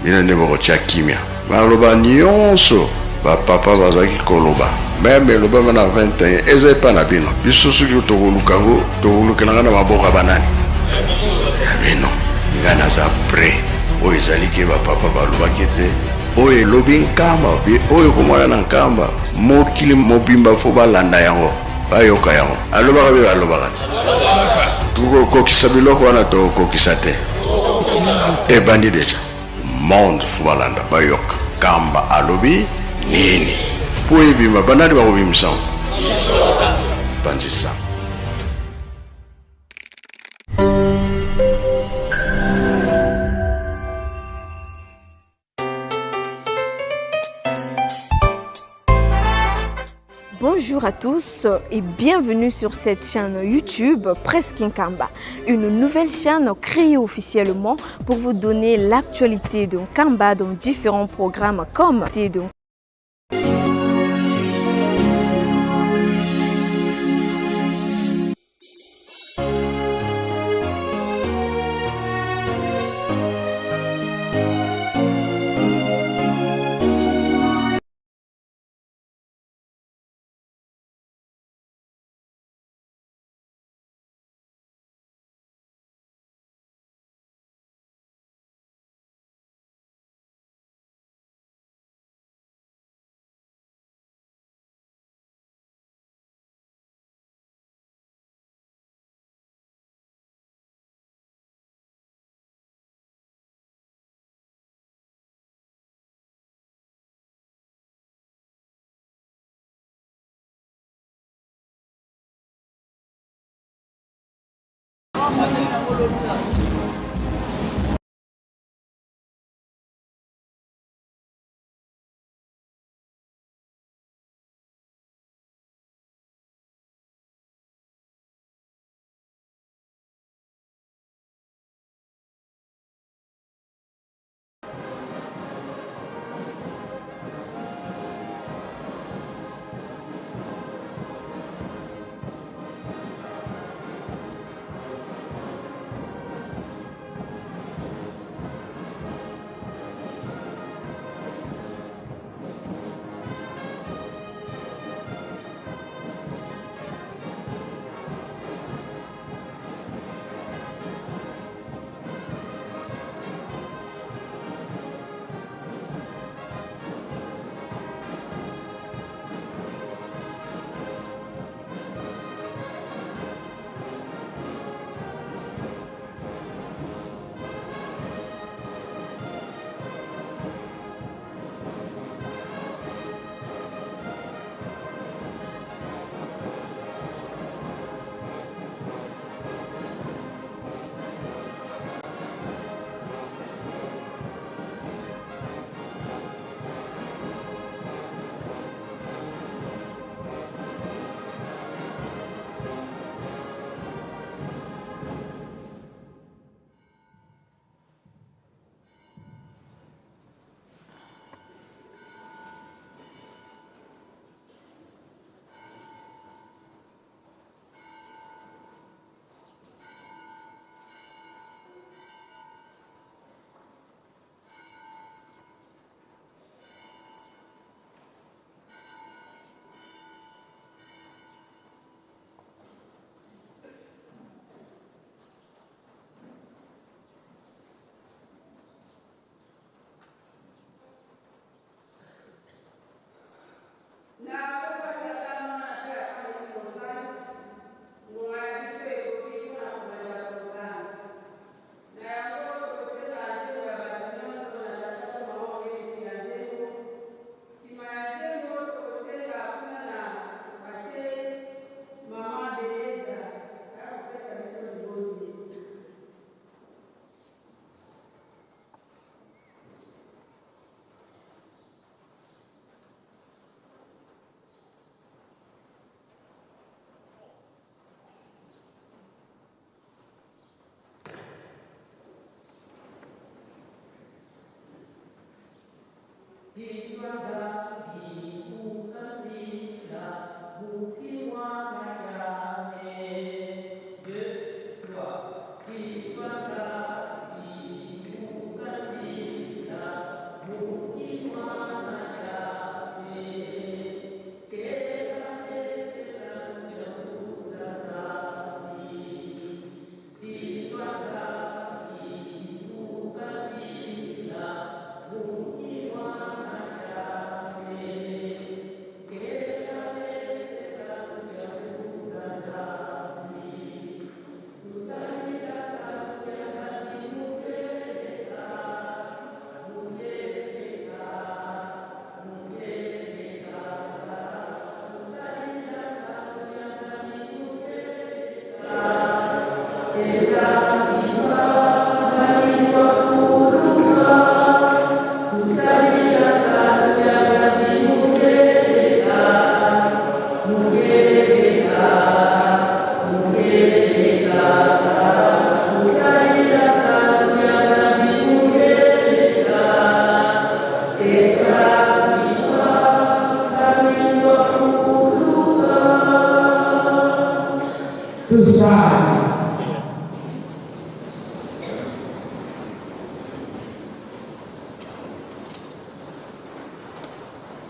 Bino nde bokotia kimia. Maloba nionso ba papa bazalaki koloba meme elobama na 21 eza epa na bino. Biso soki tokoluka yango tokolukela yango na maboko ya banani? Ya bino. Nga naza près. Oyo ezali ke ba papa balobaki ete oyo elobi Nkamba oyo ekomona na Nkamba mokili mobimba fo balanda yango bayoka yango. Alobaka be alobaka te. Tokokokisa biloko wana tokokokisa te. Ebandi deja. Monde fo balanda bayoka Nkamba alobi nini po ebima banani bakobimisa yango? Panzisa. Bonjour à tous et bienvenue sur cette chaîne YouTube Presse Nkamba, une nouvelle chaîne créée officiellement pour vous donner l'actualité de Nkamba dans différents programmes comme de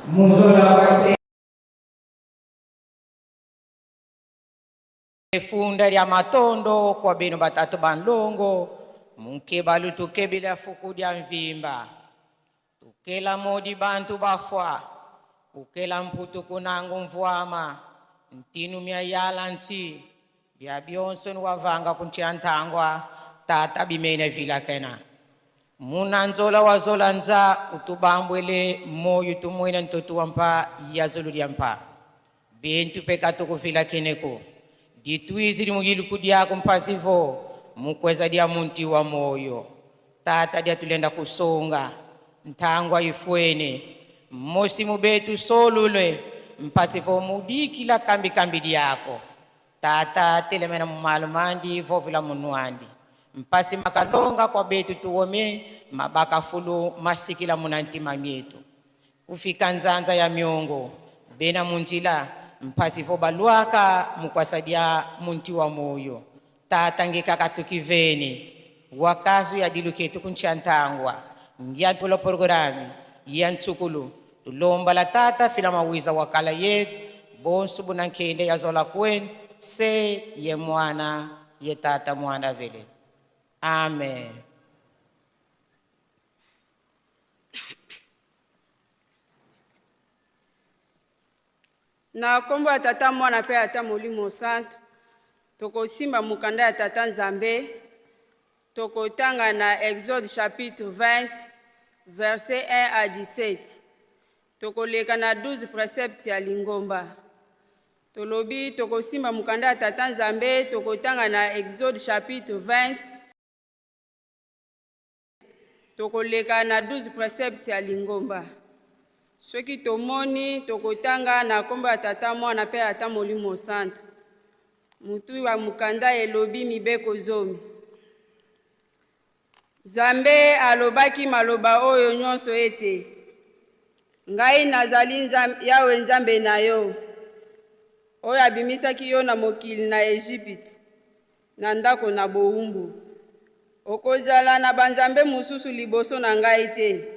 Muzola wase Funda lya matondo kwa bino batatu banlongo munkebalu tukebila fuku lya mvimba tukela modi bantu bafwa ukela mputu kunangu mvwama ntinu mya yala nsi bya byonso niwavanga kuntia ntangwa tata bimene vilakena munanzola wazola nza utubambwele moyo tumwena ntoto wampa yazulu lyampa bintu peka tukuvilakeneko ditwizi limugiluku dyako mpasivo mukweza dya munti wa moyo tata dyatulenda kusonga ntangwa ifwene mmosi mubetu solule mpasivo mudikila kambi kambi dyako tata telemena mumalu mandi vovila munwandi mpasi makalonga kwa betu tuwome mabaka fulu masikila munantima myetu kufika nzanza ya myongo bena munjila mpasi vo balwaka mukwasadia munti wa moyo tata ngekaka tukivene wakazu ya diluketu kuncha ntangwa ngiantulo programi ya ntsukulu tulomba la tata fila mawiza wakala yetu bonsu bunankende yazola kwenu se ye mwana ye tata mwana vele amen. Na nkombo ya Tata, Mwana mpe ya Tata Molimo Santo, tokosimba mokanda ya Tata Nzambe, tokotanga na Exode chapitre 20 verset 1 à 17, tokoleka na 12 préceptes ya lingomba. Tolobi tokosimba mokanda ya Tata Nzambe, tokotanga na Exode chapitre 20, tokoleka na 12 préceptes ya lingomba. Soki tomoni, tokotanga na nkombo ya Tata, Mwana mpe ya Tata Molimo Santo. Mutu wa mokanda elobi mibeko zomi. Nzambe alobaki maloba oyo nyonso ete: Ngai nazali Yawe Nzambe na yo, oyo abimisaki yo na mokili na Egypte, na ndako na bowumbu. Okozala na banzambe mosusu liboso na ngai te.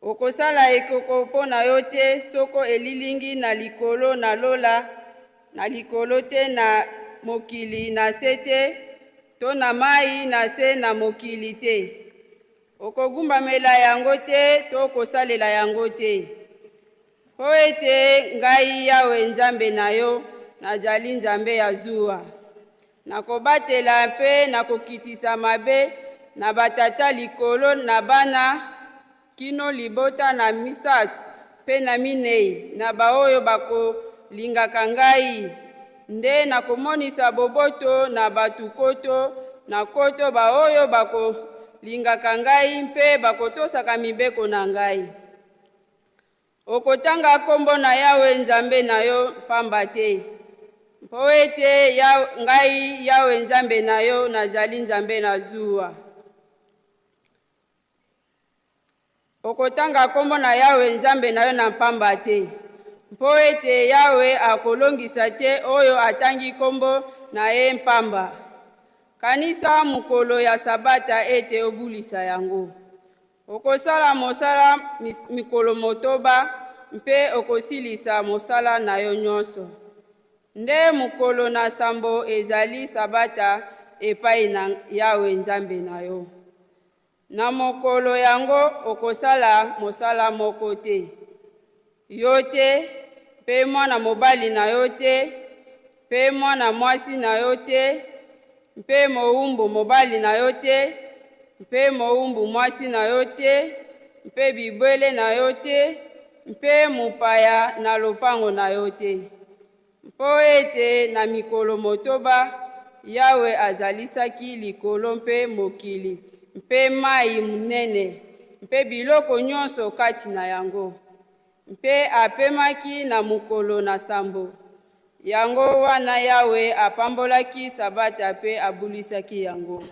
Okosala ekeko mpo na yo te, soko elilingi na likolo na lola, na likolo te, na mokili na se te, to na mai na se na mokili te. Okogumbamela yango te to kosalela yango te. Mpo ete ngai Yawe Nzambe na yo nazali Nzambe ya zuwa. Nakobatela mpe nakokitisa mabe na batata likolo na bana kino libota na misato mpe na minei na baoyo bakolingaka ngai, nde nakomonisa boboto na bato koto na koto baoyo bakolingaka ngai mpe bakotosaka mibeko na ngai. Okotanga nkombo na Yawe Nzambe na yo pamba te, mpo ete ngai Yawe Nzambe na yo nazali Nzambe na zuwa. Okotanga nkombo na Yawe Nzambe na yo na pamba te, mpo ete Yawe akolongisa te oyo atangi nkombo na ye mpamba. Kanisa mokolo ya Sabata ete obulisa yango. Okosala mosala mikolo motoba mpe okosilisa mosala na yo nyonso. Nde mokolo na sambo ezali Sabata epai na Yawe Nzambe na yo. Na mokolo yango okosala mosala moko te. Yo te, mpe mwana mobali na yo te, mpe mwana mwasi na yo te, mpe mowumbu mobali na yo te, mpe mowumbu mwasi na yo te, mpe bibwele na yo te, mpe mopaya na lopango na yo te. Mpo ete na mikolo motoba Yawe azalisaki likolo mpe mokili mpe mai monene mpe biloko nyonso kati na yango, mpe apemaki na mokolo na sambo. Yango wana Yawe apambolaki Sabata mpe abulisaki yango.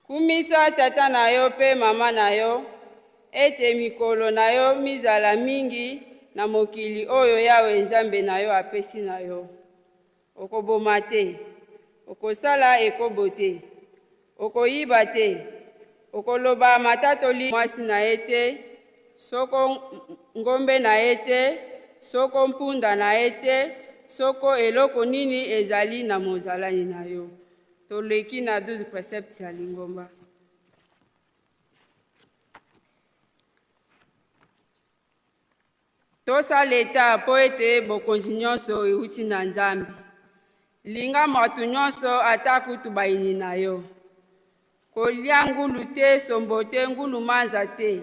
Kumisa tata na yo mpe mama na yo, ete mikolo na yo mizala mingi na mokili oyo Yawe Nzambe na yo apesi na yo. Okoboma te, okosala ekobo te, okoyiba te, okoloba matatoli mwasi na ye te, soko ngombe na ye te, soko mpunda na ye te, soko eloko nini ezali na mozalani na yo. Toleki na 12 preceptes ya lingomba. Tosa leta mpo ete bokonzi nyonso euti na Nzambe. Linga moto nyonso ata kutu bayini na yo. Kolia ngulu te, sombo te, ngulu manza te.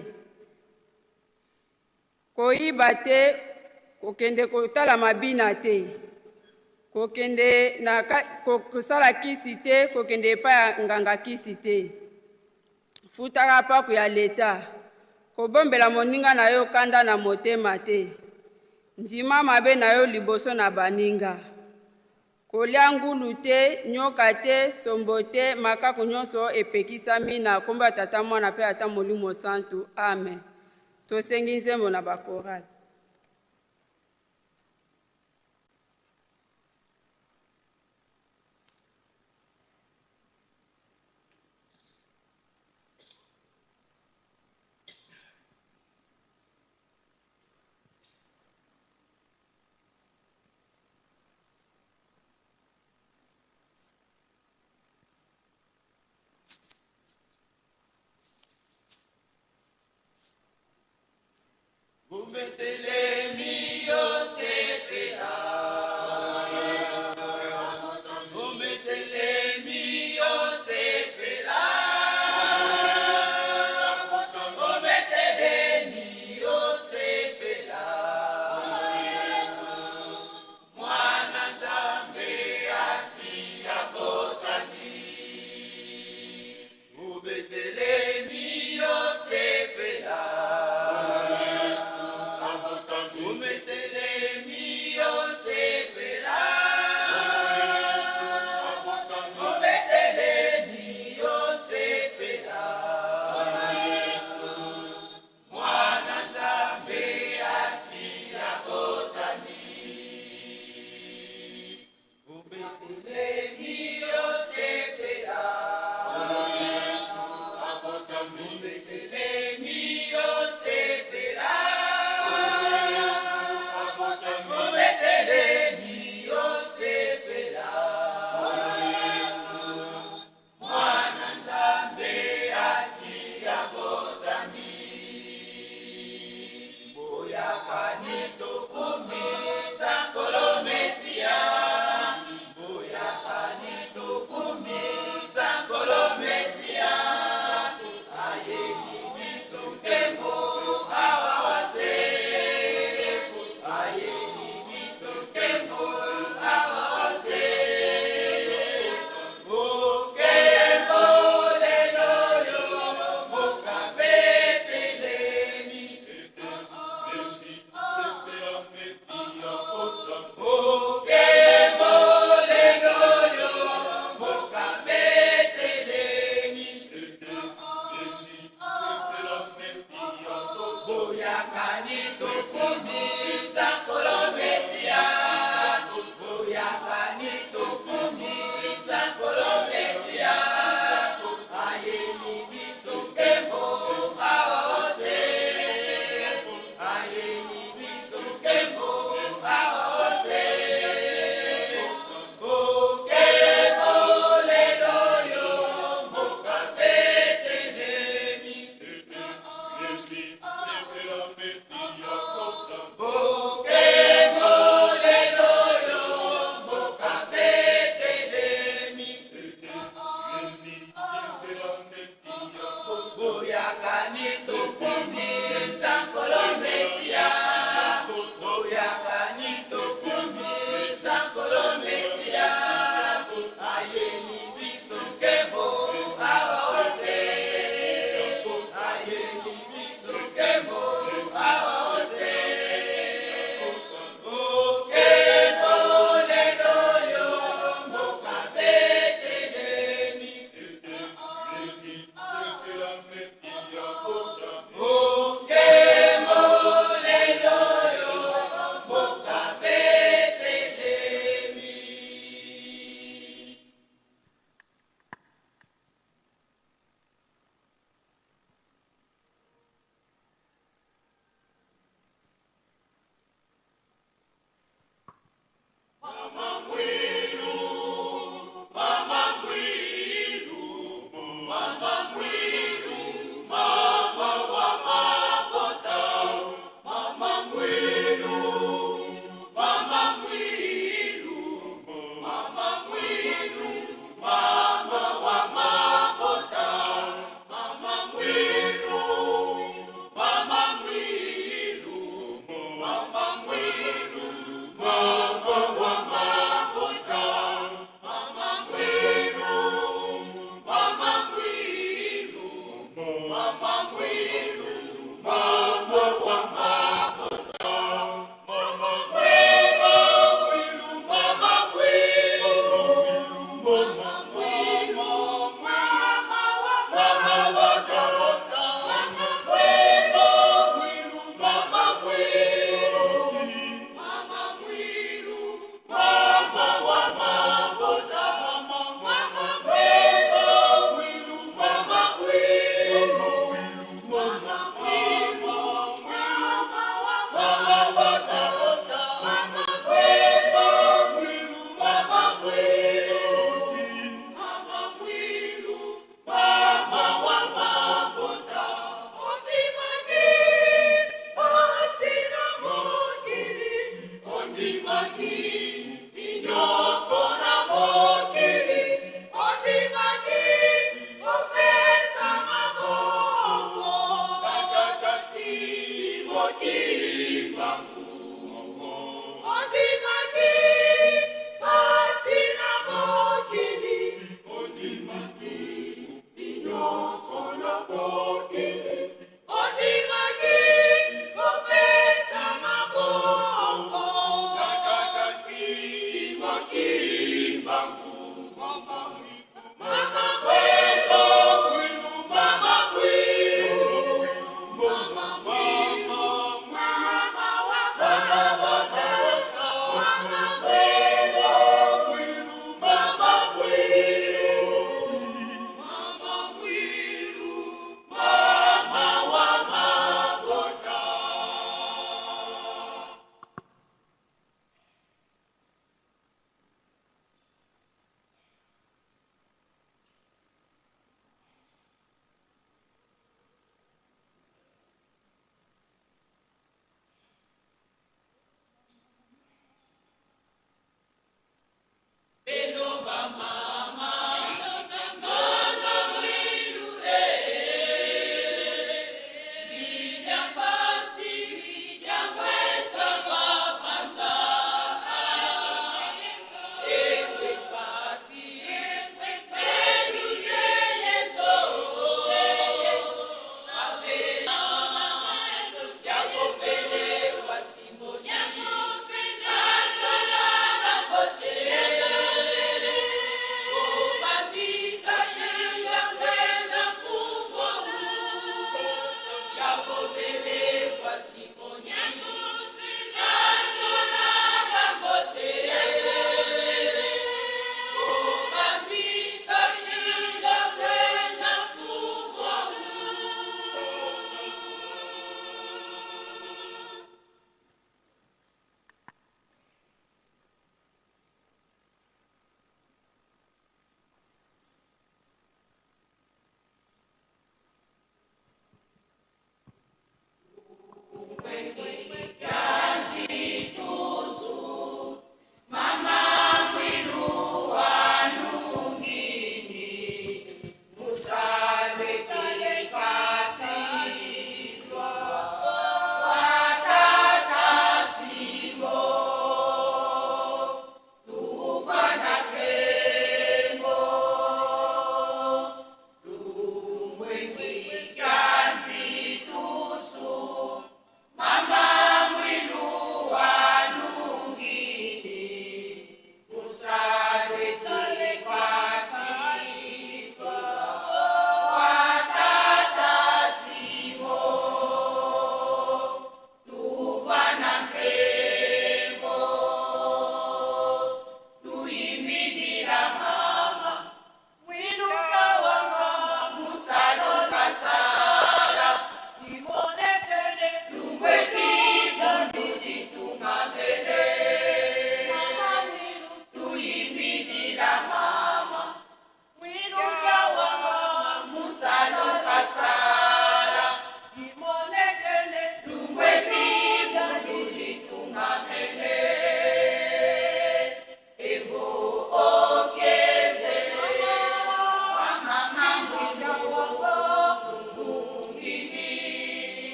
Koyiba te, kokende kotala mabina te. Kokende na kosala kisi te, kokende epai ya nganga kisi te. Futaka paku ya leta. Kobombela moninga na yo kanda na motema te. Ndima mabe na yo liboso na baninga. Kolia ngulu te, nyoka te, sombo te, makaku nyonso epekisami na kombo ya Tata, Mwana mpe ata Molimo Santu. Amen. Tosengi nzembo na bakorale.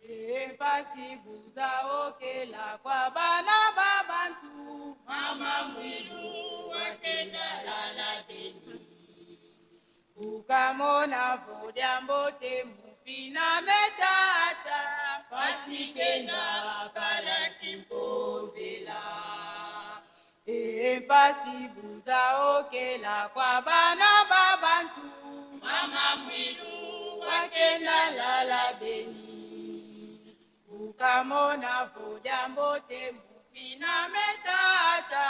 Epasi buza okela kwa bana ba bantu mama mwilu wakenda lala beni ukamona vodya mbote mufina metata pasikenda kala kimpovela epasi buza okela kwa bana ba bantu mama mwilu wakenda lala beni ukamona vodya mbote mufina metata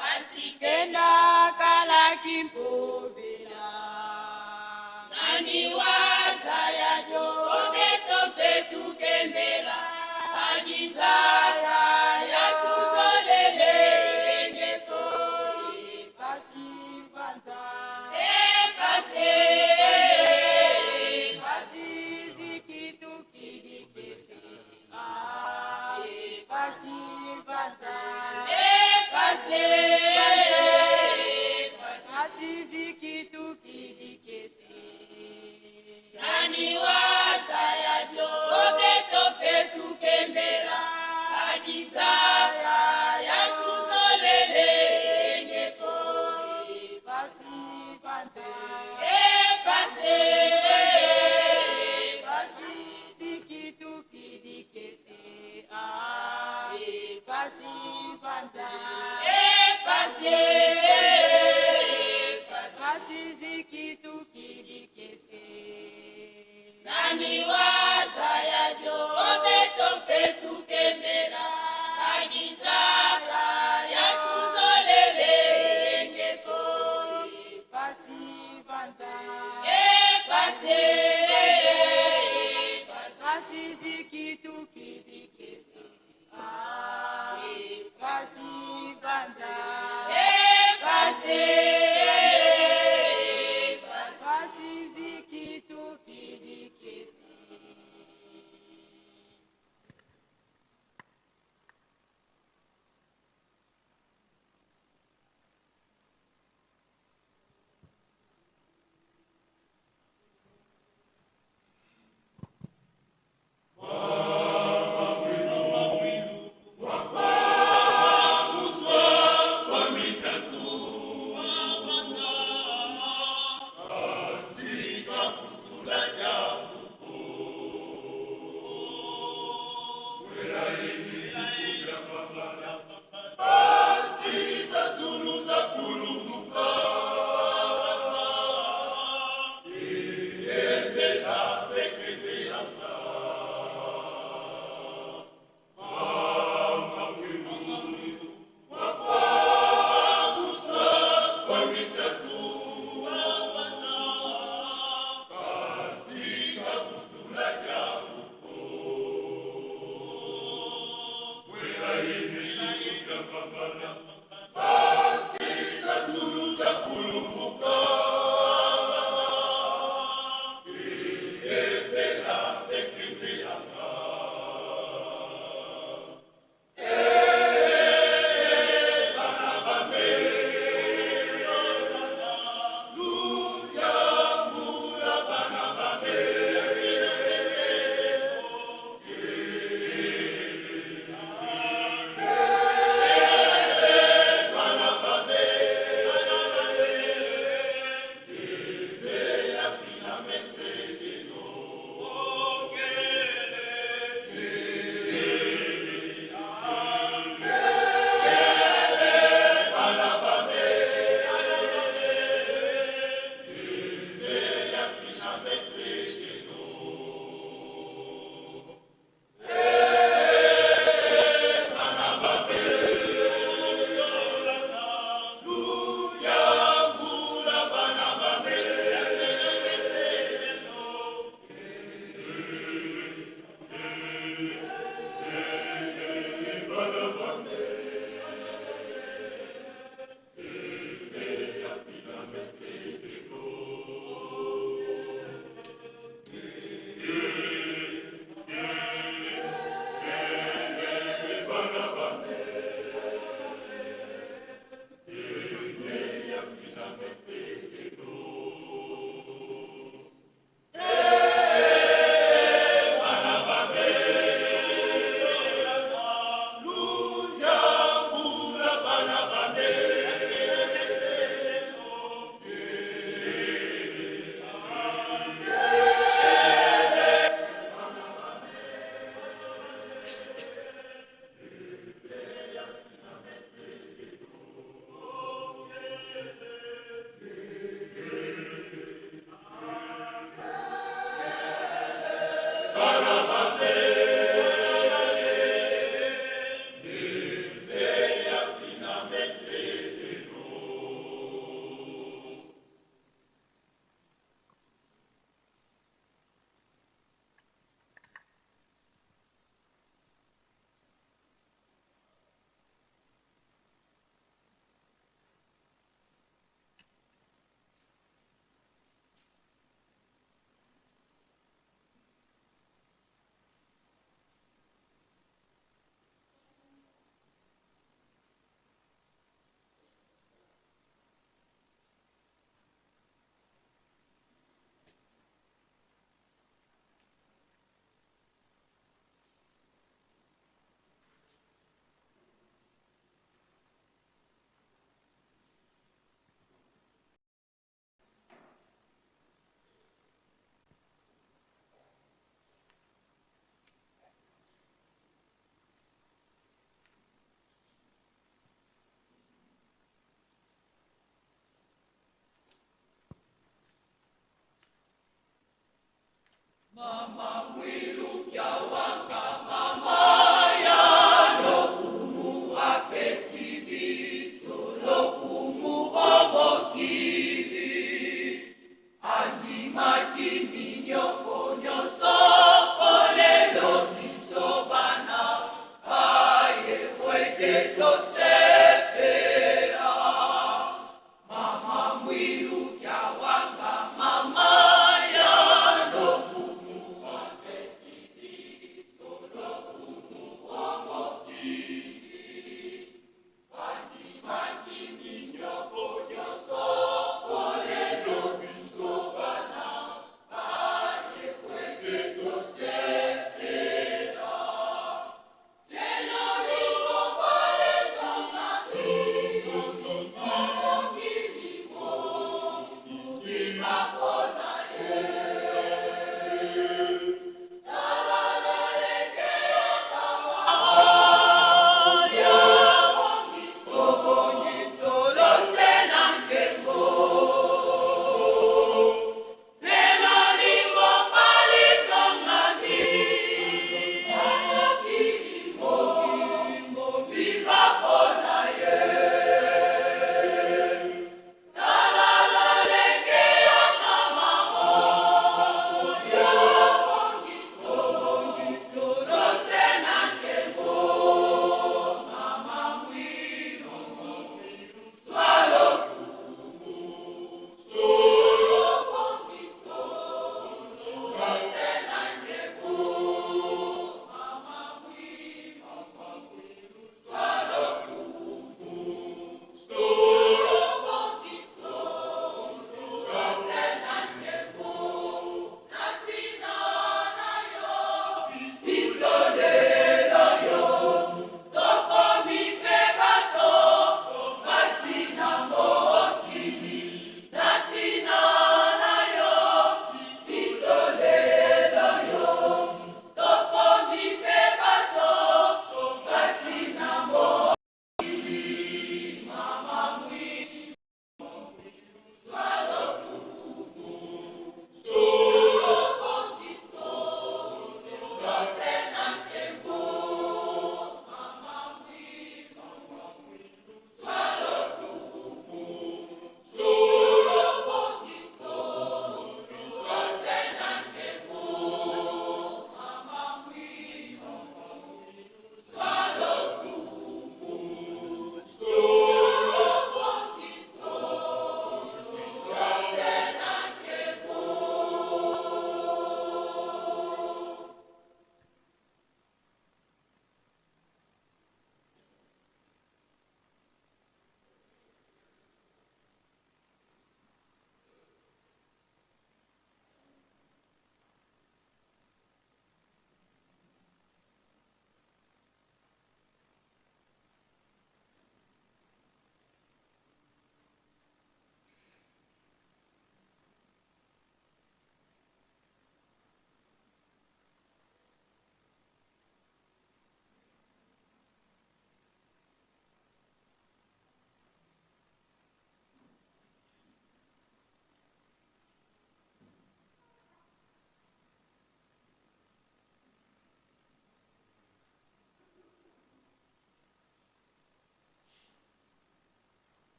pasikenda kala kimpovela nani waza ya jo oketo mpe tukende.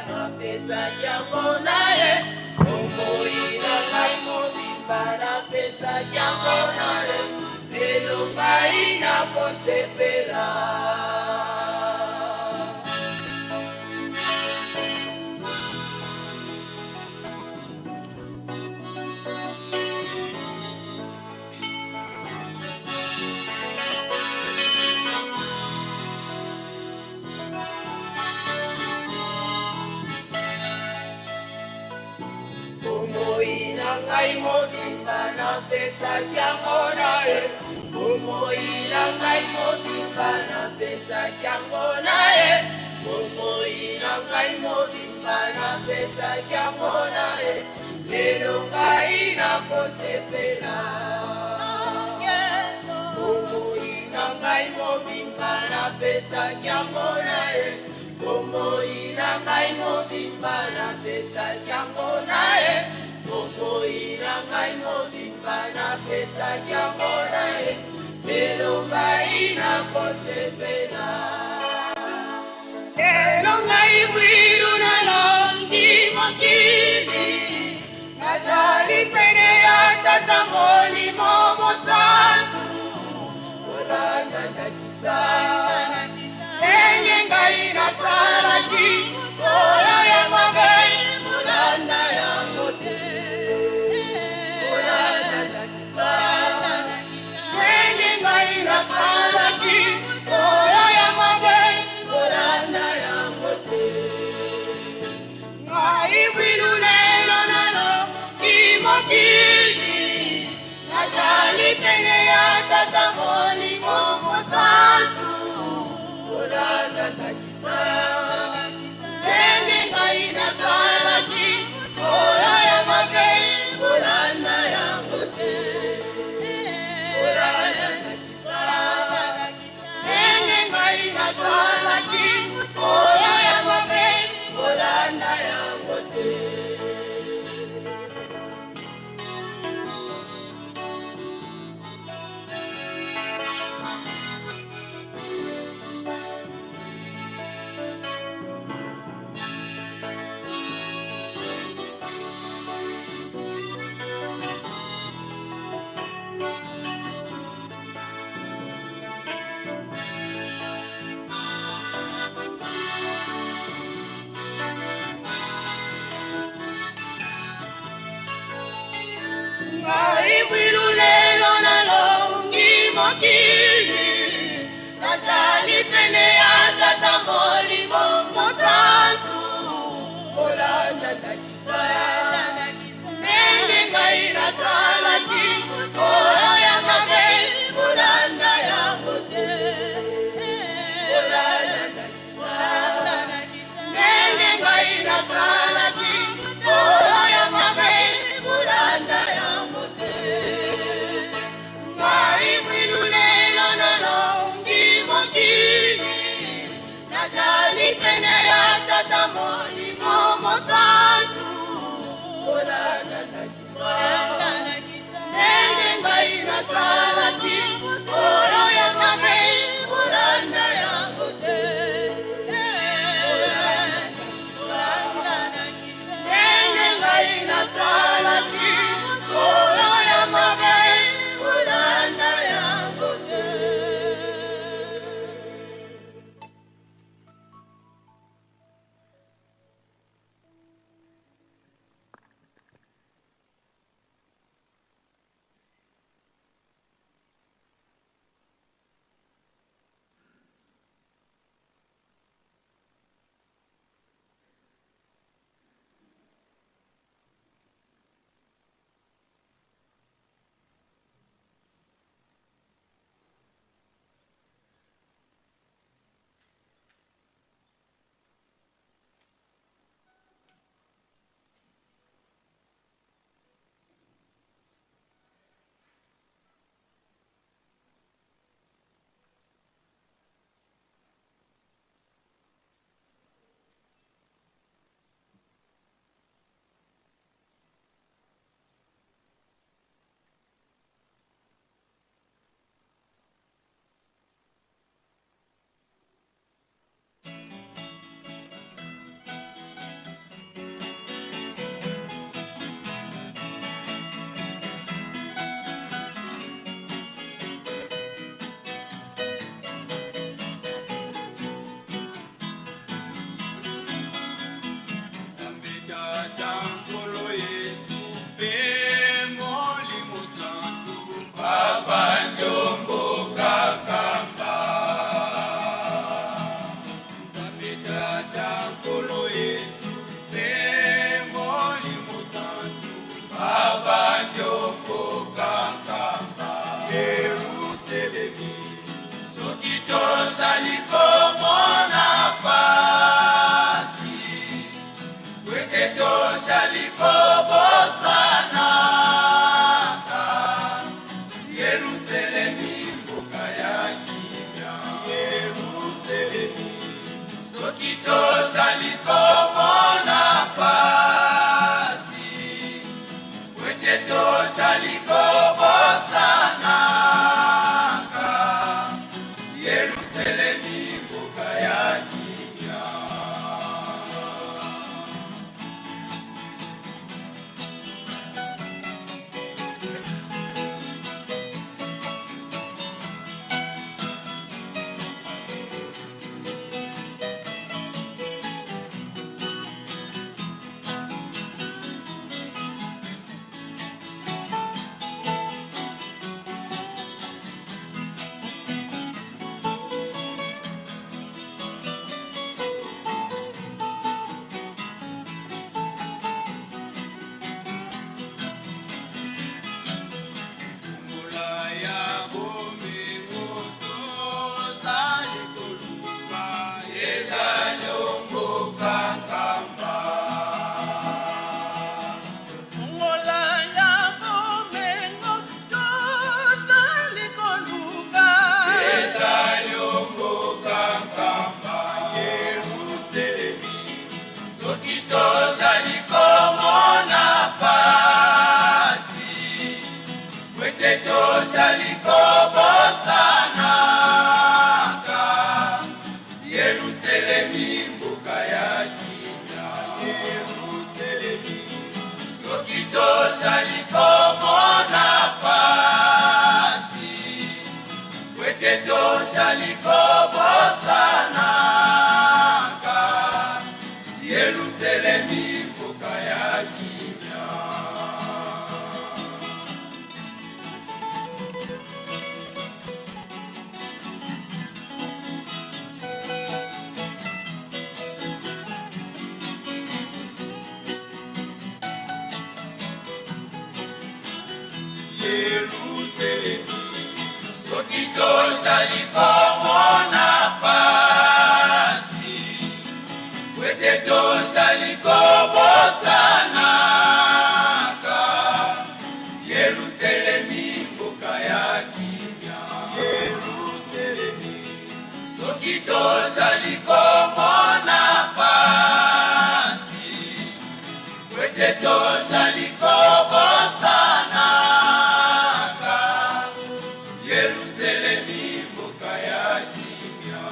napesaki yango na ye. Bomoi na ngai mobimba napesaki yango na ye. Lelo ngai nakosepela. Bomoi na ngai mobimba napesaki yango na ye. Bomoi na ngai mobimba napesaki yango na ye. Bomoi na ngai mobimba napesaki yango na ye. Lelo ngai nakosepela. Bomoi na ngai mobimba napesaki yango na ye. Bomoi na ngai mobimba napesaki yango na ye. Bomoi na ngai mobimba napesaki yango na ye. Lelo ngai nakosepela. Lelo ngai mwilu nalongi mokili. Nazali pene ya Tata Molimo Mosantu. Kolanda ndakisa ndenge ngai nasalaki oyo ya mabe kolanda yango te. Kolanda ndakisa ndenge ngai nasalaki oyo ya mabe kolanda yango te. Ngai bwilu lelo nalongi mokili. Nazali pene ya Tata Molimo Mosantu. Kolanda ndakisa ndenge ngai nasalaki oyo ya mabe kolanda yango te. Kolanda ndakisa ndenge ngai nasalaki oyo ya mabe kolanda yango te. Ngai bwilu lelo nalongi mokili. Nazali pene ya Tata Molimo Mosantu. Kolanda ndakisa ndenge ngai nasalaki oyo ya mabe kolanda yango te. Kolanda ndakisa ndenge ngai nasalaki oyo ya mabe kolanda yango te. Ngai mwilu lelo nalongi mokili. Nkolo Yesu mpe Molimo Santu bavandi okoka Nkamba. Yerusalemi, soki tozali komona pasi, pwete tozali kobosanaka Yerusalemi, mboka ya kimia. Yerusalemi, soki tozali komona pasi, pwete tozali kobosanaka Yerusalemi, mboka ya kimia. Fungola ya bomengo tozali koluka ezali omboka Nkamba. Fungola ya bomengo tozali koluka Ezali omboka Nkamba. Yerusalemi, soki tozali komona pasi, pwete tozali kobosanaka Yerusalemi, mboka ya kimia. Yerusalemi, soki tozali komona pasi, pwete tozali kobosanaka Yerusalemi, mboka ya kimia. Yerusalemi, soki tozali komona pasi, pwete tozali kobosanaka Yerusalemi, mboka ya kimia. Yerusalemi, soki tozali komona pasi, pwete tozali kobosanaka Yerusalemi, mboka ya kimia.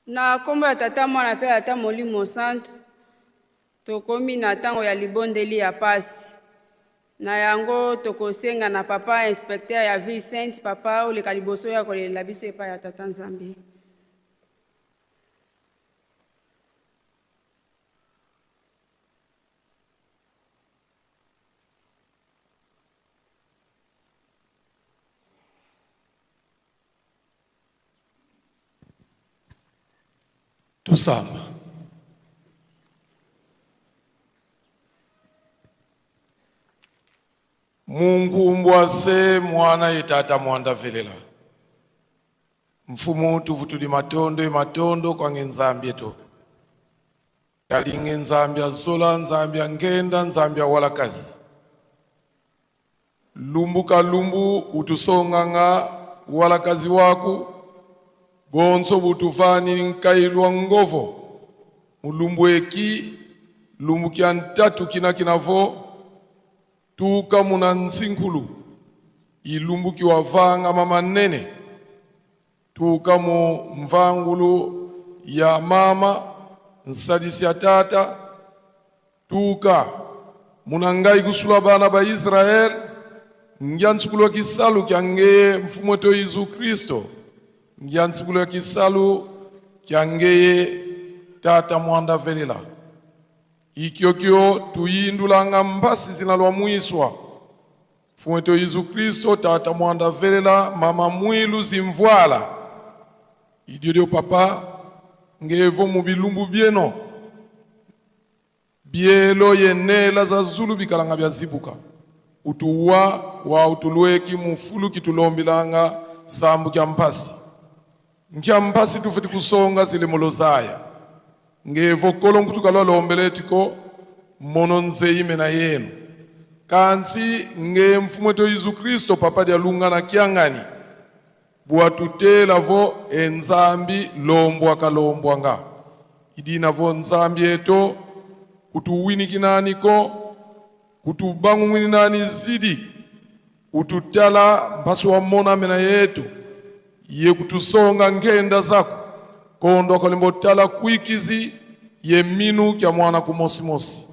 Na nkombo ya Tata, Mwana mpe Tata Molimo Santu, tokomi na ntango ya libondeli ya pasi. Na yango tokosenga na papa inspecteur ya ville sainte, papa oleka liboso ya kolelela biso epai ya Tata Nzambe. Tusamba. Mungu mbwase mwana ye tata mwanda velela. Mfumu tuvutuli matondo e matondo kwange nzambi eto. Kalinge nzambi azola nzambi angenda nzambi awalakazi. Lumbu ka lumbu utusonganga walakazi waku bonso butuvani nkailwa ngovo mulumbu eki lumbu kya ntatu kina kinavo tuka muna nsinkulu ilumbu kiwavanga mamanene tuka mu mvangulu ya mama nsalisi ya tata tuka munangai kusula bana ba Israel ngia ntsukulu ya kisalu kya ngeye mfumu wetu Yesu Kristo ngia ntsukulu ya kisalu kya ngeye tata mwanda velela ikyokyo tuyindulanga mbasi zinalwa mwiswa mfumu wetu Yesu Kristo tata mwanda velela mama mwilu zimvwala idiodio papa ngevo mu bilumbu byeno bielo yenela za zulu bikalanga bya zibuka utuwa wa utulweki mufulu kitulombilanga sambu kya mpasi nkya mpasi tufe tikusonga zilemolo zaya ngevo kolo nkutukalwa lombele tiko mono nzeime na yenu kansi nge mfumu wetu Yesu Kristo papa dialunga na kiangani bwatutela vo enzambi lombwa kalombwa nga idina vo nzambi eto kutuwinikinaniko kutubangumwininani zidi ututala mpasi wa mona mena yetu ye kutusonga ngenda zako kondo kalimbo tala kwikizi ye minu kya mwana kumosimosi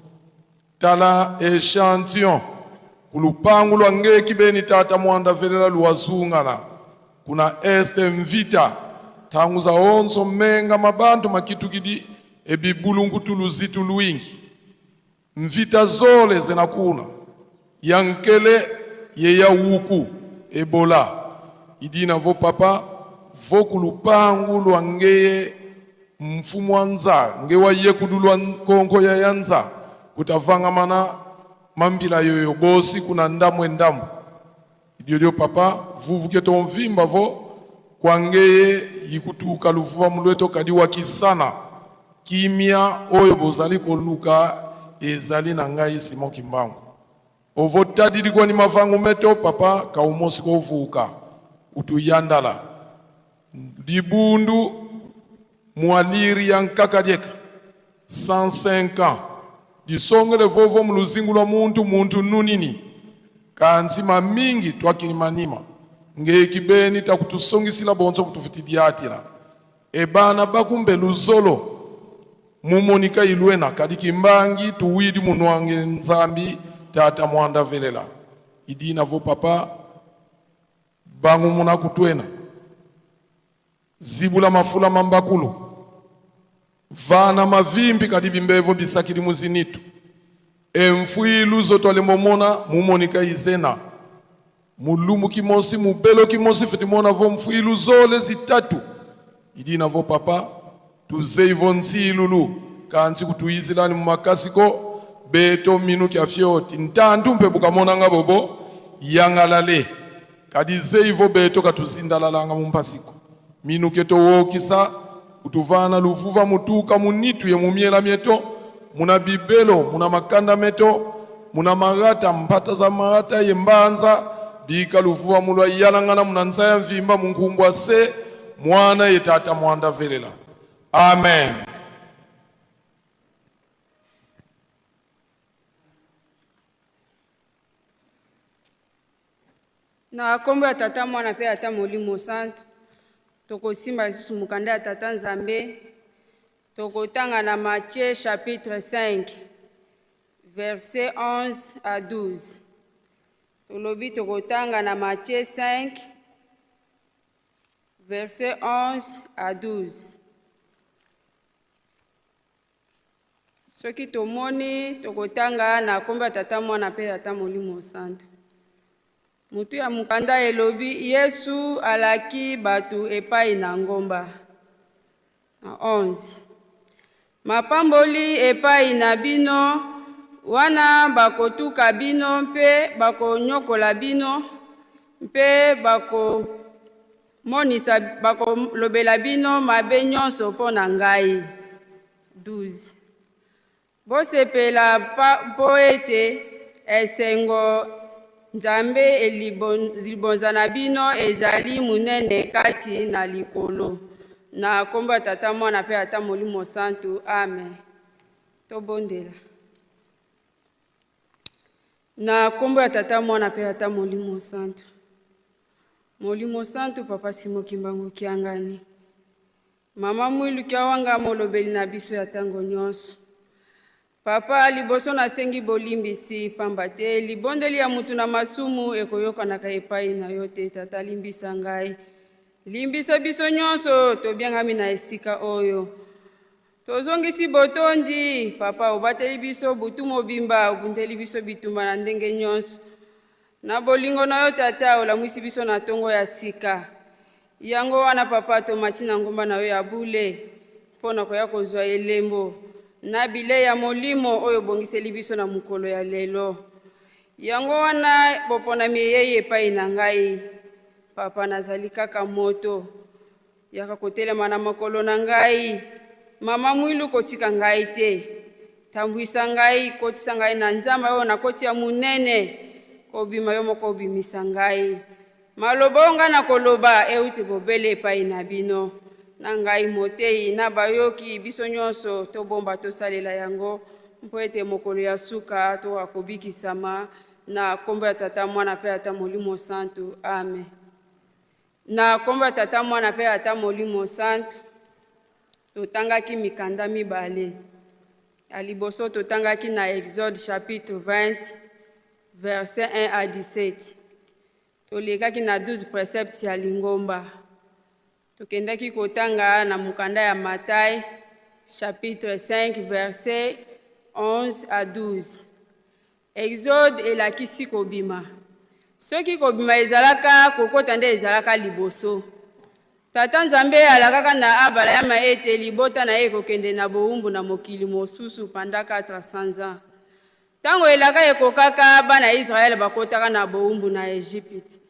tala echantillon kulupangu lwa ngeki beni tata mwanda velela luwazungana kuna este mvita tangu za onso menga mabantu makitukidi ebibulungutu luzitu luingi mvita zole zinakuna yankele ye ya wuku ebola idina vo papa vo kulupangu lwa ngeye mfumu wa nza nge wa yekudu lwa nkonko ya yanza kutavangamana mambila yoyo bosi kuna ndamwe ndambu idiodio papa vuvuke to mvimba vo kwa ngeye yikutuka luvuva mulweto kadi wakisana kimia oyo bozali koluka ezali na ngai Simon Kimbangu ovotadilikwa ni mavangu meto papa kaumosi kovuka utuyandala libundu mwaliri ya nkakadieka 105 ans lisongele vovo mu luzingu lwa muntu muntu nunini kanzima mingi twakilimanima ngekibeni takutusongisila bonso kutufutidiatila ebana bakumbe luzolo mumonika ilwena kadi kimbangi tuwidi munwange nzambi tata mwanda velela idina vo papa bangu muna kutwena zibula mafula mambakulu vana mavimbi kadi bimbevo bisakili muzinitu emfwilu zotwalemomona mumonika izena mulumu kimosi mubelo kimosi fitimona vo mfwilu zole zitatu idina vo papa tuzeivo nzilulu kansi kutuyizilani mumakasiko beto minu kya fyoti ntandu mpe bukamonanga bobo yangalale kadi zeivo beto katuzindalalanga mumpasiko minu keto wokisa kutuvana luvuva mutuka munitu ye mumiela mieto muna bibelo muna makanda meto muna marata mpata za marata ye mbanza bika luvuva mulwa yalangana muna nsaya mvimba munkumbwa se mwana ye tata mwanda velela amen. Na nkombo ya Tata, Mwana mpe Tata Molimo Santu, Tokosimba lisusu mokanda ya Tata Nzambe, tokotanga na Matthieu chapitre 5 verset 11 à 12. Tolobi tokotanga na Matthieu 5 verset 11 à 12. Soki tomoni, tokotanga na kombo ya Tata, Mwana mpe Tata Molimo Santu. Motu ya mokanda elobi Yesu alaki bato epai na ngomba. Na 11. Mapamboli epai na bino wana bakotuka bino mpe bakonyokola bino mpe bakomonisa bakolobela bino mabe nyonso mpo na ngai. 12. Bosepela mpo ete esengo Nzambe libonza na bino ezali monene kati na likolo. Na kombo ya Tata, Mwana mpe Tata Molimo Santu. Amen. Tobondela. Na kombo ya Tata, Mwana mpe Tata Molimo Santu. Molimo Santu, Papa Simo Kimbangu Kiangani. Mama Mwilu Kiawanga molobeli na biso ya tango nyonso. Papa, liboso nasengi bolimbisi, pamba te libondeli ya mutu na masumu ekoyokanaka epai na yo te. Tata, limbisa ngai, limbisa biso nyonso tobiangami na esika oyo. Tozongisi botondi, Papa, obateli biso butu mobimba, obundeli biso bitumba na ndenge nyonso. Na bolingo na yo, Tata, olamwisi biso na tongo ya sika. Yango wana, Papa, tomati na ngomba na yo ya bule mpo na koya kozwa elembo na bilei ya molimo oyo obongiseli biso na mokolo ya lelo. Yango wana boponami eyei epai na ngai. Papa, nazali kaka moto. Yaka kotelema na makolo na ngai. Mama Mwilu, kotika ngai te. Tambwisa ngai, kotisa ngai na nzamba oyo nakoti ya monene. Kobima yo moko obimisa ngai. Maloba oyo ngai nakoloba euti bobele epai na bino. Na ngai motei na bayoki, biso nyonso tobomba tosalela yango mpo ete mokolo ya suka tokoka kobikisama na kombo ya Tata, Mwana mpe Tata Molimo Santu. Amen. Na kombo ya Tata, Mwana mpe Tata Molimo Santu, totangaki mikanda mibale. Ya liboso totangaki na Exode chapitre 20 verset 1 à 17. Tolekaki na 12 preceptes ya lingomba. Tokendaki kotanga na mokanda ya Matai chapitre 5 verset 11 à 12. Exode elakisi kobima. Soki kobima ezalaka, kokota nde ezalaka liboso. Tata Nzambe alakaka na Abalayama ete libota na ye ekokende na bowumbu na mokili mosusu pendant 400 ans. Tango elaka ekokaka, bana ya Israël bakotaka na bowumbu na Egypte.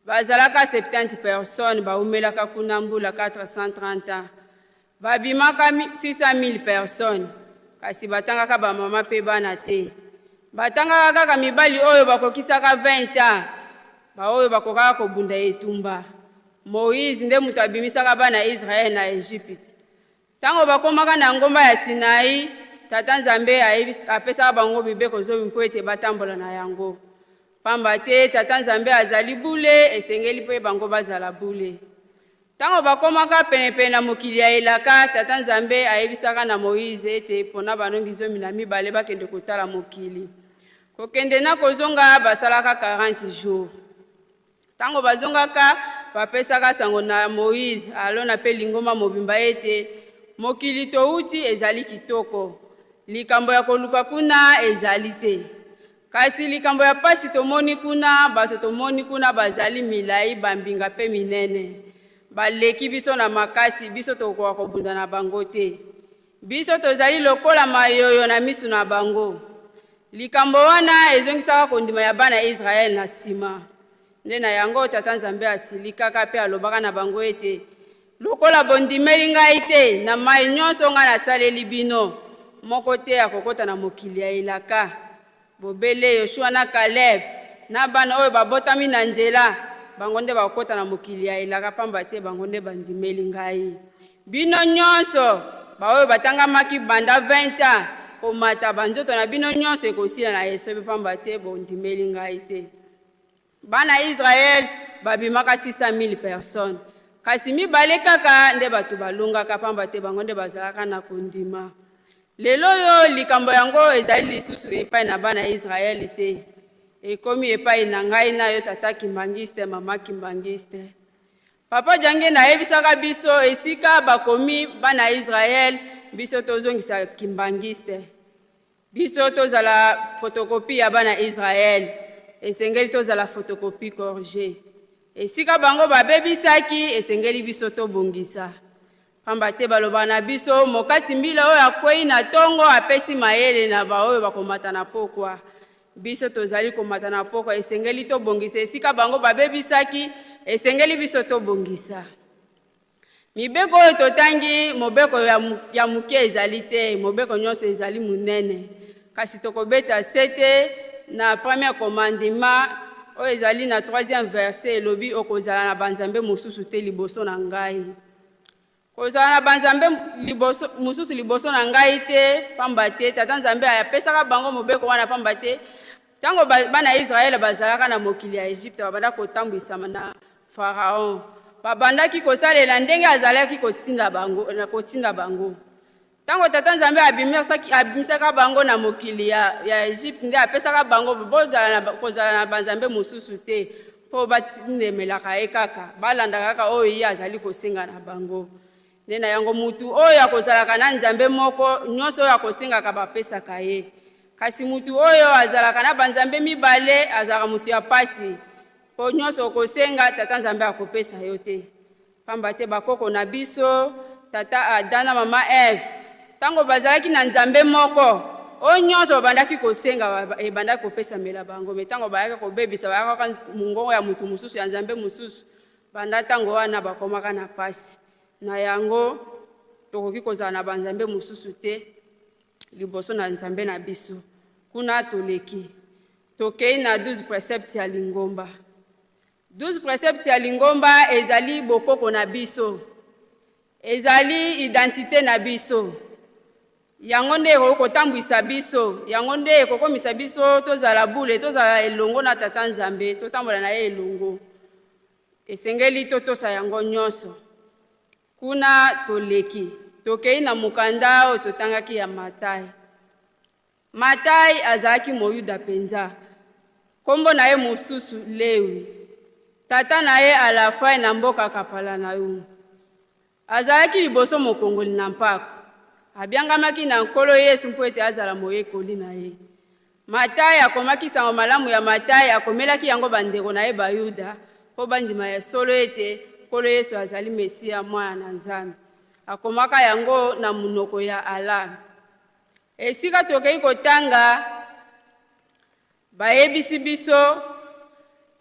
Bazalaka 70 personnes, bawumelaka kuna mbula 430 ans. Babimaka 600 000 personnes, kasi batangaka ba mama pe bana te. Batangaka kaka mibali oyo bakokisaka 20 ans, baoyo bakokaka kobunda etumba. Moïse nde moto abimisaka bana ya Israël na Egypte. Tango bakomaka na ngomba ya Sinaï, Tata Nzambe apesaka bango mibeko zomi mpo ete batambola na yango. Pamba te Tata Nzambe azali bule, esengeli mpe bango bazala bule. Tango bakomaka penepene na mokili ya elaka, Tata Nzambe ayebisaka na Moïse ete pona banongi 12 bakende kotala mokili. Kokende na kozonga basalaka 40 jours. Tango bazongaka, bapesaka sango na Moïse, Alona pe lingomba mobimba ete mokili touti ezali kitoko. Likambo ya koluka kuna ezali te. Kasi likambo ya pasi tomoni kuna, bato tomoni kuna bazali milai, bambinga pe minene. Baleki biso na makasi, biso tokokoka kobunda na bango te. Biso tozali lokola mayoyo na miso na bango. Likambo wana ezongisaka kondima ya bana Israël na sima. Nde na yango Tata Nzambe asilikaka pe alobaka na bango ete, Lokola bondimeli ngai te na mai nyonso ngai nasaleli bino, moko te akokota na mokili ya elaka. Bobele Yoshua na Caleb na bana oyo babotami na nzela, bango nde bakokota na mokili ya elaka, pamba te bango nde bandimeli ngai. Bino nyonso baoyo batangamaki banda 20 ans komata, banzoto na bino nyonso ekosila na esobe, pamba te bondimeli ngai te. Bana Israël babimaka 600 000 personnes, Kasi mibale kaka nde bato balongaka, pamba te bango nde bazalaka na kondima. Lelo oyo likambo yango ezali lisusu epai na bana ya Israele te, ekomi epai na ngai na yo, tata Kimbanguiste, mama Kimbanguiste. Papa Diangienda ayebisaka biso esika bakomi bana ya Israele, biso tozongisa Kimbanguiste. Biso tozala photocopie ya bana Israël, esengeli tozala photocopie corrigée. Esika bango babebisaki, esengeli biso tobongisa. Pamba te balobaka na biso, mokati mbila oyo akwei na tongo apesi mayele na baoyo bakomata na pokwa. Biso tozali komata na pokwa, esengeli tobongisa esika bango babebisaki, esengeli biso tobongisa. Mibeko oyo totangi, mobeko ya moke ezali te, mobeko nyonso ezali monene. Kasi tokobeta sete na premier commandement oyo ezali na troisième verset, elobi okozala na banzambe mosusu te liboso na ngai. Kozala na banzambe mosusu liboso na ngai te, pamba te Tata Nzambe apesaka bango mobeko wana, pamba te tango bana ya Israele bazalaka na mokili ya Egypte, babanda kotambwisama na Pharaon, babandaki kosalela ndenge azalaki kotinda bango. Tango Tata Nzambe abimisaka bango na mokili ya Egypte, nde apesaka bango kozala na banzambe mosusu te, mpo batindemelaka ye kaka, balandaka kaka oyo ye azali kosenga na bango. Nde na yango mutu oyo akozalaka na nzambe moko, nyonso oyo akosengaka bapesaka ye. Kasi mutu oyo azalaka na banzambe mibale azalaka mutu ya pasi, mpo nyonso okosenga Tata Nzambe akopesa yo te. Pamba te bakoko na biso, tata Adam na mama Eve, tango bazalaki na nzambe moko, oyo nyonso babandaki kosenga ebandaki kopesamela bango. Me tango bayaki kobebisa, bayakaka mongongo ya mutu mosusu, ya nzambe mosusu, banda tango wana bakomaka na pasi. Na yango tokoki kozala na banzambe mosusu te liboso na nzambe na biso. Kuna toleki, tokei na 12 preceptes ya lingomba. 12 preceptes ya lingomba ezali bokoko na biso, ezali identité na biso. Yango nde ekoki kotambwisa biso, yango nde ekokomisa biso tozala bule, tozala elongo na Tata Nzambe, totambola na ye elongo. Esengeli totosa yango nyonso. Kuna toleki, tokei na mokanda oyo totangaki ya Matai. Matai azalaki Moyuda penza. Kombo na ye mosusu Lewi. Tata na ye Alafai na mboka Kapalanaumu. Azalaki liboso mokongoli na mpako. Abiangamaki na Nkolo Yesu mpo ete azala moyekoli na ye. Matai akomaki sango malamu ya Matai, akomelaki yango bandeko na ye Bayuda mpo bandima ya solo ete Nkolo Yesu azali Mesia, Mwana na Nzambe. Akomaka yango na monoko ya Alame. Esika tokei kotanga, bayebisi biso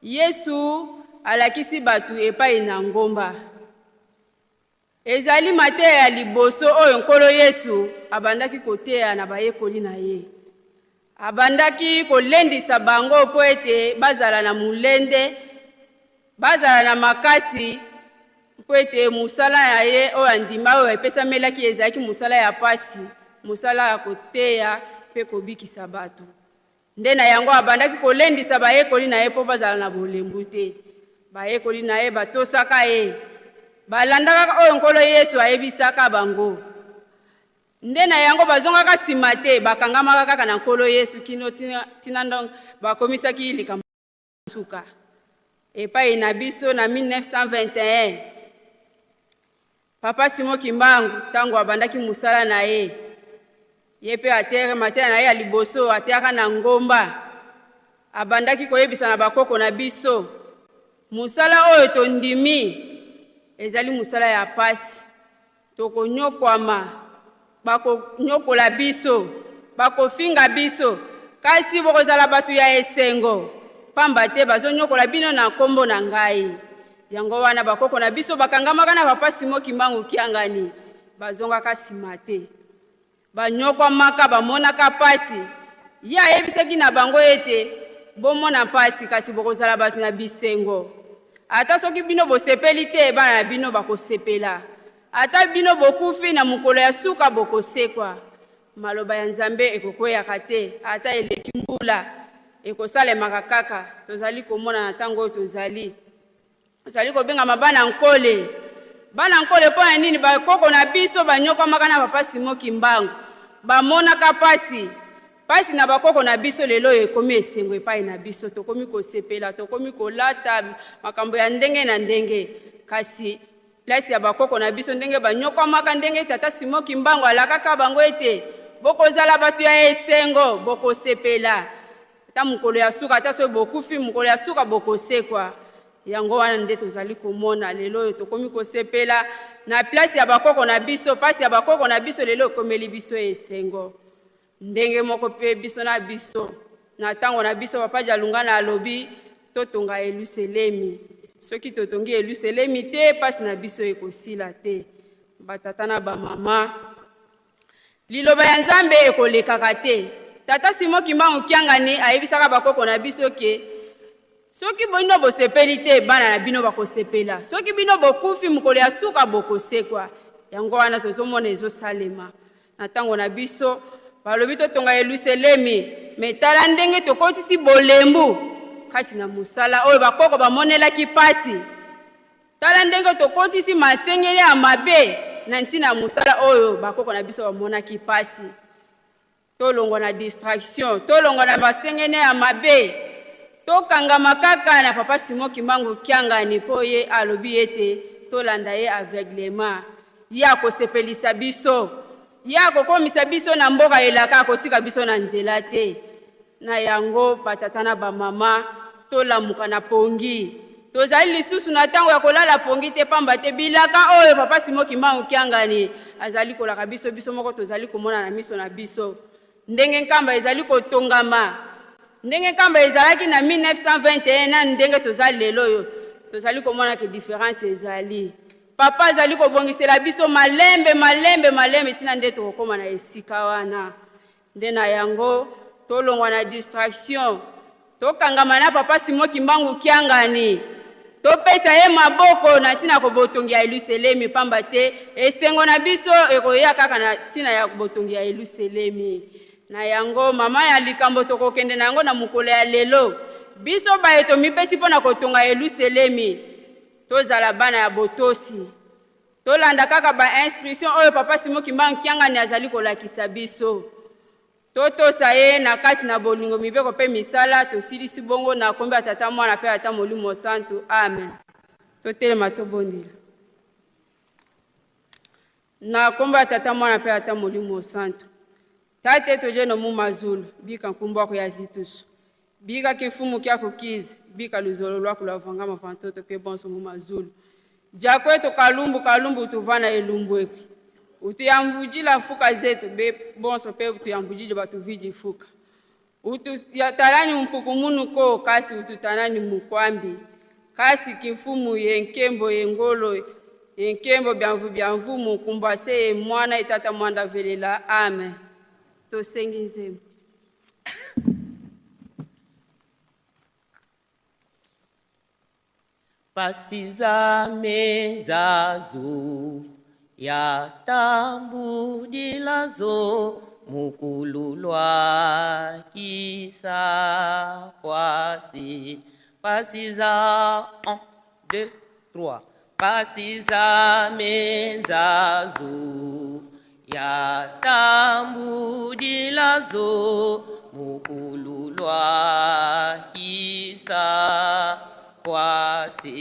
Yesu alakisi bato epai na ngomba. Ezali mateya ya liboso oyo Nkolo Yesu abandaki koteya na bayekoli na ye. Abandaki kolendisa bango mpo ete bazala na molende, bazala na makasi, mpo ete mosala ya ye oyo andima, oyo epesamelaki, ezalaki mosala ya pasi, mosala ya koteya mpe kobikisa bato. Nde na yango abandaki kolendisa bayekoli na ye mpo bazala na bolembu te. Bayekoli na ye batosaka ye, balandaka oyo Nkolo Yesu ayebisaka bango. Nde na yango bazongaka nsima te, bakangamaka kaka na Nkolo Yesu kino tina ndongo bakomisaki likambo suka. Epai na biso na 1921, Papa Simon Kimbangu tango abandaki mosala na ye, ye mpe atere mateya na ye ya liboso ateyaka na ngomba. Abandaki koyebisa na bakoko na biso, mosala oyo tondimi ezali mosala ya pasi, tokonyokwama, bakonyokola biso, bakofinga biso, kasi bokozala bato ya esengo, pamba te bazonyokola bino na nkombo na ngai. Yango wana bakoko na biso bakangamaka na Papa Simon Kimbangu Kiangani, bazongaka nsima te, banyokwamaka, bamonaka pasi. Ye ayebisaki na bango ete bomona pasi, kasi bokozala bato na bisengo. Ata soki bino bosepeli te, bana na bino bakosepela. Ata bino bokufi, na mokolo ya suka bokosekwa. Maloba ya Nzambe ekokweyaka te, ata eleki mbula, ekosalemaka kaka. Tozali komona na ntango oyo tozali, tozali kobengama bana nkole. Bana nkole, mpo na nini bakoko na biso banyokwamaka na papa Simon Kimbangu? Bamonaka pasi pasi na bakoko na biso, lelo oyo ekomi esengo epai na biso. Tokomi kosepela, tokomi kolata makambo ya ndenge na ndenge, kasi place ya bakoko na biso, ndenge banyokwamaka, ndenge tata Simon Kimbangu alakaka bango ete bokozala bato ya esengo, bokosepela ata mokolo ya suka, ata soki bokufi, mokolo ya suka bokosekwa. Yango wana nde tozali komona lelo oyo tokomi kosepela na place ya bakoko na biso. Pasi ya bakoko na biso lelo ekomeli biso esengo. Ndenge moko mpe biso na biso na ntango na biso, papa Dialungana alobi totonga Yelusalemi. Soki totongi Yelusalemi te, pasi na biso ekosila te. Batata na bamama, liloba ya Nzambe ekolekaka te. Tata Simon Kimbangu Kiangani ayebisaka bakoko na biso ke soki bino bosepeli te, bana na bino bakosepela. Soki bino bokufi, mokolo ya suka bokosekwa. Yango wana tozomona ezosalema na ntango na biso. Balobi totonga Yelusalemi, me tala ndenge tokotisi bolembu kasi na mosala oyo bakoko bamonelaki pasi. Tala ndenge tokotisi masengeli ya mabe na ntina ya mosala oyo bakoko na biso bamonaki pasi. Tolongwa na distraction, tolongwa na masengene ya mabe, tokangama kaka na papa Simon Kimbangu Kiangani, mpo ye alobi ete tolanda ye aveuglement. Ye akosepelisa biso, ye akokomisa biso na mboka elaka, akotika biso na nzela te. Na yango, batata na bamama, tolamuka na pongi. Tozali lisusu na ntango ya kolala pongi te, pamba te bilaka oyo papa Simon Kimbangu Kiangani azali kolaka biso, biso moko tozali komona na miso na biso ndenge Nkamba ezali kotongama. Ndenge Nkamba ezalaki na 1921 na ndenge tozali lelo oyo, tozali komona ke différence ezali. Papa azali kobongisela biso malembe malembe malembe ntina nde tokokóma na esika wana. Nde na yango, tolongwa na distraction, tokangama na papa Simon Kimbangu Kiangani, topesa ye maboko na ntina ya kobotongi ya Yelusalemi, pamba te esengo na biso ekoya kaka na ntina ya botongi ya Yelusalemi. Na yango, mama ya likambo tokokende na yango na mokolo ya lelo, biso baye tomipesi mpo na kotonga Yelusalemi, tozala bana ya botosi, tolanda kaka bainstruction oyo papa Simon Kimbangu Kiangani azali kolakisa biso, totosa ye na kati na bolingo, mibeko mpe misala. Tosilisi bongo na kombi ya Tata, Mwana mpe ata Molimo Santu. Amen. Totelema, tobondela na kombo ya Tata, Mwana mpe ata Molimo Santu. Tate tojeno mu mazulu, bika nkumbu wako ya zitusu, bika kimfumu kya kukiza, bika luzolo lwako lwa vangama vantoto pe bonso mu mazulu jakweto kalumbu kalumbu tuvana elumbu ekwi utuyambujila mfuka zetu be bonso pe utuyambujile batuvidi fuka utu yatalani mpukumunu ko kasi ututanani mukwambi kasi kimfumu ye nkembo ye ngolo ye nkembo byamvu byamvu mukumbase ye mwana etata mwanda velela. Amen. Tosengi nzembo. Pasizame zazo ya tambudilazo mukululwa kisa kwasi pasiza 1 2 3 pasizame zazo ya tambudilazo mukululwa kisa kwasi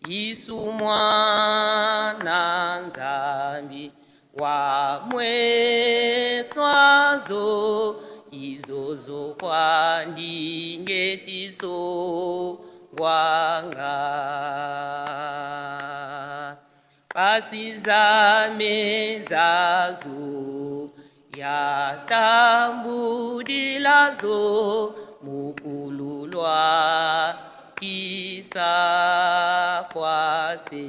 Yesu mwana Nzambi wa mweswazo izozo kwandingetiso gwanga pasizame zazo ya tambudilazo mukululwa kisa kwase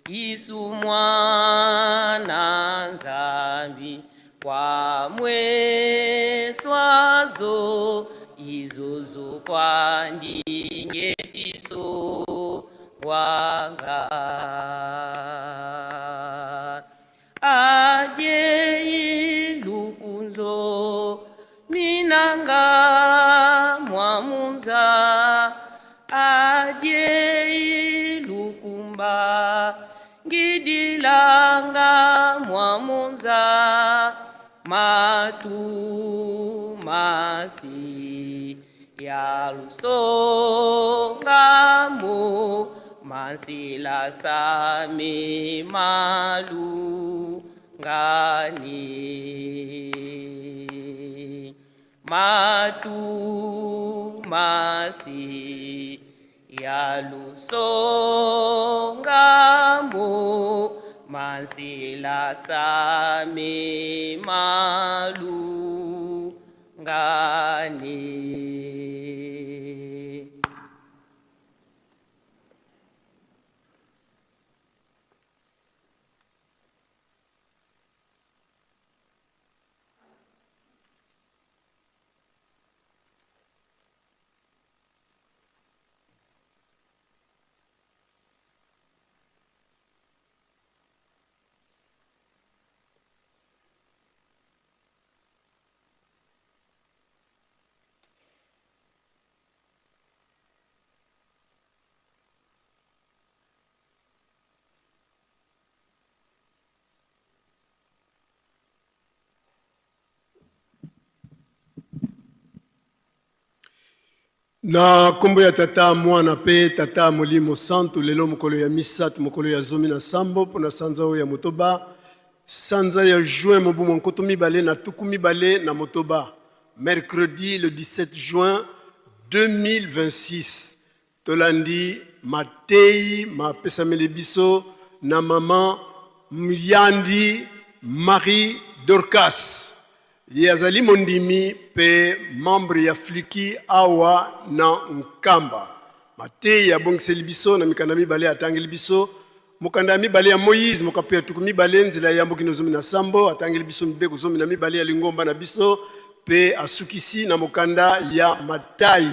Yesu mwana Nzambi kwa mweswazo izozo kwandingetiso wanga adye lukunzo minanga mwamunza. Matumasi ya lusongambo mansila sami malungani Matumasi ya lusongambo mansila sami malungani. Na nkombo ya Tata, Mwana mpe Tata Molimo Santu, lelo mokolo ya misato, mokolo ya 17 mpo na sanza oyo ya motoba, sanza ya juin mobu mwa 2026, mercredi le 17 juin 2026, tolandi mateyi mapesameli biso na mama Muyandi Marie Dorcas. Ye azali mondimi mpe membre ya Fliki awa na Nkamba. Mateyi abongiseli biso na mikanda mibale atangeli biso mokanda ya mibale ya Moïse mokapo ya 20 nzela ya yambo kino 17, atangeli biso mibeko 12 ya lingomba na biso mpe asukisi na mokanda ya Matai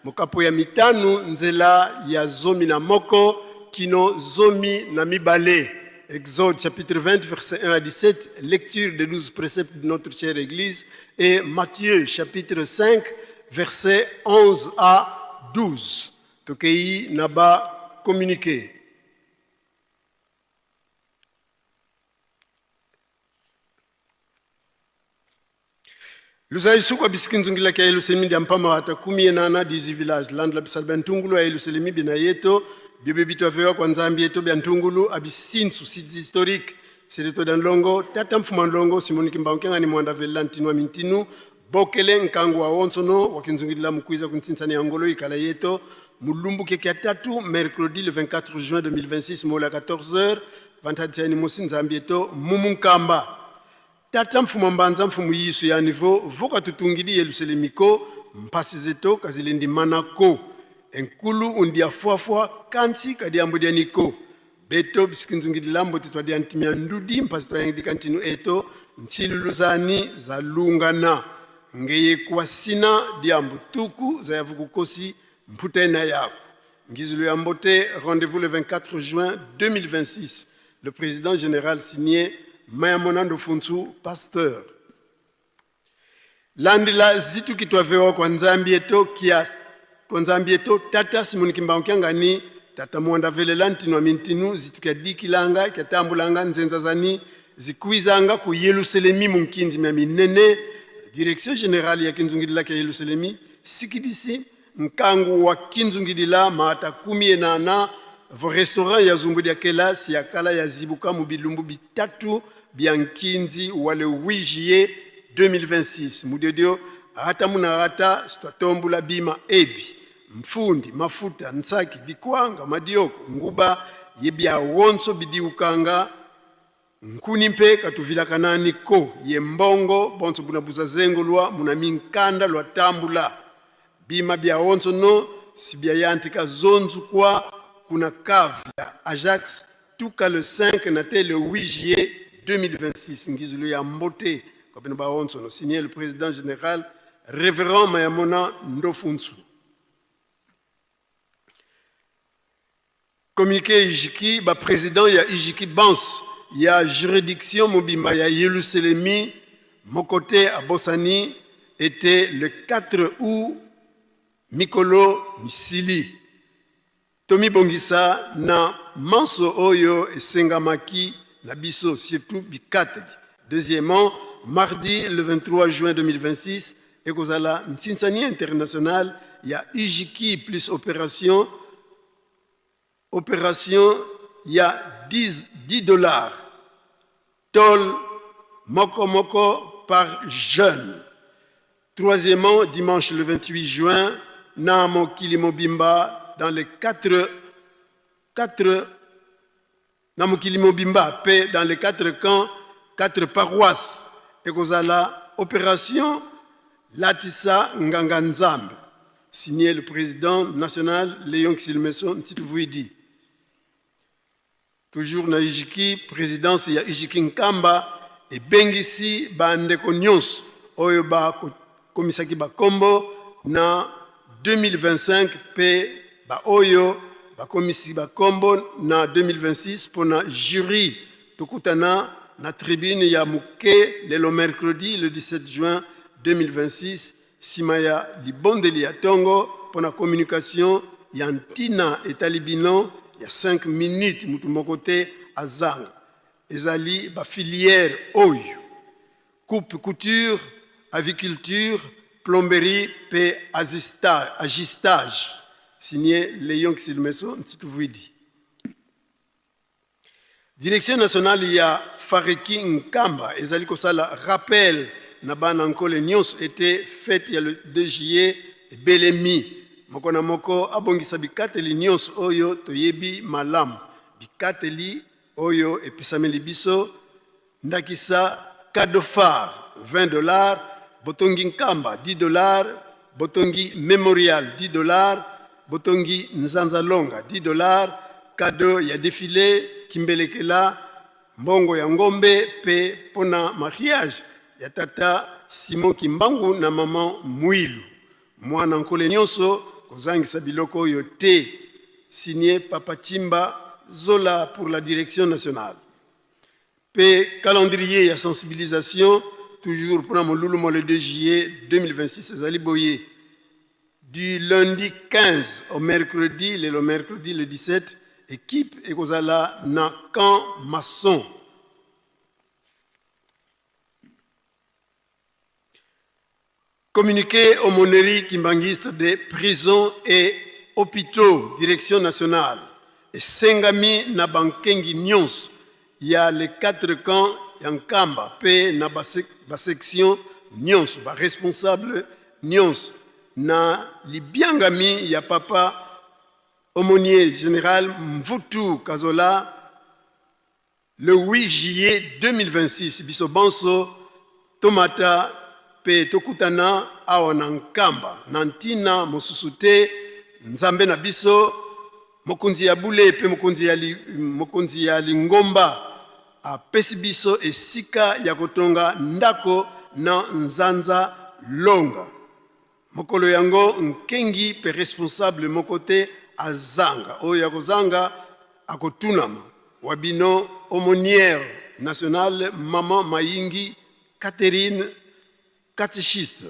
mokapo ya mitano nzela ya 11 kino 12. Exode chapitre 20 verset 1 à 17, lecture des 12 préceptes de notre chère Église, et Matthieu chapitre 5 verset 11 à 12. Tokei naba communiqué. Luzayi suku abisiki nzungilaki ya Yelusalemi dia mpama ata kumi enana 18 village landla bisala bia ntungulu ya Yelusalemi bina yeto biobe bitu avewa kwa Nzambi yeto bia ntungulu abisinsu sites historiques sirito dia nlongo tata mfuma nlongo Simoni Kimbangu kiangani mwanda velela ntinu wa mintinu bokele nkangu wa onsono wakinzungilila mukwiza kuntsintsani ya ngolo ikala yeto mulumbu keke ya tatu mercredi le 24 juin 2026 mola 14h vantadiani mosi Nzambi yeto mumunkamba Tata mfumu mbanza mfumu yisu ya niveau voka tutungidi Yelusalemiko mpasi zeto kazilindi manako enkulu undia fuafua kansi kadiambo dia niko beto bisikinzungidi lambo titwa dia ntimia ndudi mpasi twayangidi kantinu eto nsiluluzani za lungana ngeye kwasina diambu tuku za yavukukosi mputena yako Ngizulu ya Mbote, rendez-vous le 24 juin 2026. Le président général signé Mayamonando Funsu, pasteur. Landila zitu kitwavewa kwa Nzambi eto kia kwa Nzambi eto tata Simoni Kimbangu kiangani tata mwanda velela ntinu mintinu zitu kia dikilanga kia tambulanga nzenza zani zikwizanga ku Yerusalemi munkindi mya minene direction générale ya kinzungidila kia Yerusalemi sikidisi nkangu wa kinzungidila maata 18 vo restaurant ya zumbu dia kelasi ya kala ya zibuka mu bilumbu bitatu bya nkinzi wa le 8 juillet 2026 mudedio ata muna ata sitwatombula bima ebi mfundi mafuta nsaki bikwanga madioko nguba ye bya wonso bidiukanga nkuni mpe katuvilaka nani ko ye mbongo bonso buna buza zengo lwa muna minkanda lwa tambula bima bya wonso no si bya yantika zonzu kwa kuna cave ya Ajax tuka le 5 na te le 8 juillet 2026 ngizulu ya mbote kwa bino ba wonso no signé le président général révérend Mayamona Ndofunsu. Communiqué Ijiki ba président ya Ijiki Bans ya juridiction mobimba ya Yelusalemi mokote abosani était le 4 août mikolo misili tomibongisa na manso oyo esengamaki na biso surtout bikateli. Deuxièmement, Mardi le 23 juin 2026, ekozala Ntsinsani International ya Ujiki plus opération opération ya 10 $ tol moko moko par jeune. Troisièmement, dimanche le 28 juin, na mokili mobimba dans les quatre quatre na mokili mobimba pe dans les quatre camps, quatre paroisses, ekozala opération Latisa Nganga Nzambe. Signé le président national Léon Kisilmeso Ntituvuidi. Toujours na Ujiki, présidence ya Ujiki Nkamba ebengisi bandeko nyonso oyo bakomisaki bakombo na 2025 mpe baoyo bakomisi bakombo na 2026 mpona jury. Tokutana na tribune ya moke lelo mercredi le 17 juin 2026, nsima ya libondeli ya ntongo, mpona communication ya ntina etali bino ya 5 minutes. Mutu moko te azanga. Ezali bafilière oyo: coupe couture, aviculture, plomberie mpe ajustage. Signé Léon Kisilmeso Ntituvuidi. Direction nationale ya Fareki Nkamba ezali kosala rappel na bana nkole nyonso ete fête ya le 2 juillet ebelemi. Moko na moko abongisa bikateli nyonso oyo toyebi malamu, bikateli oyo epesameli biso, ndakisa cadeau phare 20 $, botongi Nkamba 10 $, botongi mémorial 10 $, botongi Nzanzalonga 10 $, cadeau ya défilé Kimbelekela, mbongo ya ngombe, mpe mpona mariage ya tata Simon Kimbangu na mama Mwilu. Mwana nkole nyonso kozangisa biloko oyo te. Signé Papa Chimba Zola pour la direction nationale. Mpe calendrier ya sensibilisation, toujours mpona molulu mwa le 2 juillet 2026, ezali boye: du lundi 15 au mercredi, lelo mercredi le 17, équipe ekozala na camp maçon. Communiqué aumônerie kimbanguiste des prisons et hôpitaux, direction nationale esengami na bankengi nyonso ya les quatre camps ya Nkamba mpe na basection nyonso, baresponsable nyonso, na libiangami ya papa aumônier général Mvutu Kazola, le 8 juillet 2026, biso banso tomata mpe tokutana awa na Nkamba na ntina mosusu te. Nzambe na biso, mokonzi ya bule mpe mokonzi ya lingomba, apesi biso esika ya kotonga ndako na Nzanza Longa. Mokolo yango, nkengi mpe responsable moko te azanga. Oyo ya kozanga akotunama. Wa bino aumônière nationale mama Mayingi Catherine, catéchiste.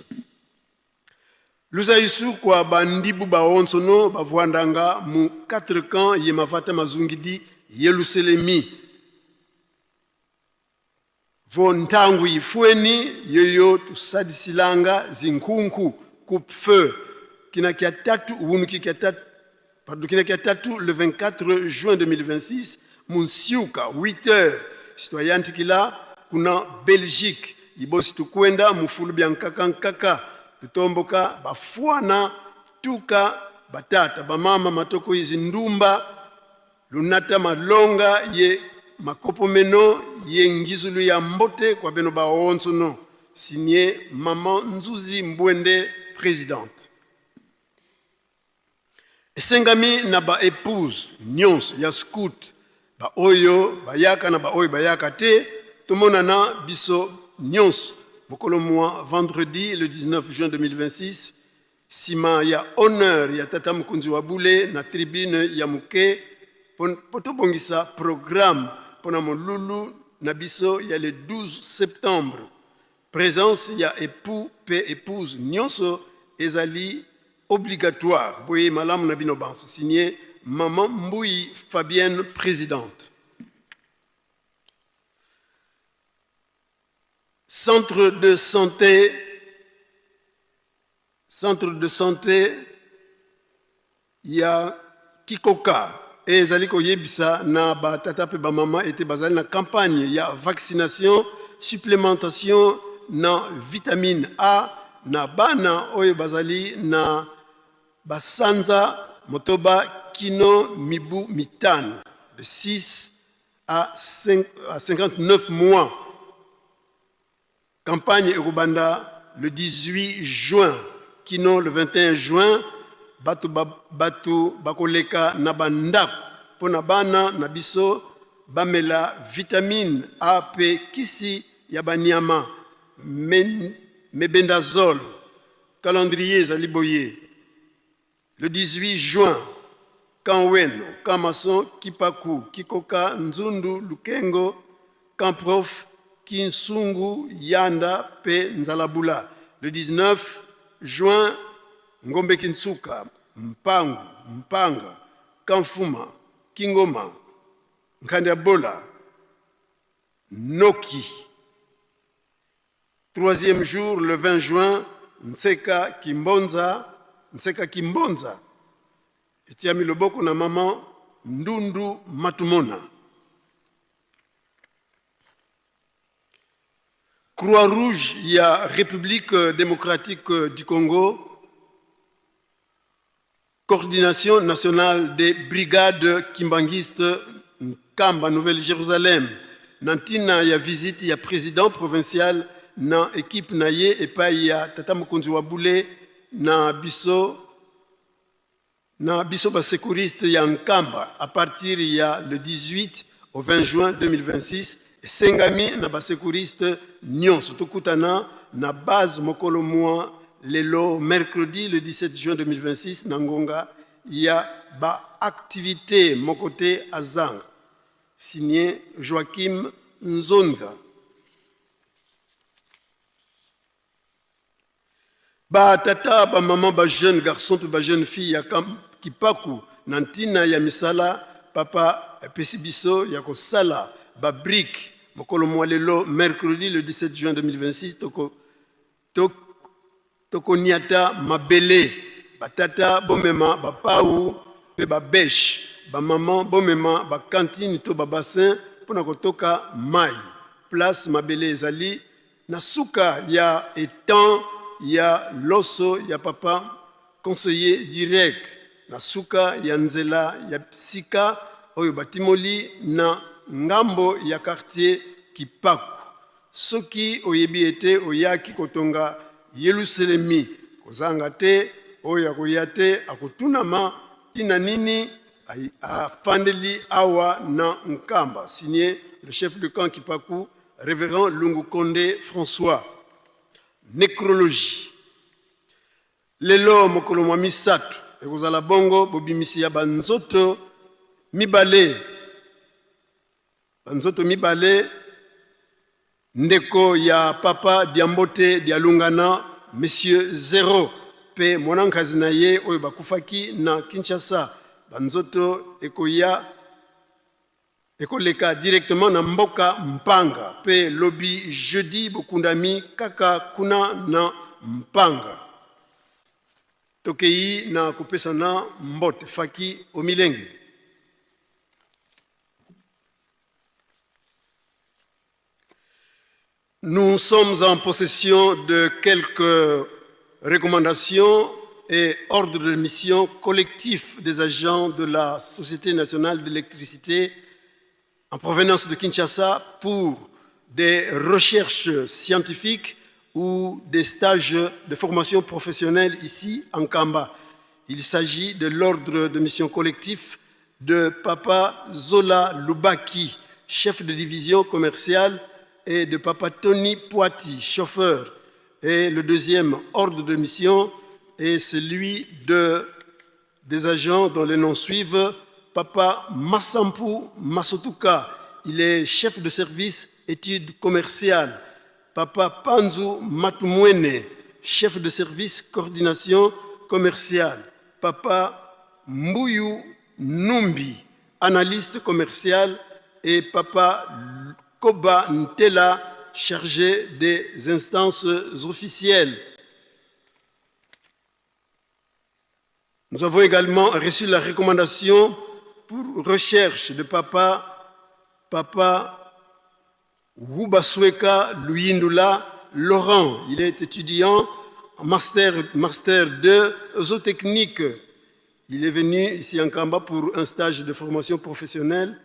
Luzaisu kwa bandibu baonsono bavwandanga mu 4 camps ye mavata mazungidi Yelusalemi vo ntangu ifweni yoyo tusadisilanga zinkunku coupe-feu kina kia tatu wunuki kia tatu, pardon, kina kia tatu le 24 juin 2026 munsiuka 8 heures, citoyen kuna Belgique ibosi tukwenda mufulu bya nkaka nkaka tutomboka bafwana tuka batata bamama matoko izi ndumba lunata malonga ye makopomeno ye ngizulu ya mbote kwa beno baonsono. Signé mama Nzuzi Mbwende, présidente. Esengami na baépouse nyonso ya scout, baoyo bayaka na baoyo bayaka te, tomonana biso nyonso mokolo mwa vendredi le 19 juin 2026, nsima ya honneur ya tata mokonzi wa bule na tribune ya moke, mpo tobongisa programme mpona molulu na biso ya le 12 septembre. Présence ya époux mpe épouse nyonso ezali obligatoire. Boye malamu na bino banso. Signé mama Mbui Fabienne, présidente. Centre de santé, centre de santé ya Kikoka ezali koyebisa na batata mpe bamama ete bazali na campagne ya vaccination, supplémentation na vitamine A na bana oyo bazali na basanza 6 kino mibu 5, de 6 à 5, à 59 mois. Campagne ekobanda le 18 juin kino le 21 juin. Bato, ba, bato bakoleka na bandako mpo na bana na biso bamela vitamine A mpe kisi ya banyama mebendazole. Calendrier ezali boye: le 18 juin, Kanweno, Kamason, Kipaku, Kikoka, Nzundu, Lukengo, Kamprof, Kinsungu, Yanda pe Nzalabula. Le 19 juin, Ngombe Kinsuka, Mpangu, Mpanga, Kamfuma, Kingoma, Nkandiabola, Noki. Troisième jour, le 20 juin, Nseka Kimbonza, Nseka Kimbonza, etiami loboko na mama Ndundu Matumona. Croix-Rouge ya République démocratique du Congo, Coordination nationale des brigades kimbanguistes Nkamba Nouvelle-Jérusalem, na ntina ya visite ya président provincial na équipe na ye epai ya tata mokonzi wa bule na biso basécuriste ya Nkamba à partir ya le 18 au 20 juin 2026, esengami na basécuriste nyonso tokutana na base mokolo mwa lelo, mercredi le 17 juin 2026, na ngonga ya baactivité moko te azanga. Signé Joachim Nzonza. Batata, bamama, bajeune garçon mpe bajeune fille ya Kipaku, na ntina ya misala papa apesi biso ya kosala babriques, mokolo mwa lelo, mercredi le 17 juin 2026, tokoniata mabele. Batata bomema bapau mpe babêches, bamama bomema bacantine to babassin mpona kotoka mai. Place mabele ezali na suka ya étang ya loso ya papa conseiller direct, na suka ya nzela ya sika oyo batimoli na ngambo ya quartier Kipaku. Soki oyebi ete oyaki kotonga Yelusalemi, kozanga te. Oyo akoya te akotunama ntina nini afandeli awa na Nkamba. Signé le chef de camp Kipaku, révérend Lungu Konde François. Nécrologie. Lelo mokolo mwa misato ekozala bongo bobimisi ya banzoto mibale, banzoto mibale: ndeko ya papa Diambote Dialungana, monsieur Zero, mpe mwana-nkazi na ye oyo bakufaki na Kinshasa. Banzoto ekoya, ekoleka directement na mboka Mpanga, mpe lobi jeudi bokundami kaka kuna na Mpanga. Tokei na kopesana mbote faki omilengeli. Nous sommes en possession de quelques recommandations et ordres de mission collectifs des agents de la Société nationale d'électricité en provenance de Kinshasa pour des recherches scientifiques ou des stages de formation professionnelle ici en Nkamba. Il s'agit de l'ordre de mission collectif de Papa Zola Lubaki, chef de division commerciale, et de Papa Tony Poiti, chauffeur. Et le deuxième ordre de mission est celui des agents dont les noms suivent. Papa Massampu Masotuka, il est chef de service études commerciales. Papa Panzu Matumwene, chef de service coordination commerciale. Papa Mbuyu Numbi, analyste commercial. Et Papa Koba Ntela, chargé des instances officielles. Nous avons également reçu la recommandation pour recherche de papa, papa Wubasweka Luyindula Laurent. Il est étudiant en master, master 2 zootechnique. Il est venu ici en Kamba pour un stage de formation professionnelle,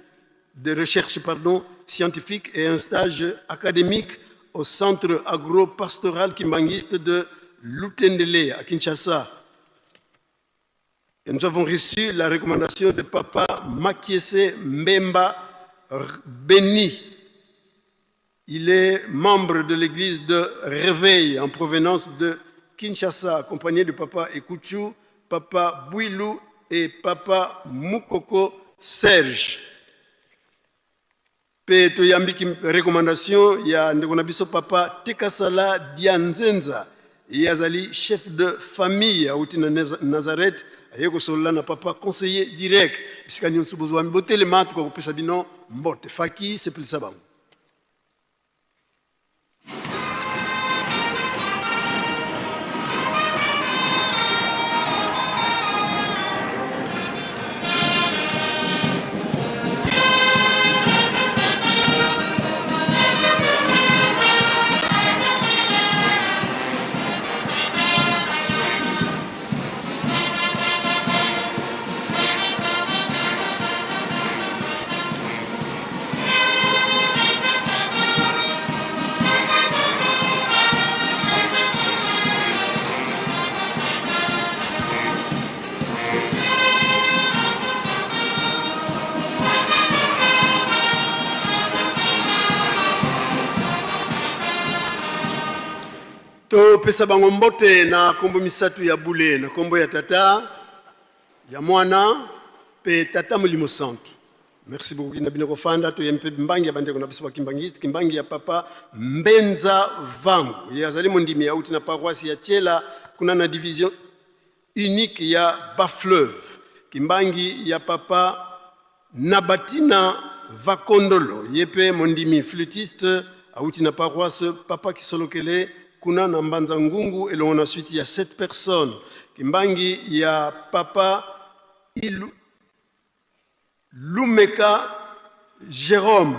de recherche pardon, scientifique et un stage académique au centre agro-pastoral kimbanguiste de Lutendele à Kinshasa. Et nous avons reçu la recommandation de papa Makiese Mbemba Beni. Il est membre de l'église de Réveil en provenance de Kinshasa, accompagné de papa Ekuchu, papa Bouilou et papa Mukoko Serge. Mpe toyambiki recommandation ya ndeko na biso papa Tekasala Dianzenza. Ye azali chef de famille auti na Nazareth, aye kosolola na papa conseiller direct. Bisika nyonso bozwami botelema, tokokopesa bino mbote. Faki sepelisa bango. Topesa bango mbote na nkombo misato ya bule, na nkombo ya Tata, ya Mwana mpe Tata Molimo Santu. Merci beaucoup na bino kofanda. Toye mpe mbangi ya bandeko na biso bakimbangiste, kimbangi ya papa Mbenza Vangu. Ye azali mondimi auti na paroisse ya Tiela kuna na division unique ya Bas-Fleuve. Kimbangi ya papa Nabatina Vakondolo, ye mpe mondimi flûtiste auti na paroisse Papa Kisolokele kuna na Mbanza Ngungu elongo na suite ya 7 personnes. Kimbangi ya papa Ilu Lumeka Jerome,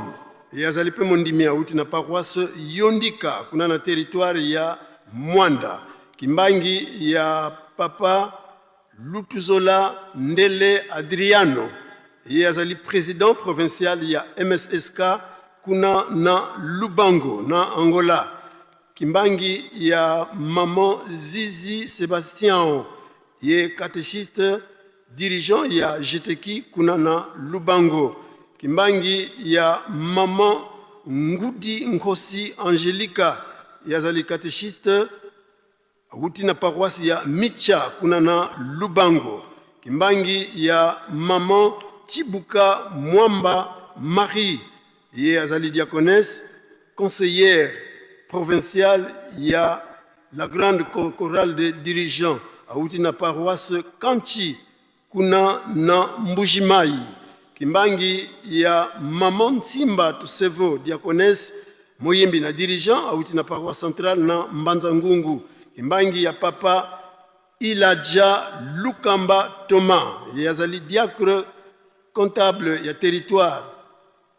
ye azali mpe mondimi auti na paroisse Yondika kuna na territoire ya Mwanda. Kimbangi ya papa Lutuzola Ndele Adriano, ye azali président provincial ya MSSK kuna na Lubango na Angola. Kimbangi ya maman Zizi Sebastian, ye catéchiste dirigeant ya GTK kuna na Lubango. Kimbangi ya maman Ngudi Nkosi Angelica, ye azali catéchiste awuti na paroisse ya Micha kuna na Lubango. Kimbangi ya maman Chibuka Mwamba Marie, ye azali diaconesse conseillère provinciale ya la grande chorale de dirigeants awuti na paroisse Kanchi kuna na Mbujimayi. Kimbangi ya maman Nsimba Tusevo, diaconesse moyembi na dirigeant awuti na paroisse centrale na Mbanza Ngungu. Kimbangi ya papa Iladja Lukamba Thomas, ye azali diacre comptable ya territoire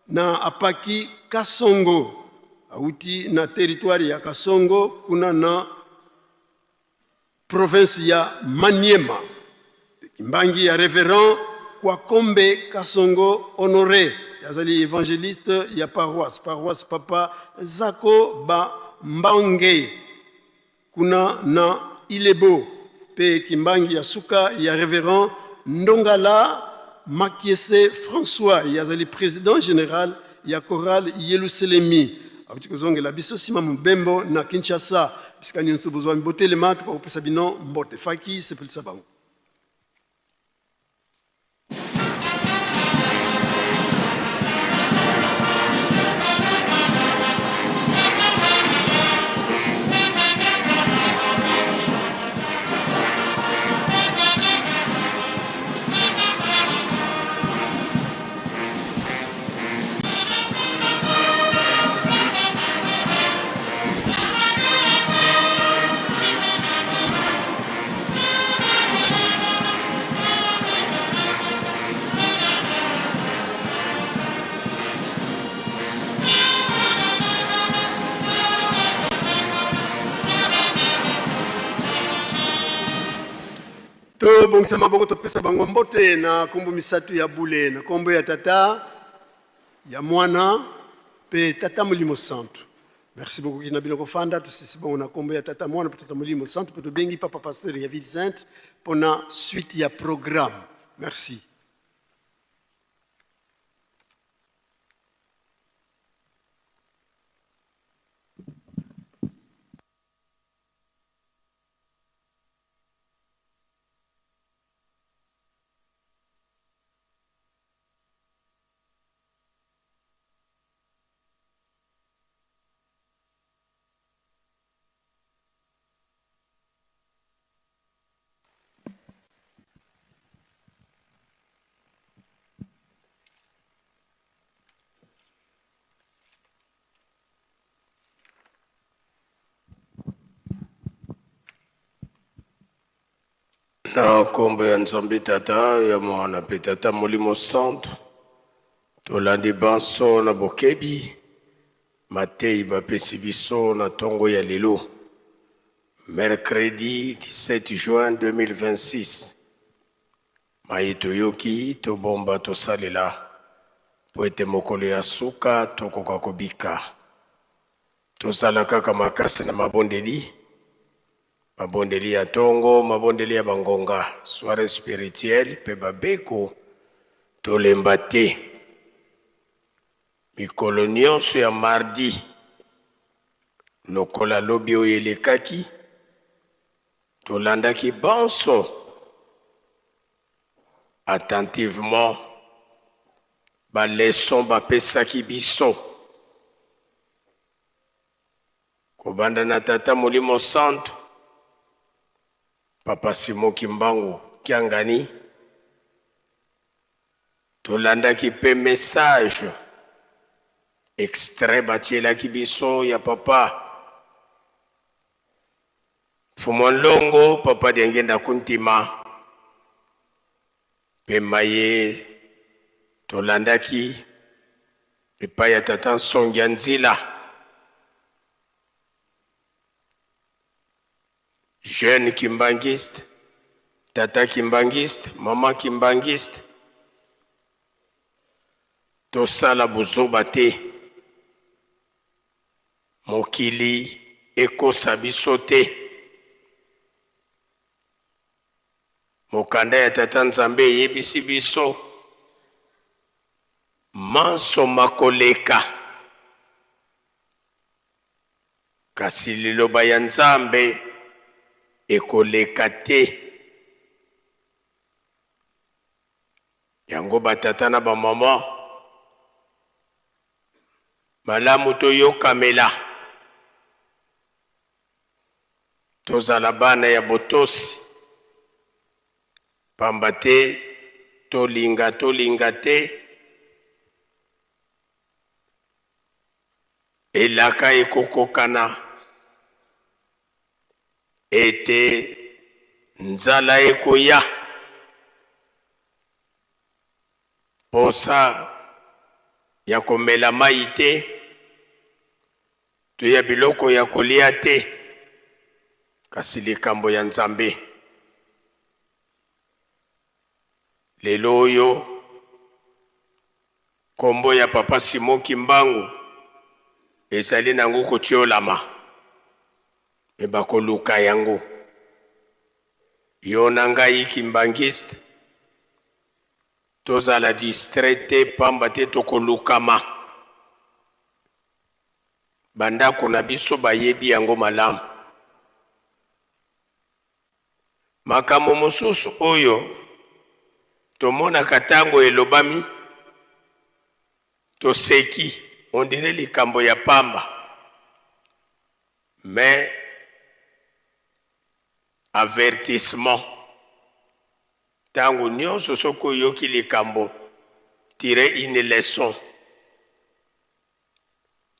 na Apaki Kasongo, awuti na territoire ya Kasongo kuna na province ya Maniema. Kimbangi ya révérend Kwakombe Kasongo Honoré, azali évangéliste ya paroisse papa Zako ba Mbange kuna na Ilebo. Pe kimbangi ya suka ya révérend Ndongala Makiese François, azali président général ya chorale Yelusalemi, auti kozongela biso nsima mobembo na Kinshasa. Bisika nyonso bozwami botelema, tokokopesa bino mbote. Faki sepelisa bango. Tobongisa maboko topesa bango mbote na kombo misatu ya bule, na kombo ya Tata, ya Mwana pe Tata Molimo Santu. Merci beaucoup kina bino kofanda tosisi bango na kombo ya Tata, Mwana pe Tata Molimo Santu pe tobengi Papa Pasteur ya Ville Sainte pona suite ya programme. Merci. Na nkombo ya Nzambe Tata, ya Mwana mpe Tata Molimo Santu, tolandi banso na bokebi mateyi bapesi biso na ntongo ya lelo mercredi 17 juin 2026. Maye toyoki, tobomba, tosalela, mpo ete mokolo ya suka tokoka kobika. Tozala kaka makasi na mabondeli, mabondeli ya ntongo, mabondeli ya bangonga, soiree spirituelle mpe babeko, tolemba te. Mikolo nyonso ya mardi, lokola lobi oyo elekaki, Tolandaki banso attentivement ba leçons bapesaki biso, kobanda na Tata Molimo Santu, Papa Simon Kimbangu Kiangani, tolandaki mpe message extrait batielaki biso ya Papa Mfumu Nlongo, Papa Diangienda Kuntima, mpe maye tolandaki epai ya Tata Nsongia Nzila, jeune kimbanguiste, tata kimbanguiste, maman kimbanguiste, tosala buzoba te. Mokili ekosa biso te. Mokanda ya Tata Nzambe eyebisi biso manso makoleka, kasi liloba ya Nzambe ekoleka te. Yango ba tata na ba maman malamu toyokamela, tozala bana ya botosi, pamba te tolinga tolinga te, elaka ekokokana ete nzala ekoya. Posa ya komela mayi te to ya biloko ya kolia te, kasi likambo ya Nzambe. Lelo oyo kombo ya Papa Simon Kimbangu ezali nango kotiolama, me bakoluka yango. Yo na ngai Kimbanguiste Tozala distrait te pamba te tokolukama. Ba ndako na biso bayebi yango malamu. Makambo mosusu oyo tomonaka tango elobami, toseki, on dirait likambo ya pamba mais avertissement. Tango nionso soki oyoki likambo tirer une leçon.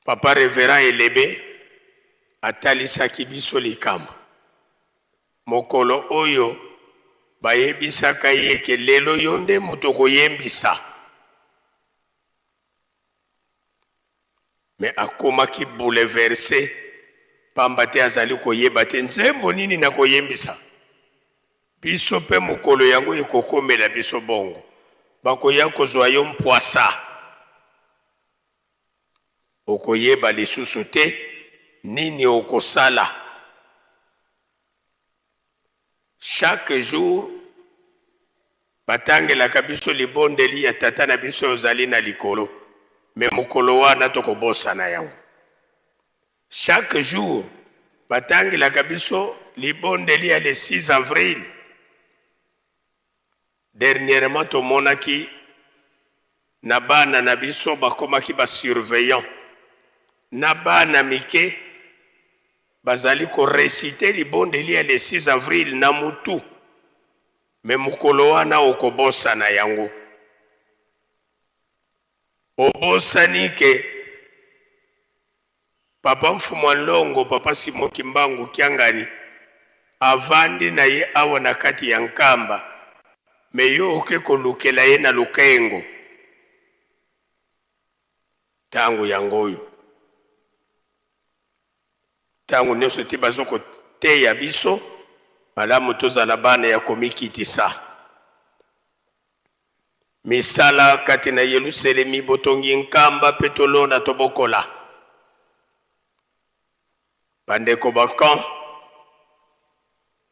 Papa Reverend Elebe atalisaki biso likambo. Mokolo oyo bayebisaka ye ke lelo yo nde moto okoyembisa. Mais akomaki bouleverse pamba te azali koyeba te nzembo nini nakoyembisa. Biso mpe mokolo yango ekokomela biso bongo. Bakoya kozwa yo mpwasa. Okoyeba lisusu te nini okosala. Chaque jour batangelaka biso libondeli ya Tata na biso ozali na likolo, mais mokolo wana tokobosana yango. Chaque jour batangelaka biso libondeli ya le 6 avril. Dernièrement tomonaki na bana na biso bakomaki ba surveillant na bana mike bazali ko reciter libondeli ya le 6 avril na mutu, mais mokolo wana okobosana yango. Obosani ke Papa Mfumua Nlongo, Papa Simon Kimbangu Kiangani avandi na ye awa na kati ya Nkamba, mais yo oke kolukela ye na Lukengo. Tango yango oyo, tango nionso ti bazo koteya biso, malamu tozala bana ya komikitisa. Misala kati na Yeluselemi, botongi Nkamba mpe tolona tobokola. Bandeko ba camp,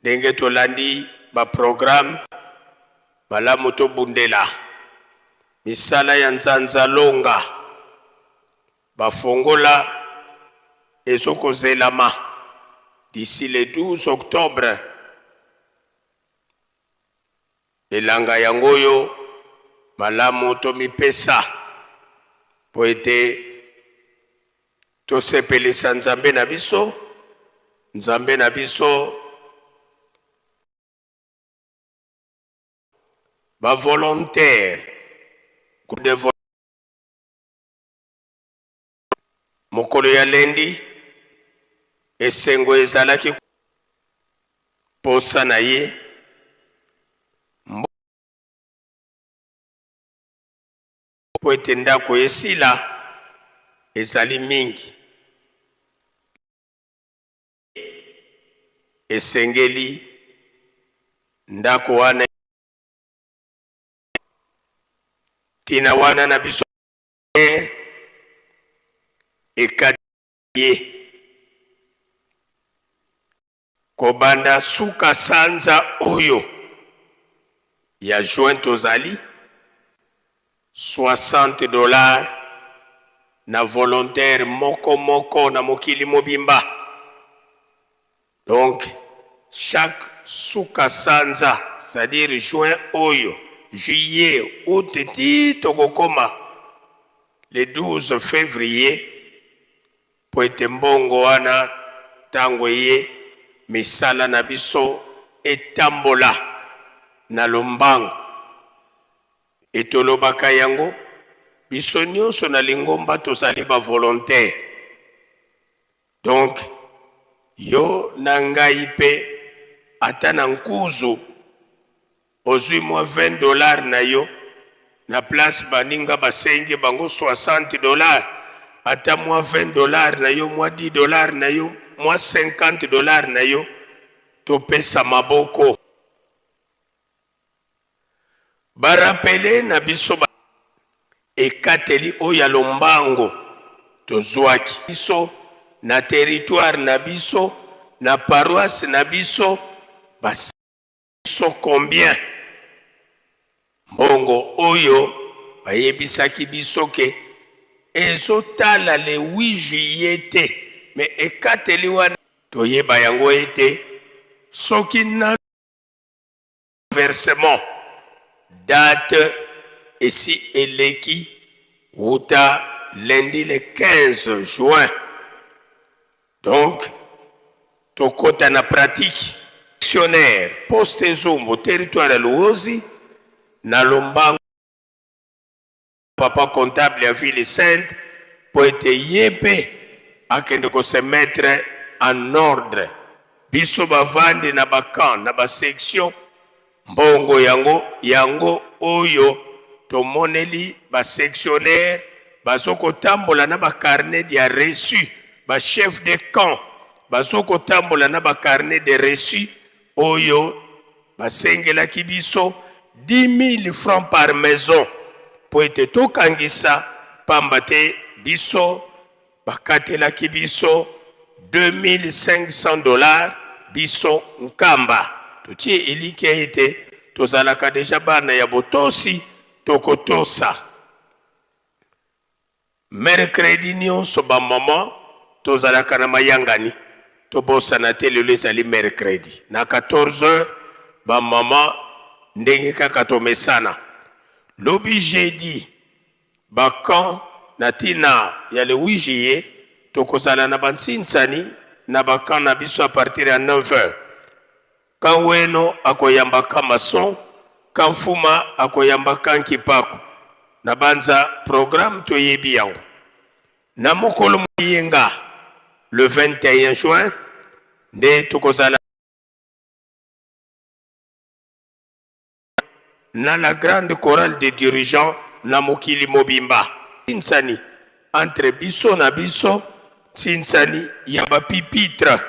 ndenge tolandi ba programme, malamu tobundela misala ya Nzanza Longa. Bafongola ezokozelama d'ici le 12 octobre. Elanga yango oyo malamu tomipesa mpo ete tosepelisa Nzambe na biso, Nzambe na biso. Ba volontaires, groupe de Mokolo ya lundi, esengo ezalaki posa na ye. Mpo ete ndako esila ezali mingi, esengeli ndako wana ntina wana na biso ekati ye kobanda suka sanza oyo ya juin tozali 60 dollars na volontaire moko moko na mokili mobimba. Donc chaque suka sanza, c'est-à-dire juin oyo, juillet, août ti tokokoma le 12 février, po ete mbongo wana tango eye misala na biso etambola na lombango. Etolobaka yango biso nyonso na lingomba tozali ba volontaire. Donc yo na ngai pe ata na nkuzu ozui mwa 20 dollars na yo na place baninga basengi bango 60 dollars, ata mwa 20 dollars na yo, mwa 10 dollars na yo, mwa 50 dollars na yo, topesa maboko. Ba rappeler na biso ba ekateli oyo ya lombango tozuaki biso na territoire na biso na paroisse na biso ba biso combien mbongo oyo bayebisaki biso ke ezotala le 8 juillet te mais ekateli wana toyeba yango ete soki na Versement date esi eleki wuta lundi le 15 juin donc tokota na pratique. Actionnaire poste Zumbu territoire ya Luozi na lombango papa comptable ya ville sainte mpo ete ye mpe akende ko se mettre en ordre. Biso bavandi na ba camp na ba section, mbongo yango yango oyo tomoneli ba sectionnaires bazo kotambola na ba carnet ya reçu, ba chefs de camp bazo kotambola na ba carnet de reçu oyo. Basengelaki biso 10 000 francs par maison mpo ete tokangisa, pamba te biso bakatelaki biso 2500 dollars biso Nkamba. Totie elikya ete tozalaka deja bana ya botosi, tokotosa. Mercredi nionso ba maman tozalaka na mayangani, tobosana te lelo ezali mercredi na 14 heures ba maman ndenge kaka tomesana. Lobi jeudi ba camp na tina ya le 8 juillet tokozala na ba ntsinsani na ba camp na biso à partir ya 9 heures. Camp Weno akoyamba camp Mason, camp Fuma akoyamba camp Kipaku. Na banza programme toyebi yango. Na mokolo moyenga le 21 juin nde tokozala na la grande chorale des dirigeants na mokili mobimba. Ntsinsani entre biso na biso, ntsinsani ya ba pupitre.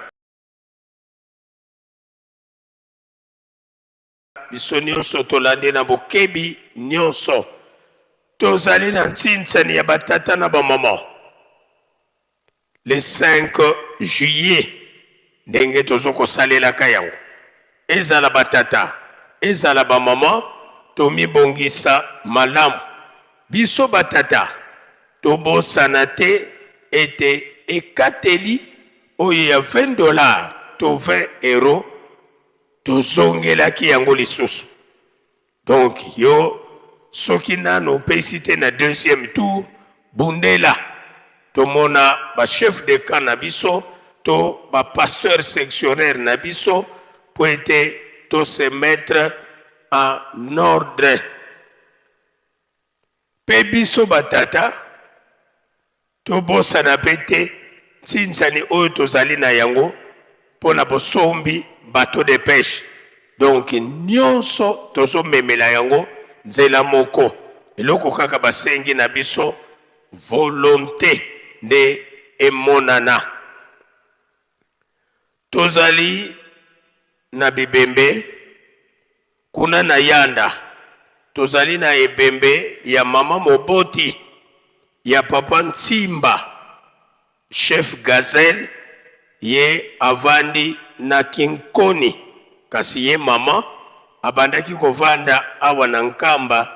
Biso nyonso tolandi na bokebi nyonso. Tozali na ntsinsani ya batata na bamama le 5 juillet, ndenge tozo kosalelaka yango. Ezala batata, ezala bamama, tomibongisa malamu. Biso batata, tobosana te ete ekateli oyo ya 20 dollars to 20 euros tozongelaki yango lisusu. Donc yo soki nanu opesi te na deuxième tour, bundela tomona ba chef de camp na biso to ba pasteur sectionnaire na biso po ete to se mettre en ordre. Pe biso ba tata tobosana pe te ntsinsani oyo tozali na yango mpo na bosombi bateau de peche. Donc nionso tozomemela yango nzela moko. Eloko kaka basengi na biso volonte nde emonana. Tozali na bibembe kuna na Yanda. Tozali na ebembe ya mama moboti ya papa Nsimba, chef Gazelle, ye avandi na Kinkoni, kasi ye mama abandaki kovanda awa na Nkamba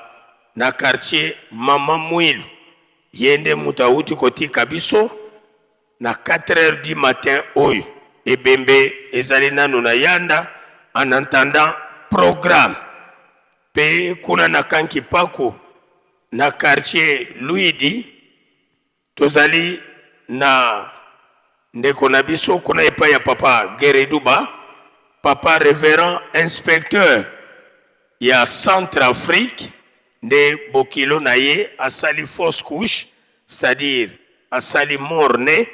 na quartier Mama Mwilu. Ye nde moto awuti kotika biso Na 4 heures du matin oyo ebembe ezali nanu na Yanda en entendant programme pe kuna na camp Kipaku na quartier Luidi tozali na ndeko na biso kuna epai ya papa Gereduba, papa reverend inspecteur ya Centre Afrique nde bokilo na ye asali fausse couche c'est à dire asali mort ne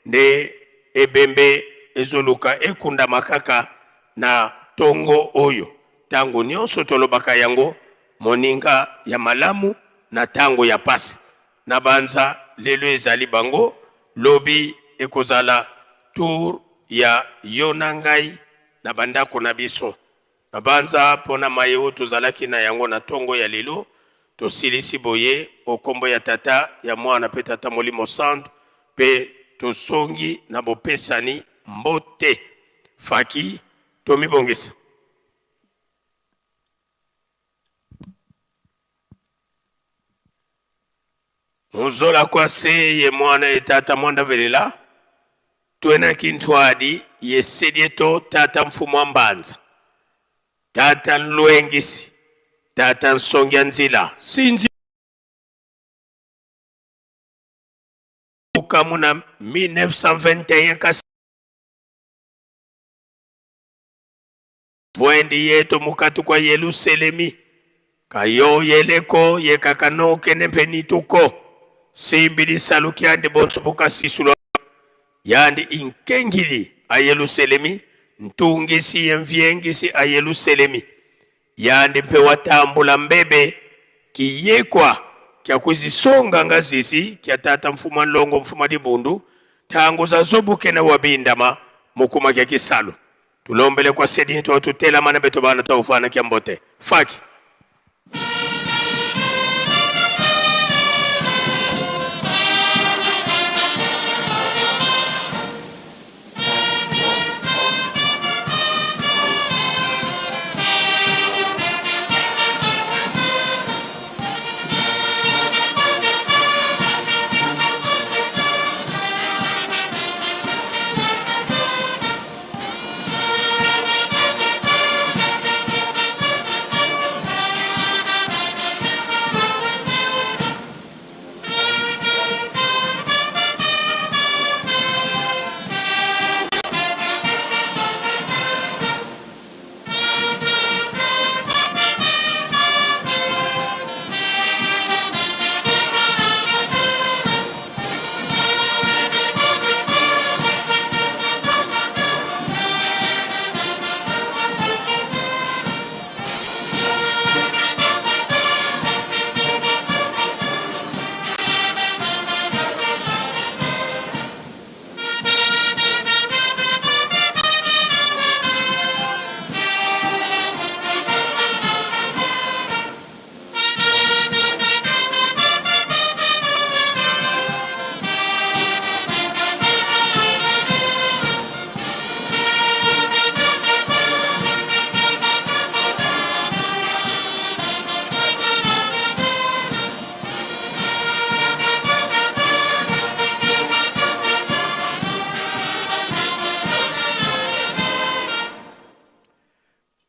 nde ebembe ezoluka ekundama kaka na tongo oyo. Tango nionso tolobaka yango, moninga ya malamu na tango ya pasi. Nabanza lelo ezali bango, lobi ekozala tour ya yo na ngai na ba ndako na biso. Nabanza mpo na maye oyo tozalaki na yango na tongo ya lelo, tosilisi boye o kombo ya Tata, ya Mwana mpe Tata Molimo Santu, mpe tosongi na bopesani mbote. Faki, tomibongisa. Muzola kwa se ye mwana ye tata mwanda velela twena kintwadi ye sedie to tata mfumu wa mbanza tata nlwengisi tata nsongi ya nzila sinzi bukamu na 1921 kasi Vwendi yetu mukatu kwa Yeluselemi, kayo yeleko ye kakanoke ne mpenituko, simbi lisalu kyandi bonso bukasisulwa yandi inkengili a Yeluselemi, ntungisi ye mvyengisi a Yeluselemi, yandi mpe watambula mbebe kiyekwa kya kuzisonga nga zizi kya tata mfuma nlongo mfuma dibundu, tango za zobukena wabindama mukuma kya kisalu. Tulombele kwa sedi yetu watutela mana beto bana twaufana kia mbote. Faki.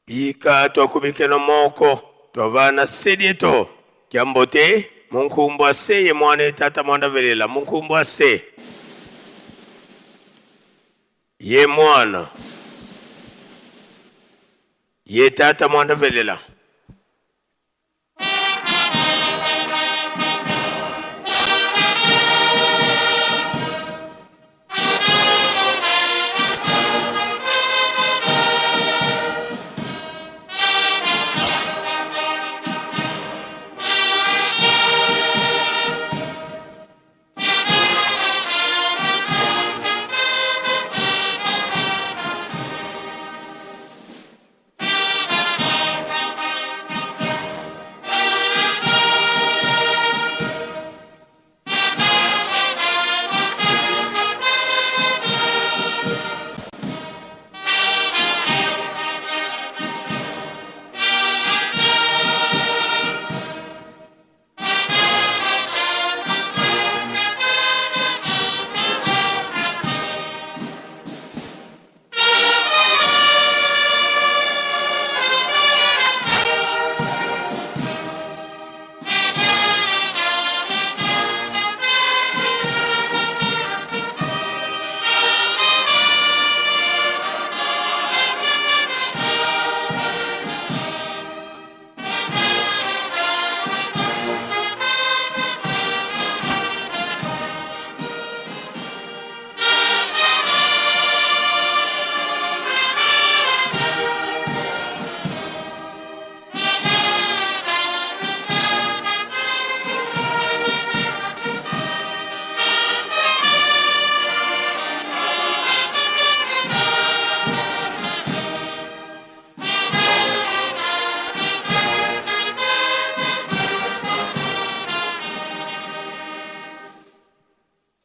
Bika twakubikeno moko twavana sedieto kyambote munkumbu ase ye mwana etata mwanda velela munkumbu ase ye mwana ye tata mwanda velela.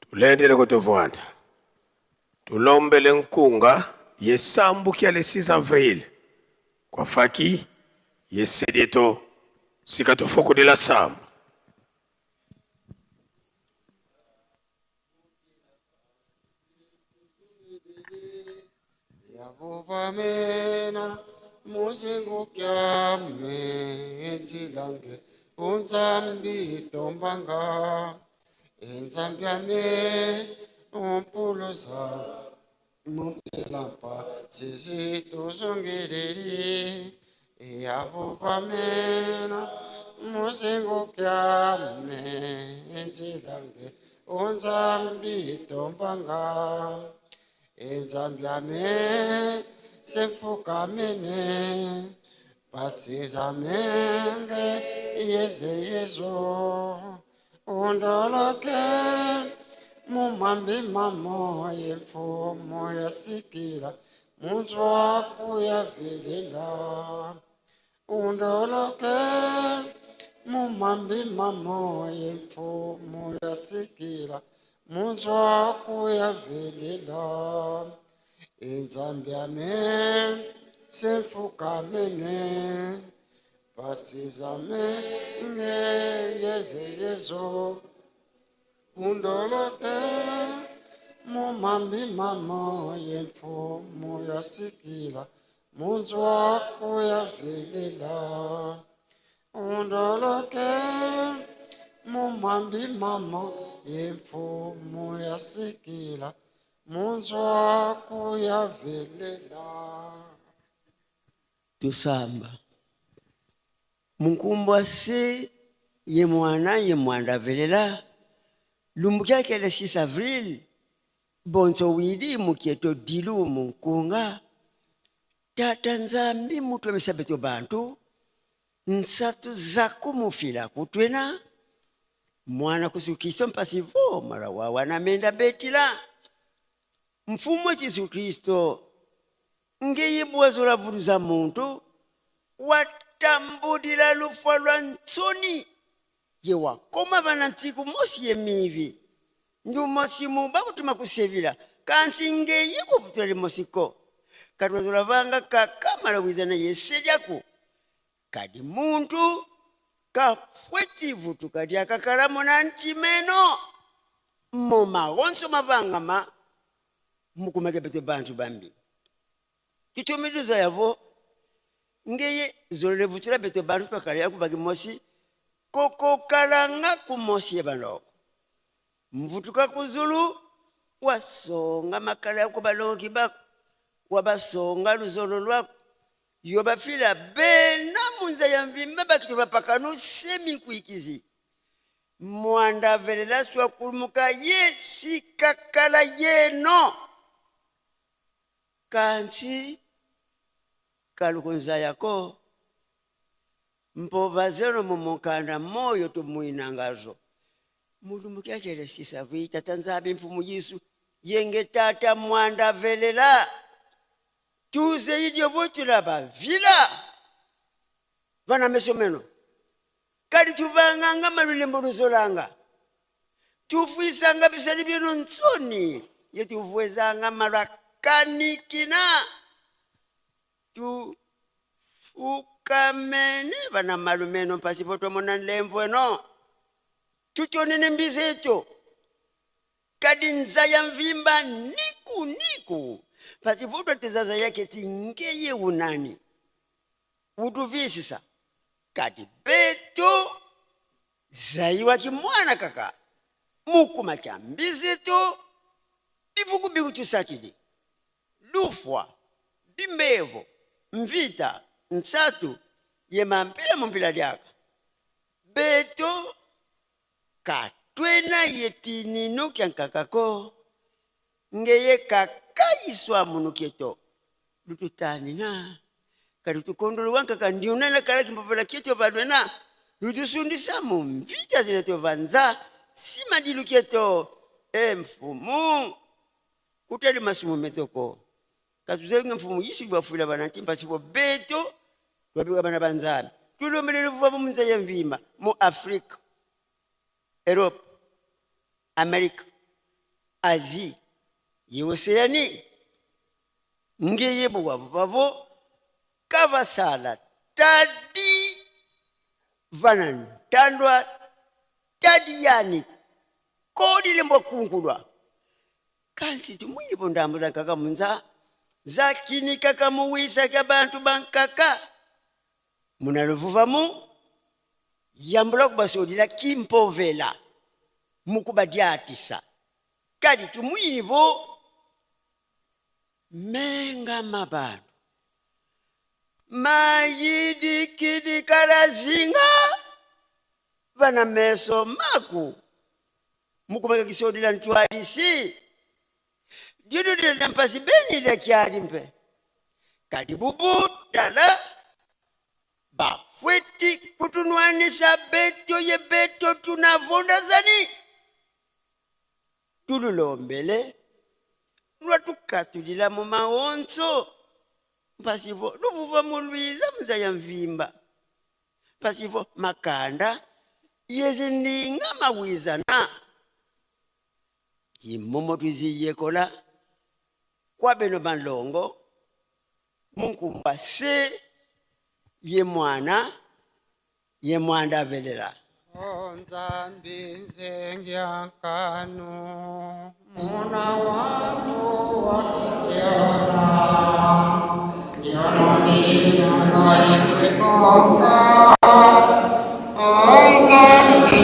Tulendele kutuvuanda tulombele nkunga yesambukia le 6 avril kwa faki yesedieto sika tufukudila sambu. Yabuvamena muzingu kyame enzilange unzambi tombanga enzambiame umpuluza mumpelampa sisi tuzungiriri yabuvamena muzingu kyame enzilange unzambi tombanga enzambiame semfukamene pasizamenge yeze yezo undoloke mumambi mamo yemfumo yasikila Munzwa kuyavelela undoloke mumambi mamoye mfumo yasikila munzwa kuyavelela inzambyame semfukamene pasizame ngeyezeyezo undoloke mumambi mamoye mfumo yasikila munzwa kuyavelela undoloke mumambi mama yemfumo yasikila munzwa kuyavelela. Tusamba munkumbwa se ye mwana ye mwanda velela lumbukyakele 6 avril bonso wili mukieto dilu munkunga tata nzambi mutwe misabeto bantu nsatu zakumufila kutwena mwana kusukiso mpasivo mala wawa namenda betila mfumo Yesu Kristo ngeyibwazola vuluza muntu watambulila lufwa lwa ntsoni ye wakoma bana ntsiku mosi ye mivi ndumosi muba kutuma kusevila kansi ngeyi kuputula limosiko katwazola vanga kakamala wizana yeselyaku kadi muntu kafwe tsivutu kadi akakalamo na ntimeno momawonso mavangama mukumekepete bantu bambi tutumiduza yavo ngeye zolelevutula bete bantu twakala yakubaki mosi kokokalanga kumosi yebaloko mvutuka kuzulu wasonga makala yako balongi bako wabasonga luzolo lwako yobafila bena munza ya mvimba bakitulwa pakanu semikuikizi mwanda velela swakulumuka ye sikakala yeno kansi kalukunza yako mpova zeno mumukanda moyo tumwinangazo mulumukyakele sisa vita tanzabi mfumu Yesu yenge tata mwanda velela tuze idyo botulaba vila vana meso meno kali tuvanganga malulembo luzolanga tufwisanga bisali bino ntsoni yetuvwezanga malwa kanikina tufukamene vana malumeno mpasi potomona nlembo tutonene mbizi eto kadi nza ya mvimba niku niku pasi potwatezaza yake tingeye unani utuvisisa kadi beto zaiwa kimwana kaka mukuma kya mbizi to bivuku bikutusakili lufwa bimbevo mvita nsatu yemampila mumpila lyaka beto katwena yetinino kyankakako ngeye kakayiswa munukieto lututanina kati tukondolo wankaka ndiunana kala kimpopela kieto valwena lutusundisa mu mvita zineto vanza simadilu kieto e mfumu kutali masumu metoko katuzenga mfumu Yesu bwafula bana ntimba sibo beto twabika bana banzambi tulomelele vuva mu nza ya mvimba mu Afrika, Europe, Amerika, Asie, Yeoseani ngeye bwavu bavo kavasala tadi vana ntandwa tadi yani kodi lembo kunkulwa kansi tumwili pondambula kaka munza zakini kaka muwisa ka bantu bankaka munaluvuvamu yambula kubasolila kimpovela mukubadiatisa kadi tumwili vo menga mabantu mayidikidi kalazinga vana meso maku mukumeka kisodila ntwalisi didudila mpasi beni la kyali mpe kadi bubu dala bafweti kutunwanisa beto ye beto tunavondazani tululombele Lwatukatulila mu maonso mpasivo luvuva mulwiza muzaya mvimba mpasivo makanda yezininga mawizana yimomo twiziyekola kwabeno banlongo munkumba se ye mwana ye mwanda avelela Nzambi nzengyankanu muna wantu wa tsiona nyono ikonga Nzambi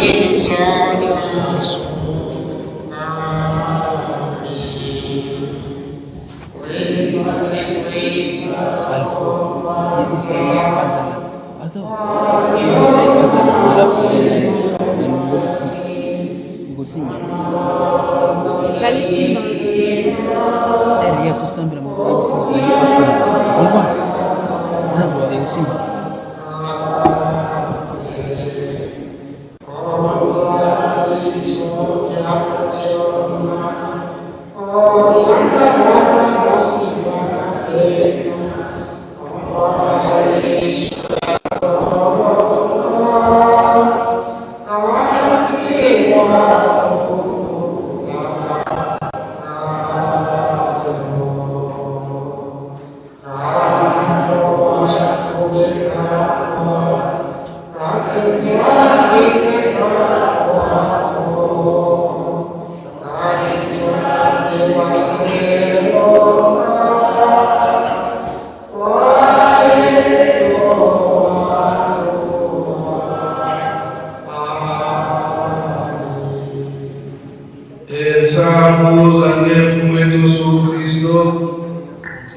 Alpha yebisa ye azala aza yebisa ye azala azala pole na ye nalongoli suti ekosimba ere ye azosambela moko yebisi likali afunga okompa nazwa ekosimba. Ensambu zange mfumu wetu Yesu Kristo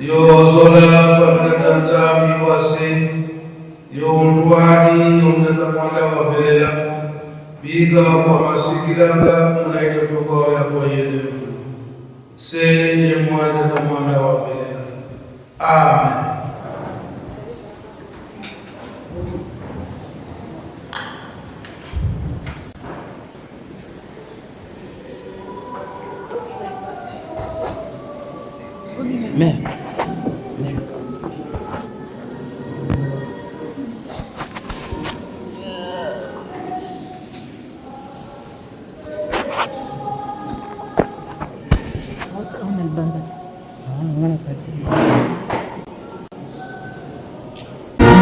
yozola pakatata Nzambi wase yontwani yomtata mwanda wavelela biga kwa masikilanga munaita toka ya kwa yelevu se ye mwana tata mwanda wavelela. Amen. Mais, mais.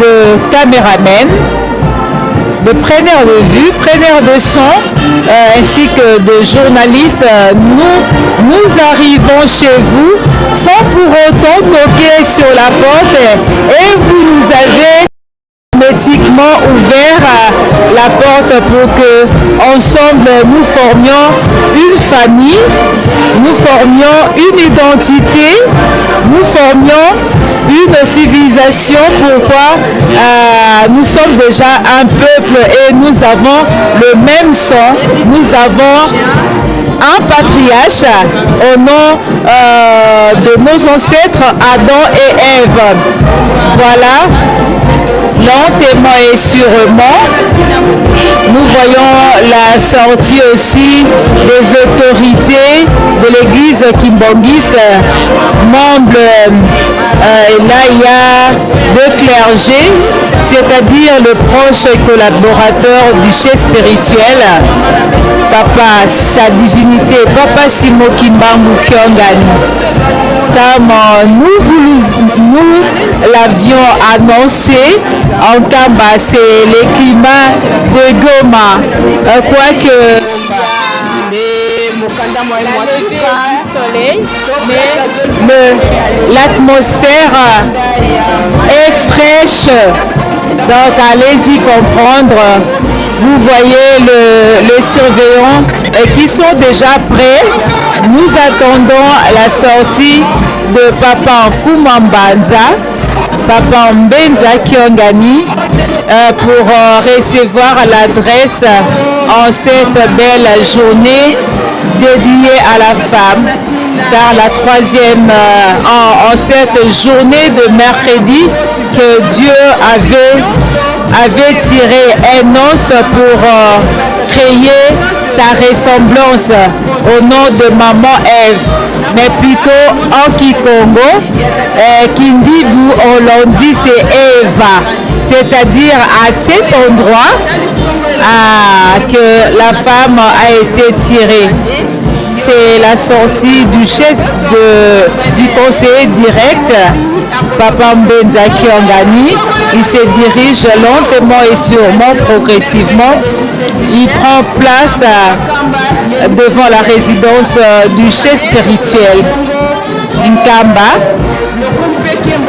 De caméramen, de preneurs de vue, preneurs de son, ainsi que de journalistes. Nous, nous arrivons chez vous sans pour autant toquer sur la porte et vous nous avez hermétiquement ouvert la porte pour que ensemble nous formions une famille, nous formions une identité, nous formions une civilisation. Pourquoi nous sommes déjà un peuple et nous avons le même sang, nous avons un patriarche au nom de nos ancêtres Adam et Ève. Voilà, lentement et sûrement, nous voyons la sortie aussi des autorités de l'église Kimbanguiste, membres, et là il y a deux clergés, c'est-à-dire le proche collaborateur du chef spirituel, Papa, sa divinité, Papa Simo Kimbangu Kiangani. Comme nous l'avions annoncé, en Kamba, c'est le climat de Goma. Quoique la levée du soleil, mais l'atmosphère est fraîche. Donc allez-y comprendre. Vous voyez les surveillants qui sont déjà prêts. Nous attendons la sortie de Papa Fumambanza, Papa Mbenza Kiangani, pour recevoir l'adresse en cette belle journée dédiée à la femme, car la troisième, en cette journée de mercredi que Dieu avait tiré un os pour créer sa ressemblance au nom de maman Ève, mais plutôt en Kikongo, Kindibu, on l'en dit c'est Eva, c'est-à-dire à cet endroit ah, que la femme a été tirée. C'est la sortie du chef de, du conseiller direct, Papa Mbenza Kiangani. Il se dirige lentement et sûrement, progressivement. Il prend place euh, devant la résidence euh, du chef spirituel, Nkamba,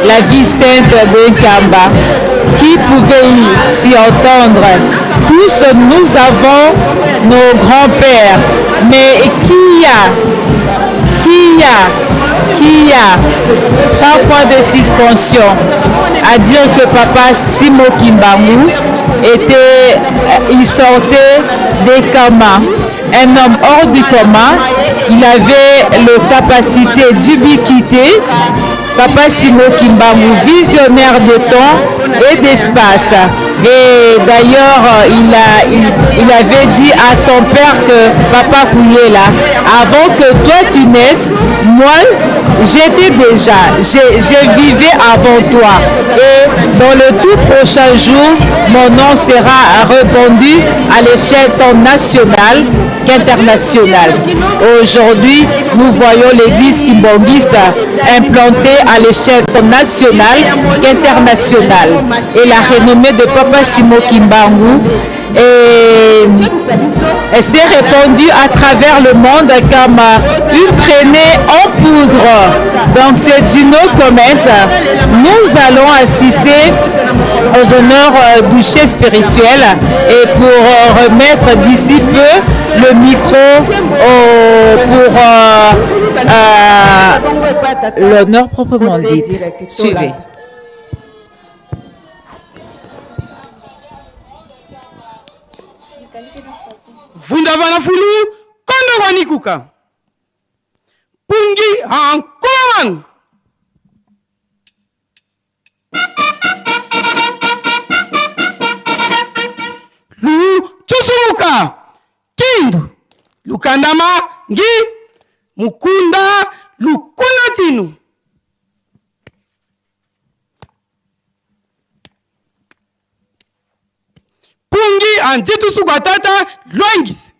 la vie sainte de Nkamba. Qui pouvait s'y entendre Tous nous avons nos grands-pères, mais qui a Qui a Qui a Trois points de suspension à dire que papa Simo Kimbangu était, euh, il sortait des comas. Un homme hors du coma, il avait la capacité d'ubiquité. Papa Simo Kimbangu, visionnaire de temps et d'espace. Et d'ailleurs, il, a, il, il avait dit à son père que Papa là, avant que toi tu naisses, moi j'étais déjà, je, je vivais avant toi. Et dans le tout prochain jour, mon nom sera répandu à l'échelle tant nationale qu'internationale. Aujourd'hui, nous voyons l'église Kimbangiste implantée à l'échelle tant nationale qu'internationale. Et la renommée de Papa Simo Kimbangu et elle s'est répandue à travers le monde comme une traînée en poudre. Donc c'est une comète. Nous allons assister aux honneurs du chef spirituel et pour remettre d'ici peu le micro pour l'honneur proprement dit. Suivez. Vunda vana fulu kondo wanikuka pungi hankoman lu tusumuka kindu lukandama ngi mukunda lukuna tinu pungi anzitusu kwa tata lwangisi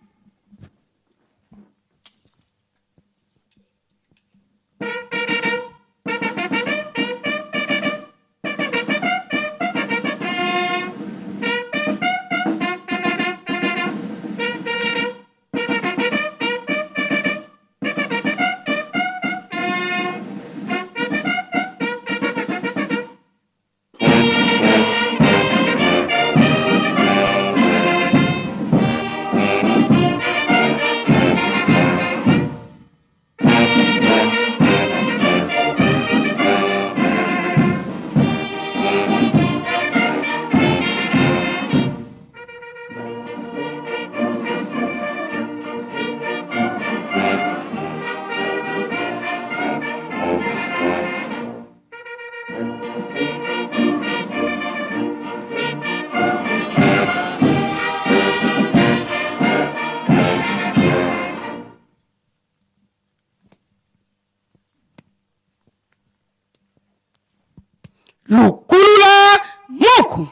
lukulula moku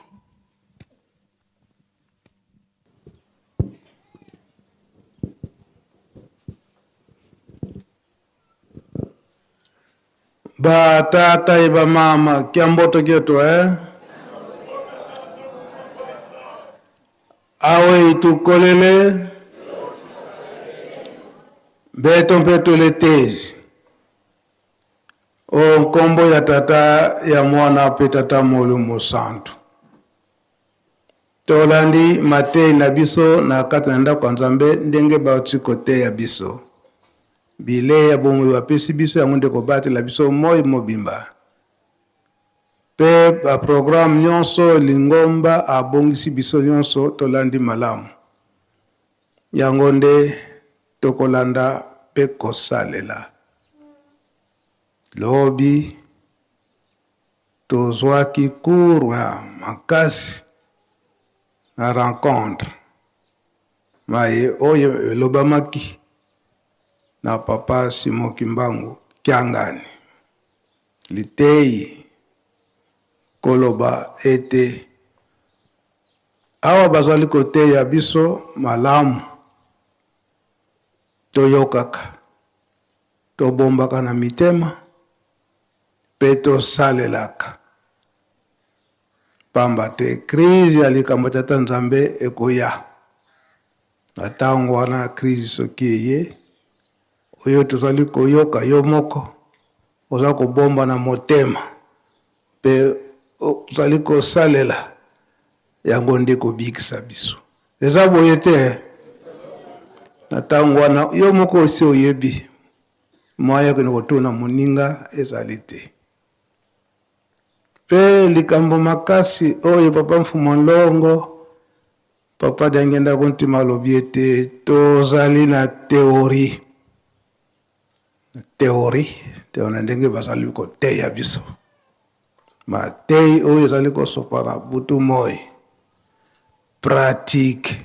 Ba tata e ba mama kiamboto kietu eh? Awe itukolele beto mpe tuletezi o nkombo ya tata ya mwana mpe tata molimo santu tolandi matei na biso na kati na ndako ya nzambe ndenge bauti koteya biso bilei ya bomoi bapesi biso yango nde kobatela biso moi mobimba mpe baprograme nyonso lingomba abongisi biso nyonso tolandi malamu yango nde tokolanda mpe kosalela lobi tozwaki cours ya makasi na rencontre. Maye oyo elobamaki na Papa Simon Kimbangu Kiangani, liteyi koloba ete awa bazali koteya biso malamu, toyokaka, tobombaka na mitema mpe tosalelaka. Pamba te crise ya likambo ya Tata Nzambe ekoya. Na tango wana crise soki eye, oyo tozali koyoka yo moko oza kobomba na motema mpe ozali kosalela yango nde kobikisa biso. Eza boye te? Na tango wana yo moko osi oyebi moyen ya kokende kotuna moninga ezali te. Pe likambo makasi oyo papa Mfumu Nlongo, papa Diangienda Kuntima alobi ete tozali na theorie, na theorie te na ndenge bazali koteya biso mateyi oyo ezali kosopana butu moi, pratique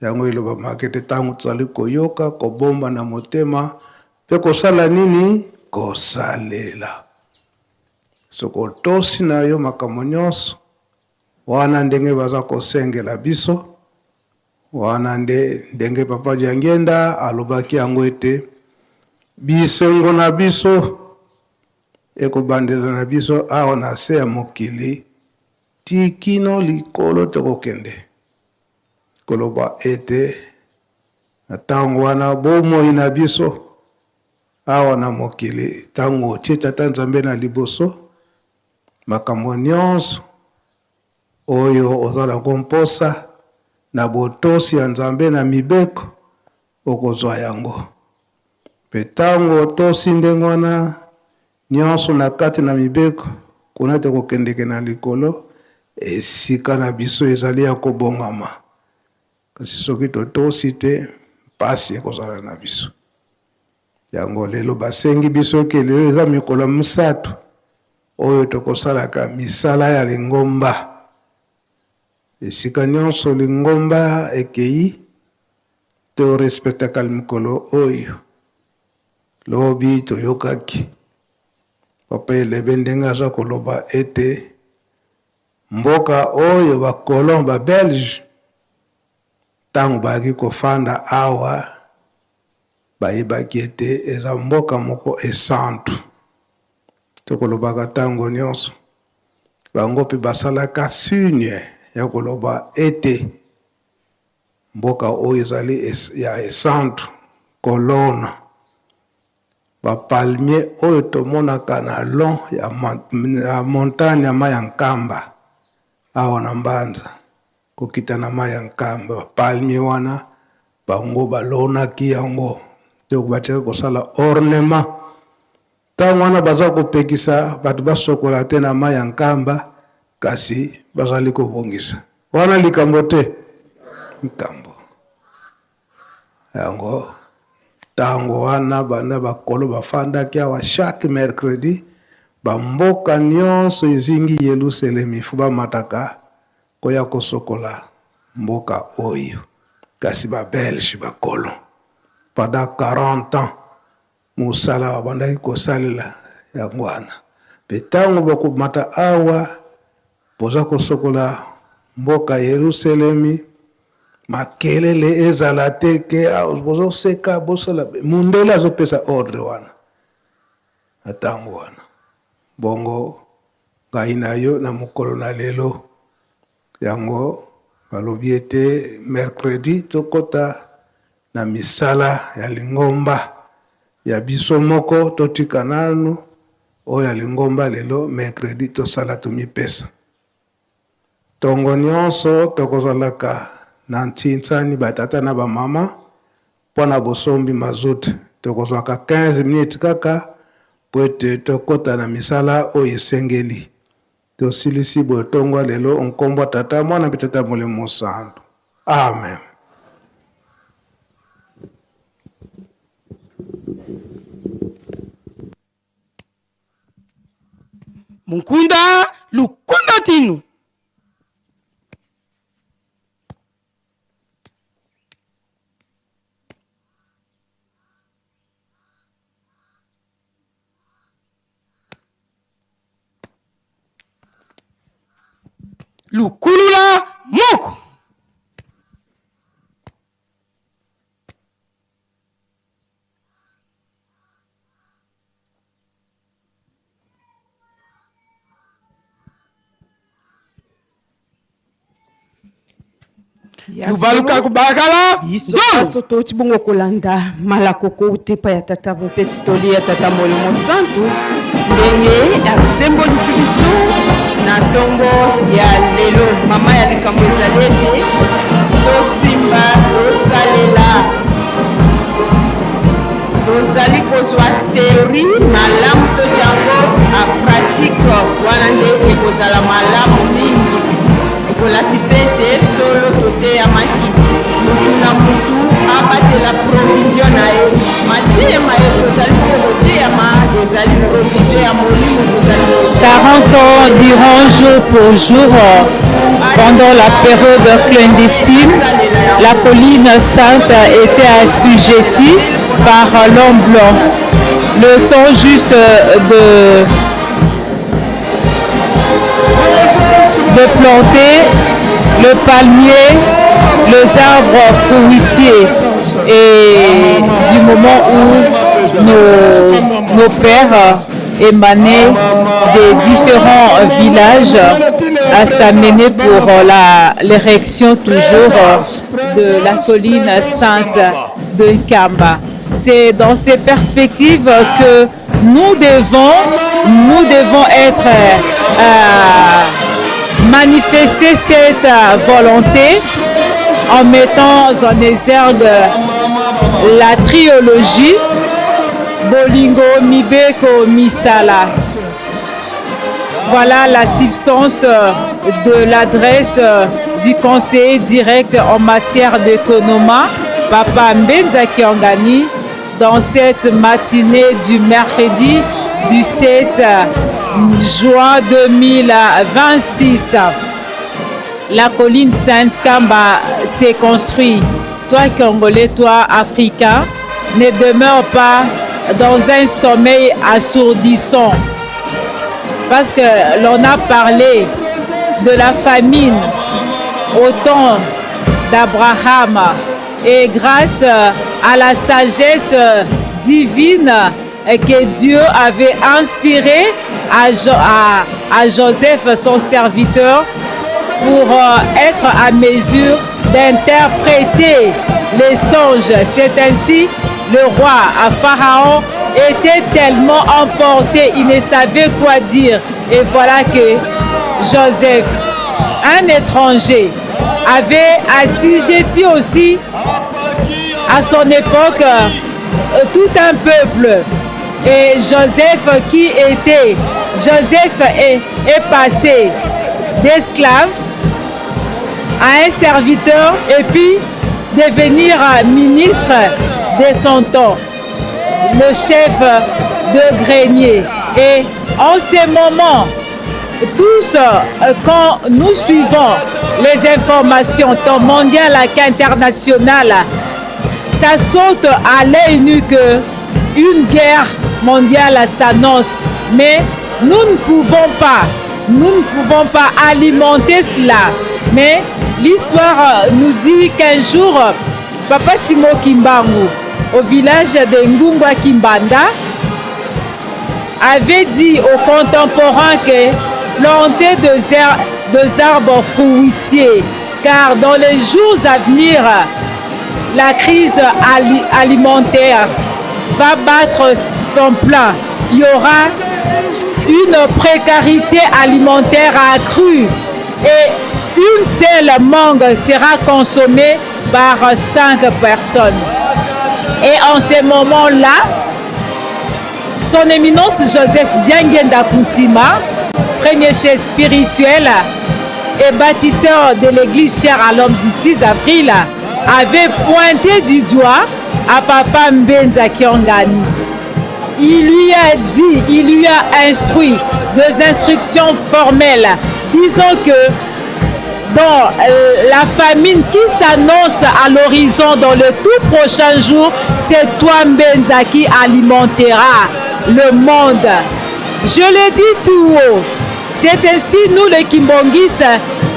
yango elobamaka ete ntango tozali koyoka, kobomba na motema mpe kosala nini? Kosalela. Soki otosi na yo makambo nyonso wana ndenge baza kosengela biso wana, nde ndenge Papa Diangienda alobaki yango ete bisengo na biso ekobandela na biso awa na se ya mokili ti kino likolo tokokende. Koloba ete na ntango wana bomoi na biso awa na mokili, ntango otie Tata Nzambe na liboso, makambo nyonso oyo oza nango mposa na botosi ya Nzambe na mibeko, okozwa yango. Mpe ntango otosi ndenge wana nyonso na kati na mibeko, kuna tokokendeke na likolo, esika na biso ezali ya kobongama. Kasi soki totosi te, mpasi ekozala na biso. Yango lelo basengi biso ke lelo eza mikolo misato oyo tokosalaka misala ya lingomba. Esika nyonso lingomba ekei, to respectaka mikolo oyo. Lobi toyokaki Papa Elebe ndenge aza koloba ete mboka oyo ba colons ba belge tango bayaki kofanda awa bayebaki ete eza mboka moko esantu. Tokolobaka tango nyonso bango mpe basalaka signe ya koloba ete mboka oyo ezali ya esantu, kolona ba palmier oyo tomonaka na long ya montagne ya mai ya Nkamba awa na Mbanza, kokita na mai ya Nkamba, ba palmier wana bango balonaki yango, donc batiaki kosala ornement. Ntango wana baza kopekisa bato basokola te na mai ya Nkamba, kasi bazali kobongisa wana likambo te, likambo yango. Ntango wana banda bakolo bafandaki awa chaque mercredi, bamboka nyonso ezingi Yelusalemi fo bamataka koya kosokola mboka oyo. Kasi ba Belge bakolo pendant 40 ans mosala babandaki kosalela yango wana. Mpe ntango bakomata awa boza kosokola mboka Yerusalemi, makelele ezala te ke bozoseka bosala, mundele azopesa ordre wana na ntango wana. Bongo ngai na yo na mokolo na lelo yango balobi ete mercredi tokota na misala ya lingomba ya biso moko, totika nanu oyo ya lingomba lelo mercredi tosala tomipesa. Tongo nyonso tokozalaka na ntinsani batata na bamama mpo na bosombi mazout, tokozwaka 15 minutes kaka mpo ete tokota na misala oyo esengeli. Tosilisi boye tongo ya lelo nkombo ya Tata, Mwana mpe Tata Molimo Mosantu. Amen. Mukunda lukunda tinu. Lukulula moko. Lubaluka kubakala biso baso touti bongo kolanda malako kouta epai ya tata mopesi toli ya tata molimo santu ndenge asembolisi biso na ntongo ya lelo. Mama ya likambo ezali ete tosimba tosalela Tozali kozwa theorie malamu totya yango a pratique, wana nde ekozala malamu mingi. Ekolakisa ete solo toteyamaki. Mutu na mutu abatela provision na ye. Mateya maye tozali mpe koteyama ezali provision ya molimo tozali kozwa. 40 ans durant jour pour jour pendant la période clandestine, la colline sainte était assujettie par l'homme blanc. Le temps juste de, de planter le palmier, les arbres fruitiers. Et du moment où nos, nos pères émanaient des différents villages à s'amener pour l'érection toujours de la colline sainte de Nkamba. C'est dans ces perspectives que nous devons, nous devons être euh, manifester cette volonté en mettant en exergue la triologie Bolingo Mibeko Misala. Voilà la substance de l'adresse du conseiller direct en matière d'économie, Papa Mbenza Kiangani, dans cette matinée du mercredi du 7 juin 2026. La colline Sainte-Kamba s'est construite. Toi, Congolais, toi, Africain, ne demeure pas dans un sommeil assourdissant. Parce que l'on a parlé de la famine au temps d'Abraham. Et grâce à la sagesse divine que Dieu avait inspirée à, à, Joseph, son serviteur, pour être à mesure d'interpréter les songes. C'est ainsi le roi à Pharaon était tellement emporté, il ne savait quoi dire. Et voilà que Joseph, un étranger, avait assujetti aussi à son époque tout un peuple. Et Joseph qui était, Joseph est, est passé d'esclave à un serviteur et puis devenir ministre de son temps, le chef de grenier. Et en ce moment, tous, quand nous suivons les informations, tant mondiales qu'internationales, ça saute à l'œil nu que une guerre mondiale s'annonce. Mais nous ne pouvons pas, nous ne pouvons pas alimenter cela. Mais l'histoire nous dit qu'un jour, Papa Simo Kimbangu, au village de Ngungwa Kimbanda, avait dit aux contemporains que planter des arbres fruitiers, car dans les jours à venir, la crise alimentaire va battre son plein. Il y aura une précarité alimentaire accrue et une seule mangue sera consommée par cinq personnes. Et en ce moment-là, son éminence Joseph Diangenda Kuntima, premier chef spirituel et bâtisseur de l'église chère à l'homme du 6 avril, avait pointé du doigt à Papa Mbenza Kiangani. Il lui a dit, il lui a instruit des instructions formelles, disant que dans la famine qui s'annonce à l'horizon dans le tout prochain jour, c'est toi Mbenza qui alimentera le monde. Je le dis tout haut. C'est ainsi, nous les Kimbongistes,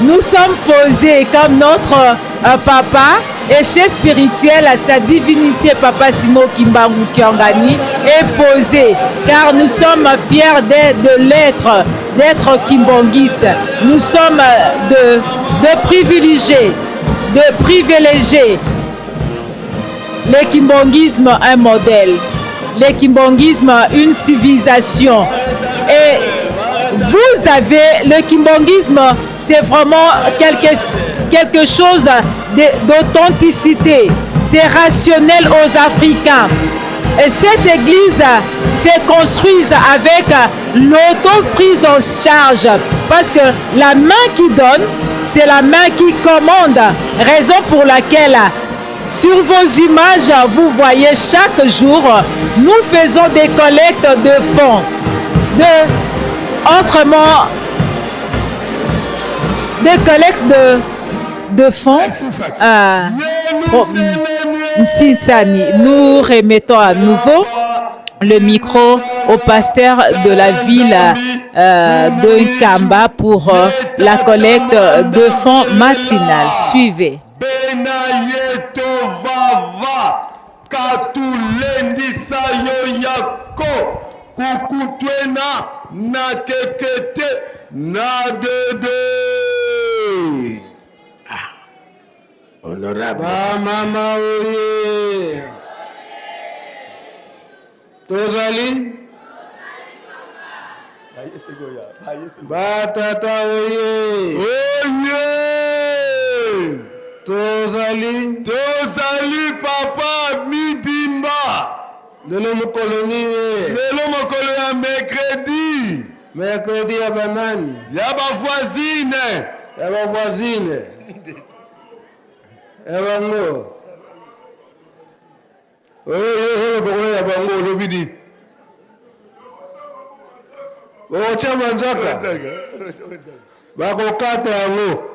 Nous sommes posés comme notre euh, papa et chef spirituel à sa divinité, Papa Simo Kimbangu Kiangani, est posé, car nous sommes fiers de l'être, d'être kimbanguiste. Nous sommes de, de privilégiés, de privilégiés. Le kimbanguisme, un modèle. Le kimbanguisme, une civilisation. Et vous avez le kimbanguisme, c'est vraiment quelque, quelque chose d'authenticité. C'est rationnel aux Africains. Et cette église s'est construite avec l'auto-prise en charge. Parce que la main qui donne, c'est la main qui commande. Raison pour laquelle sur vos images, vous voyez chaque jour, nous faisons des collectes de fonds. De, autrement, des collectes de, de fonds. Euh, oh, nous remettons à nouveau le micro au pasteur de la ville euh, de Nkamba pour euh, la collecte de fonds matinale. Suivez. Bena yeto vava katulendisa yo yako kukutwena na kekete na dede. Ah, honorable. Ba mama oye. Tozali batata oye oye tozali tozali papa mibimba lelo mokolo nini lelo mokolo ya mercredi mercredi ya banani ya bavoisine ya bavoisine ya bango Oyo bokola ya bango olobi nini? Bokotya manzaka bakokata yango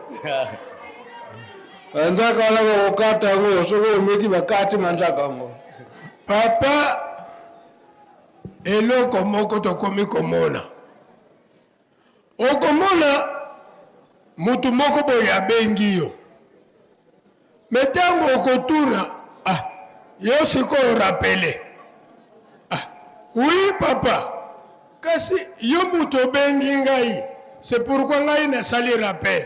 manzaka wana bakokata yango soki omeki bakati manzaka yango. Papa, eloko moko tokomi komona Okomona mutu moko boye abengi yo me tango okotuna ah yo sikoyo rappele ah oui papa kasi yo mutu obengi ngai c'est pourquoi ngai nasali rappel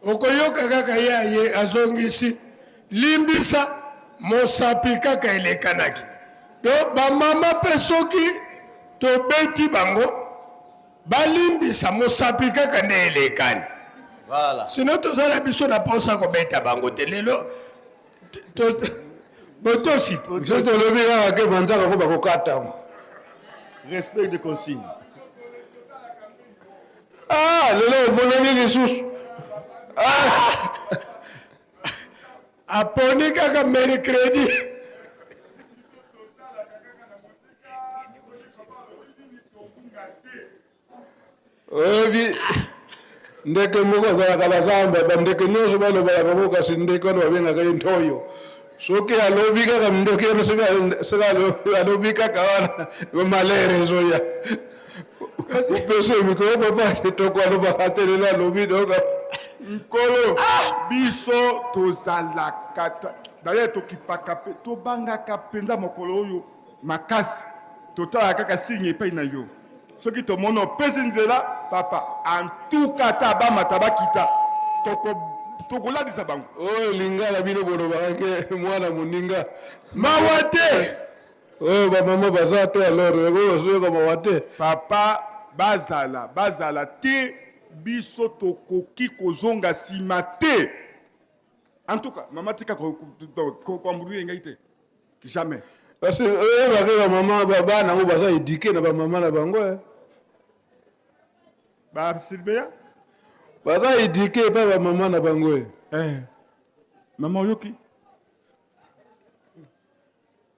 okoyoka kaka ye aye azongisi limbisa mosapi kaka elekanaki donc bamama mpe soki tobeti bango Balimbisa mosapi kaka nde elekani. Voilà. Sinon toza na biso na posa kobeta bango te lelo botosi. Biso tolobi kaka ke banzaka ko bakokata yango. Respect de consigne. Ah, lelo omonani lisusu. Ah! Aponi kaka mercredi. Oyebi ndeke moko azalaka na zamba, bandeke nyonso balobaka bango, kasi ndeke wana babengaka ye ntoyo. Soki alobi kaka ndoki wana, soki alobi kaka wana malere ezoya. Opesi ye mikro, papa kitoko alobaka te, lelo alobi donc Nkolo, biso tozalaka d'ailleurs tokipaka mpe tobangaka mpenza mokolo oyo makasi totalaka kaka signe epai na yo soki tomoni opesi nzela papa antuka ata bamata bakita tokolalisa bango oyo lingala bino bolobaka ke mwana moninga mawa te oyo bamama baza te alors oyo ozoyoka mawa te papa bazala bazala te biso tokoki kozonga nsima te en tout cas mama tika koambuluye ngai te jamais parce que oyebake bamama bana yango baza éduqué na bamama na bango eh. Basurveillant baza éduqué epai bamama na bango eh. eh. Mama oyoki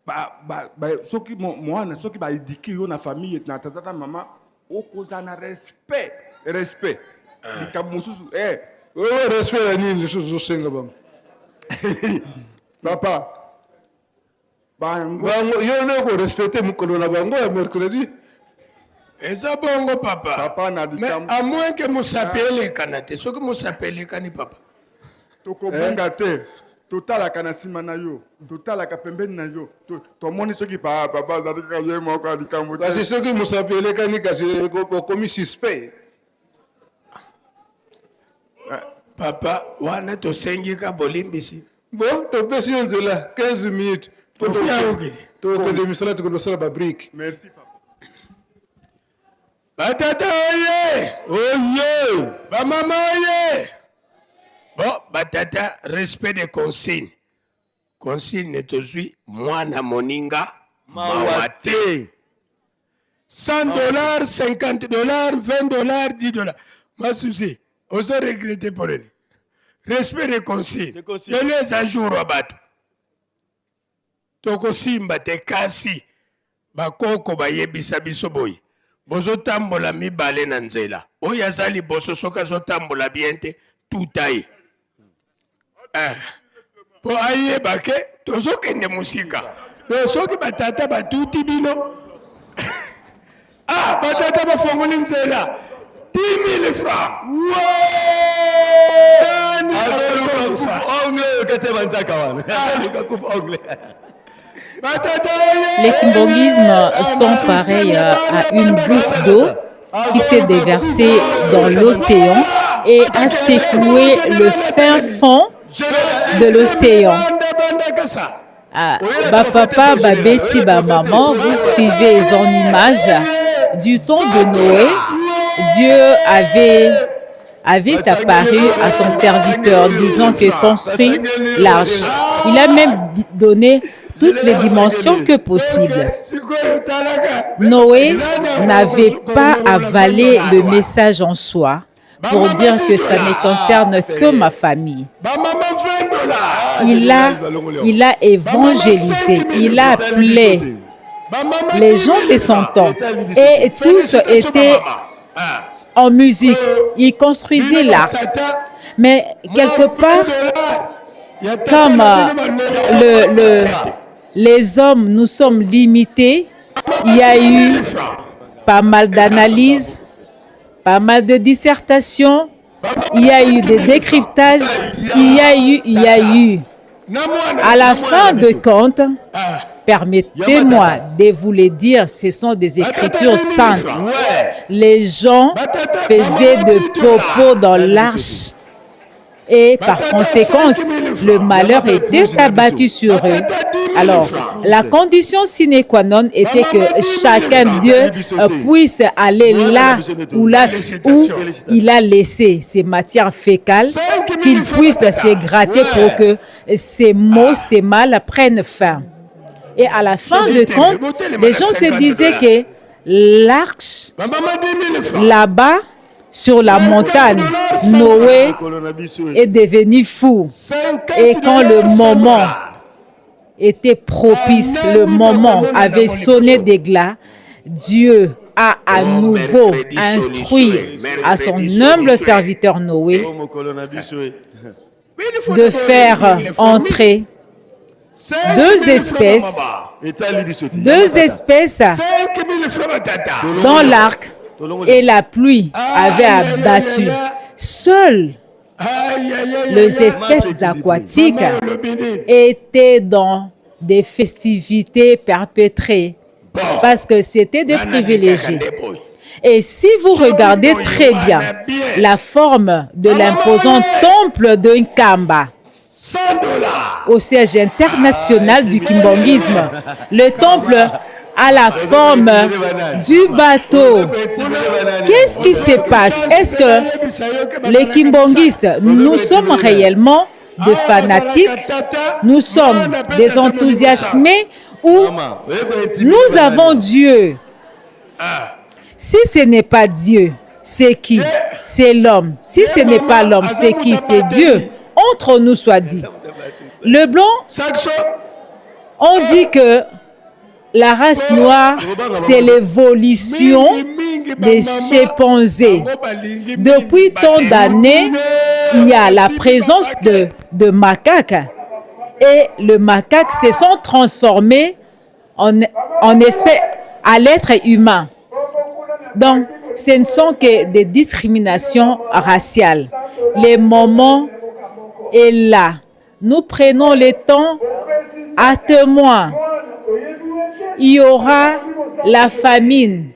ba, ba, ba, soki mwana soki baedike yo na famille na tata na mama okozala na respect respect ah. likambo mosusu eh. oyo respect ya nini lisusu ozosenga bango papa bango yo nde okorespecte mokolo na bango ya mercredi. Eza bongo papa. Papa na Mais à moins que mosapi elekana te. Soki mosapi elekani papa. Tokobunga te. Totalaka na nsima na yo, totalaka pembeni na yo, tomoni soki papa azali kaka ye moko ya likambo te. Kasi soki mosapi elekani kasi okomi suspect. Papa wana tosengi ka bolimbisi. Bon, topesi yo nzela 15 minutes. Tokende misala, tokende kosala ba brique. Merci papa. Batata oye! Oye! Bamama oye! Bon, batata, respect des consignes. Consigne tozwi mwana moninga mawa te. 100 dollars, 50 dollars, 20 dollars, 10 dollars. Masusi, ozo regretter pour nini? Respect des consignes. Lelo eza jour ya bato. Tokosimba te kasi bakoko bayebisa biso boye: bozotambola mibale na nzela, oyo aza liboso soki azotambola bien te, tuta ye mpo ayeba ke tozokende mosika. Donc soki batata batuti bino, ah, batata bafongoli nzela, 10 000 francs. Ongle kate banzaka wana aluka coupe ongle. Les kimbanguismes sont pareils à une goutte d'eau qui s'est déversée dans l'océan et a secoué le fin fond de l'océan. Ah, ba papa, ba beti, ba maman, vous suivez en image du temps de Noé. Dieu avait apparu à son serviteur disant que construit l'arche. Il a même donné toutes les dimensions que possible. Noé n'avait pas avalé le message en soi pour dire que ça ne concerne que ma famille. Il a évangélisé, il a appelé les gens de son temps et tous étaient en musique. Ils construisaient l'arche. Mais quelque part, comme les hommes, nous sommes limités, il y a eu pas mal d'analyses, pas mal de dissertations, il y a eu des décryptages, il y a eu, il y a eu. À la fin de compte, permettez-moi de vous le dire, ce sont des écritures saintes. Les gens faisaient de propos dans l'arche et par conséquent, le malheur était abattu sur eux. Alors, la condition sine qua non était que chacun d'eux puisse aller là où il a laissé ses matières fécales, qu'il puisse se gratter pour que ces maux, ces mal prennent fin. Et à la fin de compte, les gens se disaient que l'arche, là-bas, sur la montagne, Noé est devenu fou. Et quand le moment était propice, le moment avait sonné des glas, Dieu a à nouveau instruit à son humble serviteur Noé de faire entrer deux espèces dans l'arc et la pluie avait abattu. Seules les espèces aquatiques étaient dans des festivités perpétrées parce que c'était des privilégiés. Et si vous regardez très bien la forme de l'imposant temple de Nkamba, au siège international du kimbanguisme, le temple a la forme du bateau. Qu'est-ce qui se passe? Est-ce que les kimbanguistes, nous sommes réellement des fanatiques? Nous sommes des enthousiasmés ou nous avons Dieu? Si ce n'est pas Dieu, c'est qui? C'est l'homme. Si ce n'est pas l'homme, c'est qui? C'est Dieu. Entre nous soit dit. Le blanc, on dit que la race noire, c'est l'évolution des chimpanzés. Depuis tant d'années, il y a la présence de macaques. Et le macaque se sont transformés en espèce à l'être humain. Donc, ce ne sont que des discriminations raciales. Le moment est là. Nous prenons le temps à témoin. Il y aura la famine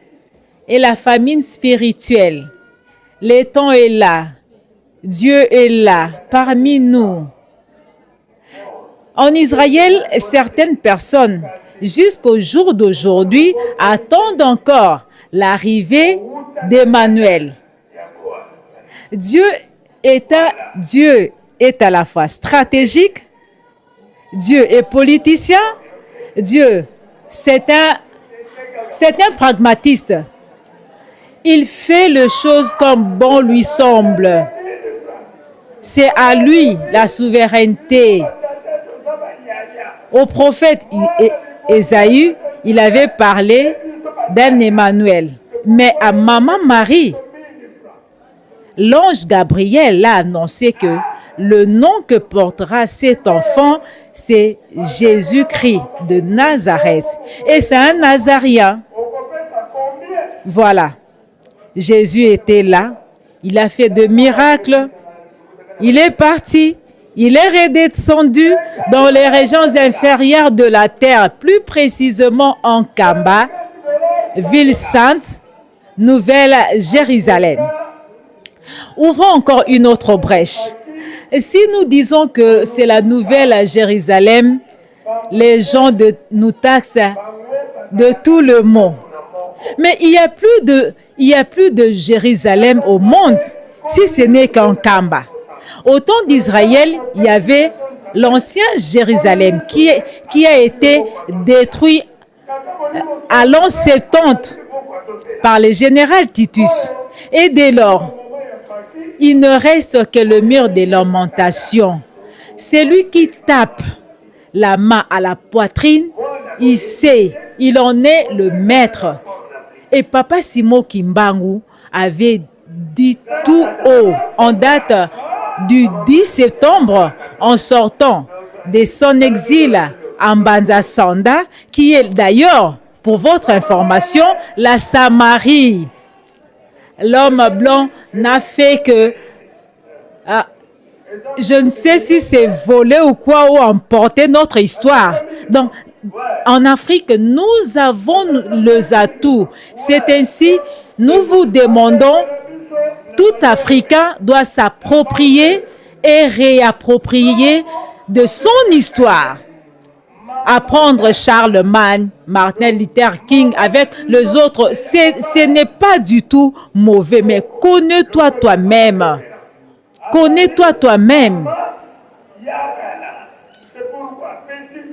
et la famine spirituelle. Le temps est là. Dieu est là parmi nous. En Israël, certaines personnes, jusqu'au jour d'aujourd'hui, attendent encore l'arrivée d'Emmanuel. Dieu est à, Dieu est à la fois stratégique, Dieu est politicien, Dieu, c'est un, c'est un pragmatiste. Il fait les choses comme bon lui semble. C'est à lui la souveraineté. Au prophète Ésaü, il avait parlé d'un Emmanuel. Mais à Maman Marie, l'ange Gabriel a annoncé que le nom que portera cet enfant, c'est Jésus-Christ de Nazareth. Et c'est un Nazarien. Voilà. Jésus était là. Il a fait de miracles. Il est parti. Il est redescendu dans les régions inférieures de la terre, plus précisément en Kamba, ville sainte, Nouvelle Jérusalem. Ouvrons encore une autre brèche. Si nous disons que c'est la Nouvelle Jérusalem, les gens de, nous taxent de tout le monde. Mais il n'y a, plus de, il y a plus de Jérusalem au monde, si ce n'est qu'en Kamba. Au temps d'Israël, il y avait l'ancien Jérusalem qui, qui a été détruit à l'an 70 par le général Titus. Et dès lors, il ne reste que le mur de lamentation. Celui qui tape la main à la poitrine, il sait, il en est le maître. Et papa Simon Kimbangu avait dit tout haut, en date du 10 septembre, en sortant de son exil à Mbanza Sanda, qui est d'ailleurs, pour votre information, la Samarie. L'homme blanc n'a fait que... Ah, je ne sais si c'est volé ou quoi, ou emporter notre histoire. Donc, en Afrique, nous avons les atouts. C'est ainsi, nous vous demandons, tout Africain doit s'approprier et réapproprier de son histoire. Apprendre Charlemagne, Martin Luther King avec les autres, ce n'est pas du tout mauvais, mais connais-toi toi-même. Connais-toi toi-même.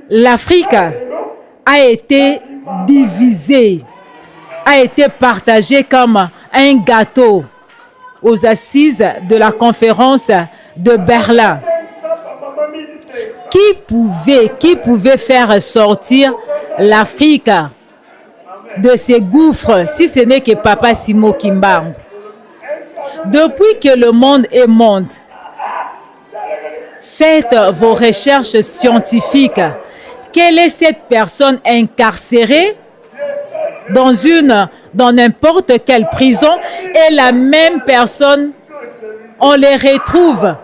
L'Afrique a été divisée, a été partagée comme un gâteau aux assises de la conférence de Berlin. Qui pouvait, qui pouvait faire sortir l'Afrique de ses gouffres si ce n'est que Papa Simo Kimbangu? Depuis que le monde est monde, faites vos recherches scientifiques. Quelle est cette personne incarcérée dans une, dans n'importe quelle prison et la même personne, on les retrouve,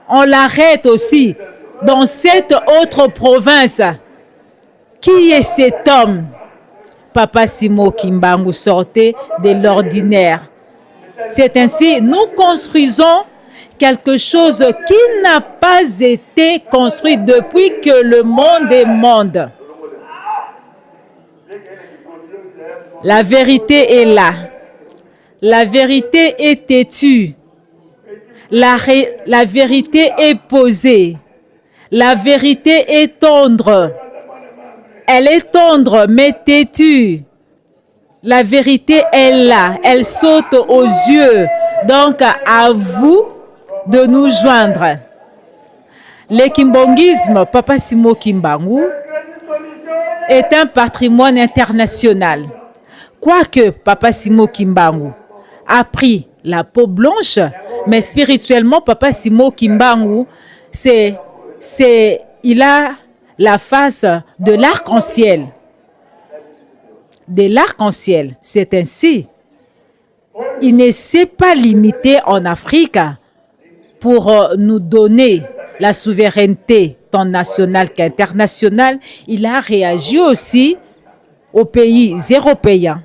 on l'arrête aussi dans cette autre province. Qui est cet homme? Papa Simo Kimbangu sortait de l'ordinaire. C'est ainsi, nous construisons quelque chose qui n'a pas été construit depuis que le monde est monde. La vérité est là. La vérité est têtue. La, la vérité est posée. La vérité est tendre. Elle est tendre, mais têtue. La vérité est là. Elle saute aux yeux. Donc, à vous de nous joindre. Le kimbongisme, Papa Simo Kimbangu, est un patrimoine international. Quoique Papa Simo Kimbangu a pris la peau blanche, mais spirituellement, Papa Simo Kimbangu, c'est, c'est, il a la face de l'arc-en-ciel. De l'arc-en-ciel. C'est ainsi. Il ne s'est pas limité en Afrique pour nous donner la souveraineté tant nationale qu'internationale. Il a réagi aussi aux pays européens.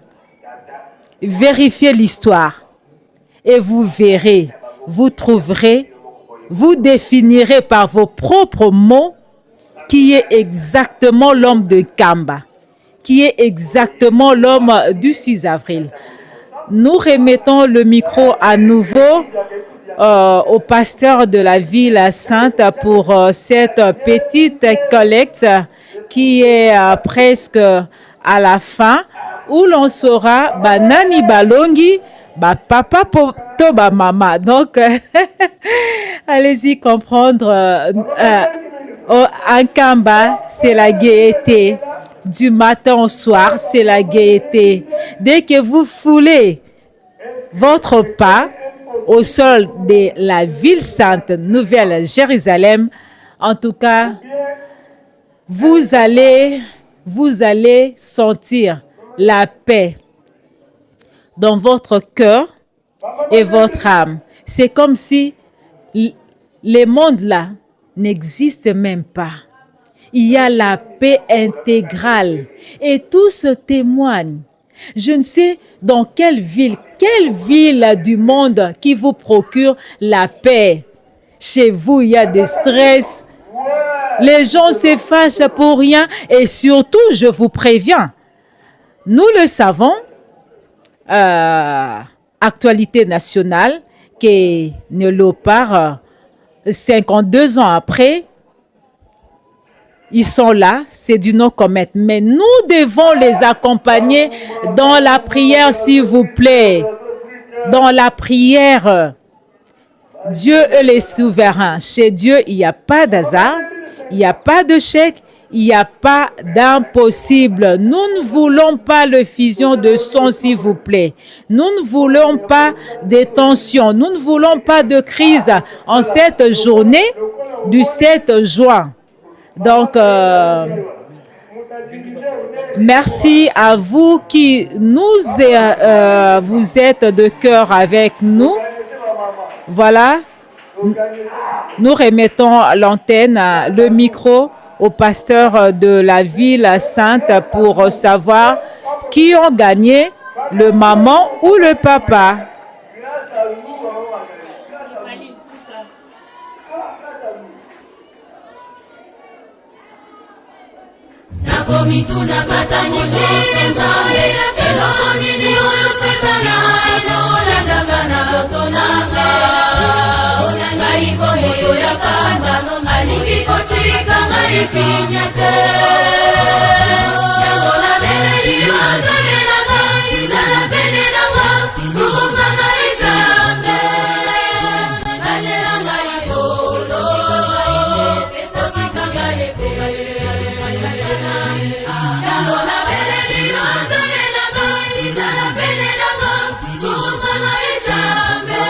Vérifiez l'histoire et vous verrez, vous trouverez, vous définirez par vos propres mots qui est exactement l'homme de Kamba, qui est exactement l'homme du 6 avril. Nous remettons le micro à nouveau au pasteur de la ville sainte pour cette petite collecte qui est presque à la fin, où l'on saura banani balongi, ba papa to ba mama. Donc, allez-y comprendre. Oh, Nkamba, c'est la gaieté. Du matin au soir, c'est la gaieté. Dès que vous foulez votre pas au sol de la ville sainte, Nouvelle Jérusalem, en tout cas, vous allez sentir la paix dans votre cœur et votre âme. C'est comme si les mondes là n'existent même pas. Il y a la paix intégrale et tout se témoigne. Je ne sais dans quelle ville du monde qui vous procure la paix. Chez vous, il y a des stress. Les gens se fâchent pour rien et surtout, je vous préviens, nous le savons, actualité nationale, que Léopard, 52 ans après, ils sont là, c'est du non-commettre. Mais nous devons les accompagner dans la prière, s'il vous plaît. Dans la prière. Dieu est le souverain. Chez Dieu, il n'y a pas d'hasard, il n'y a pas de chèque, il n'y a pas d'impossible. Nous ne voulons pas le fusion de sang, s'il vous plaît. Nous ne voulons pas des tensions. Nous ne voulons pas de crise en cette journée du 7 juin. Donc, merci à vous qui vous êtes de cœur avec nous. Voilà, nous remettons l'antenne, le micro au pasteur de la ville sainte pour savoir qui ont gagné, le maman ou le papa. Nakomituna makanisi Nzambe, eloko nini oyo Satana enolandaka na nzoto na nga? Mpona ngai komoto ya kanda alingi kotika ngai kimia te. Yango nabeleli yo, Nzambe na ngai, zala pene na nga, sukuma ngai, Nzambe, salela ngai kolo, otika ngai te. Yango nabeleli yo, Nzambe na ngai, zala pene na nga, sukuma ngai, Nzambe,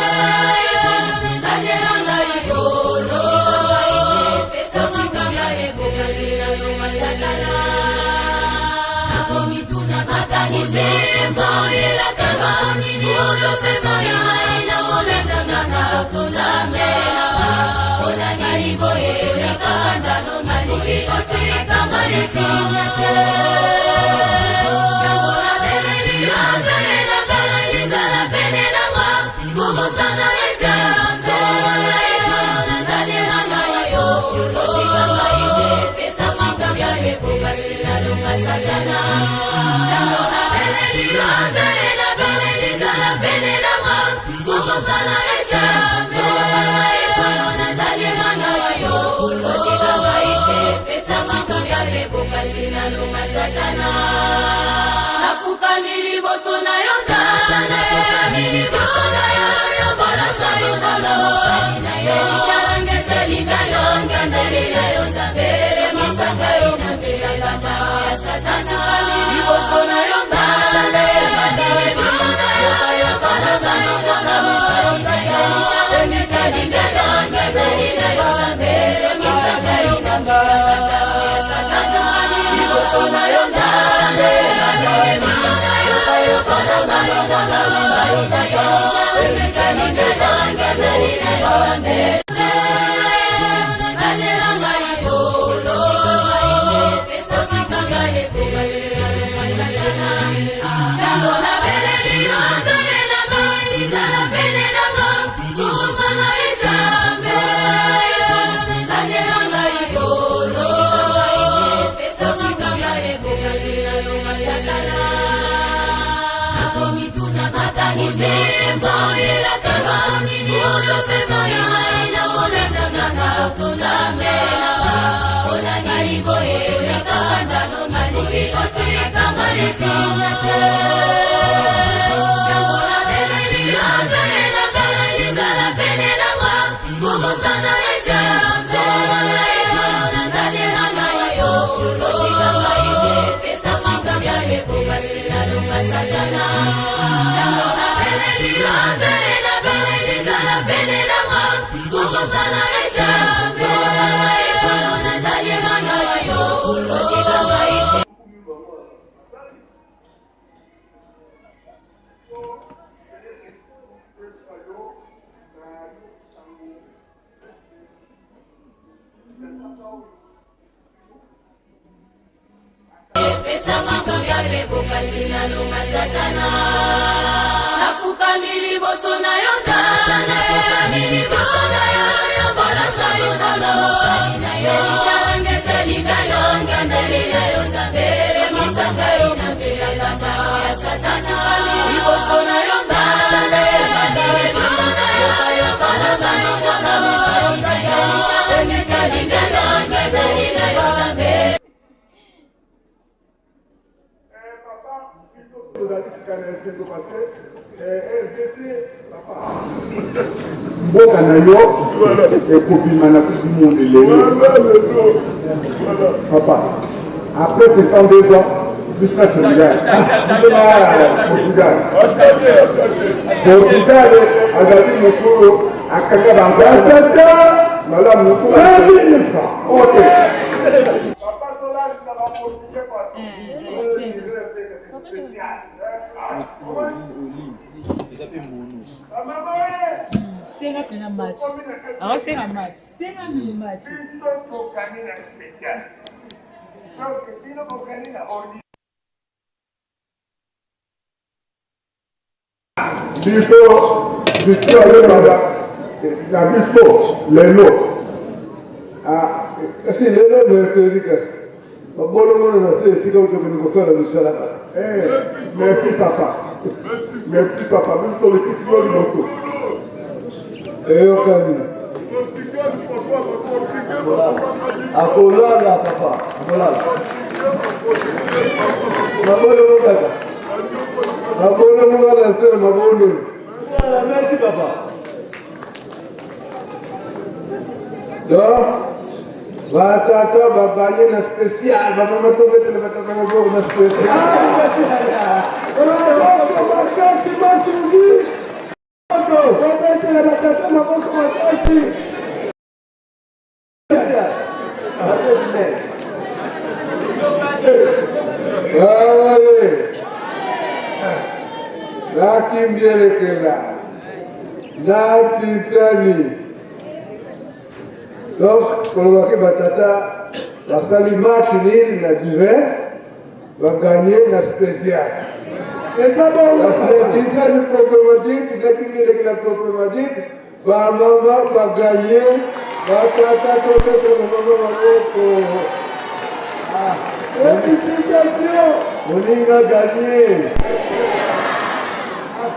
salela ngai kolo, otika ngai te. Nakomituna makanisi nzoyelaka nini oyo Satana nakolandanga na Nzambe, mpona nini boye yakanda alingi kotika ngai kimia te? Yango nabeleli yo, Nzambe na ngai, zala pene na nga, kobosana Nzambe, nazalela ngai yo, kotika ngai te, pesa makambo kasi nalonga Satana. Yango nabeleli yo, Nzambe na ngai, zala pene na nga, kobosana Nzambe, nazalela ngai yo, kotika ngai te, pesa makambo kasi nalonga Satana. Nafukami liboso na yo, Nzambe, nafukami liboso na yo, yombolasa yo ngolo misanga yo nambelakata ya Satana. Liboso na yo, Nzambe, liboso na yo, Nzambe. esinga te. Yango nabeleli yo nzambe, nabeleli zala pene na nga, kobosana ete solo na ekolo nazali mwana wa yo. Kotika ngai te, pesa makambo ya meko kasi nalonga Satana. Yango nabeleli yo nzambe, nabeleli zala pene na nga, kobosana ete solo na ekolo nazali mwana wa yo. Kotika ngai te. Pesa makambo ya meko kasi nalonga Satana. Nafukami liboso na yo Nzambe, nafukami liboso na yo, yombolasa yo na mosali na yo. Elikanga yo Nzambe, na yo Nzambe, misanga yo na nzela ya Satana. Liboso na yo Nzambe, liboso na yo, yombolasa yo na mosali na yo. Elikanga yo Nzambe, na yo Nzambe. Mboka na yo ekobima na Coupe du monde lelo papa. Après 52 ans, biso na Sénégal, biso na Portugal. Portugal azali moto oyo akanga batata malamu. Ok. Senga mpena match, aosenga match, senga nini match. Biso biso ayebaka na biso lelo. Est-ce que lelo mercredi kasi babolongono na sila esika okokende kosala misala? Merci papa, merci papa. Biso tolekisi yo liboso. Eyokani, akolala papa, akolala mabolongo kaka, mabolongo kaka sila mabolongo. Merci papa. Donc batata babali na spécial, bamama tobetela batata maboko na spécial. Makasi masugi, tobetela batata maboko makasi. Aye. Nakimbielekela natintani. Donc kolobaki batata basali match nini na divin, baganye na spécial. Natintani proprement dit, nakimbielekela proprement dit, bamama baganye, batata tobetela bamama maboko. Félicitations. Moninga ganye,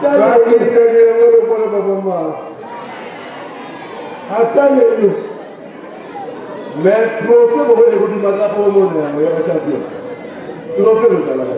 bakitani yango lokola bamama. Ata lelo. Mais trophée moko ekobimaka mpo omona yango ya bachampion, trophée kozalaka.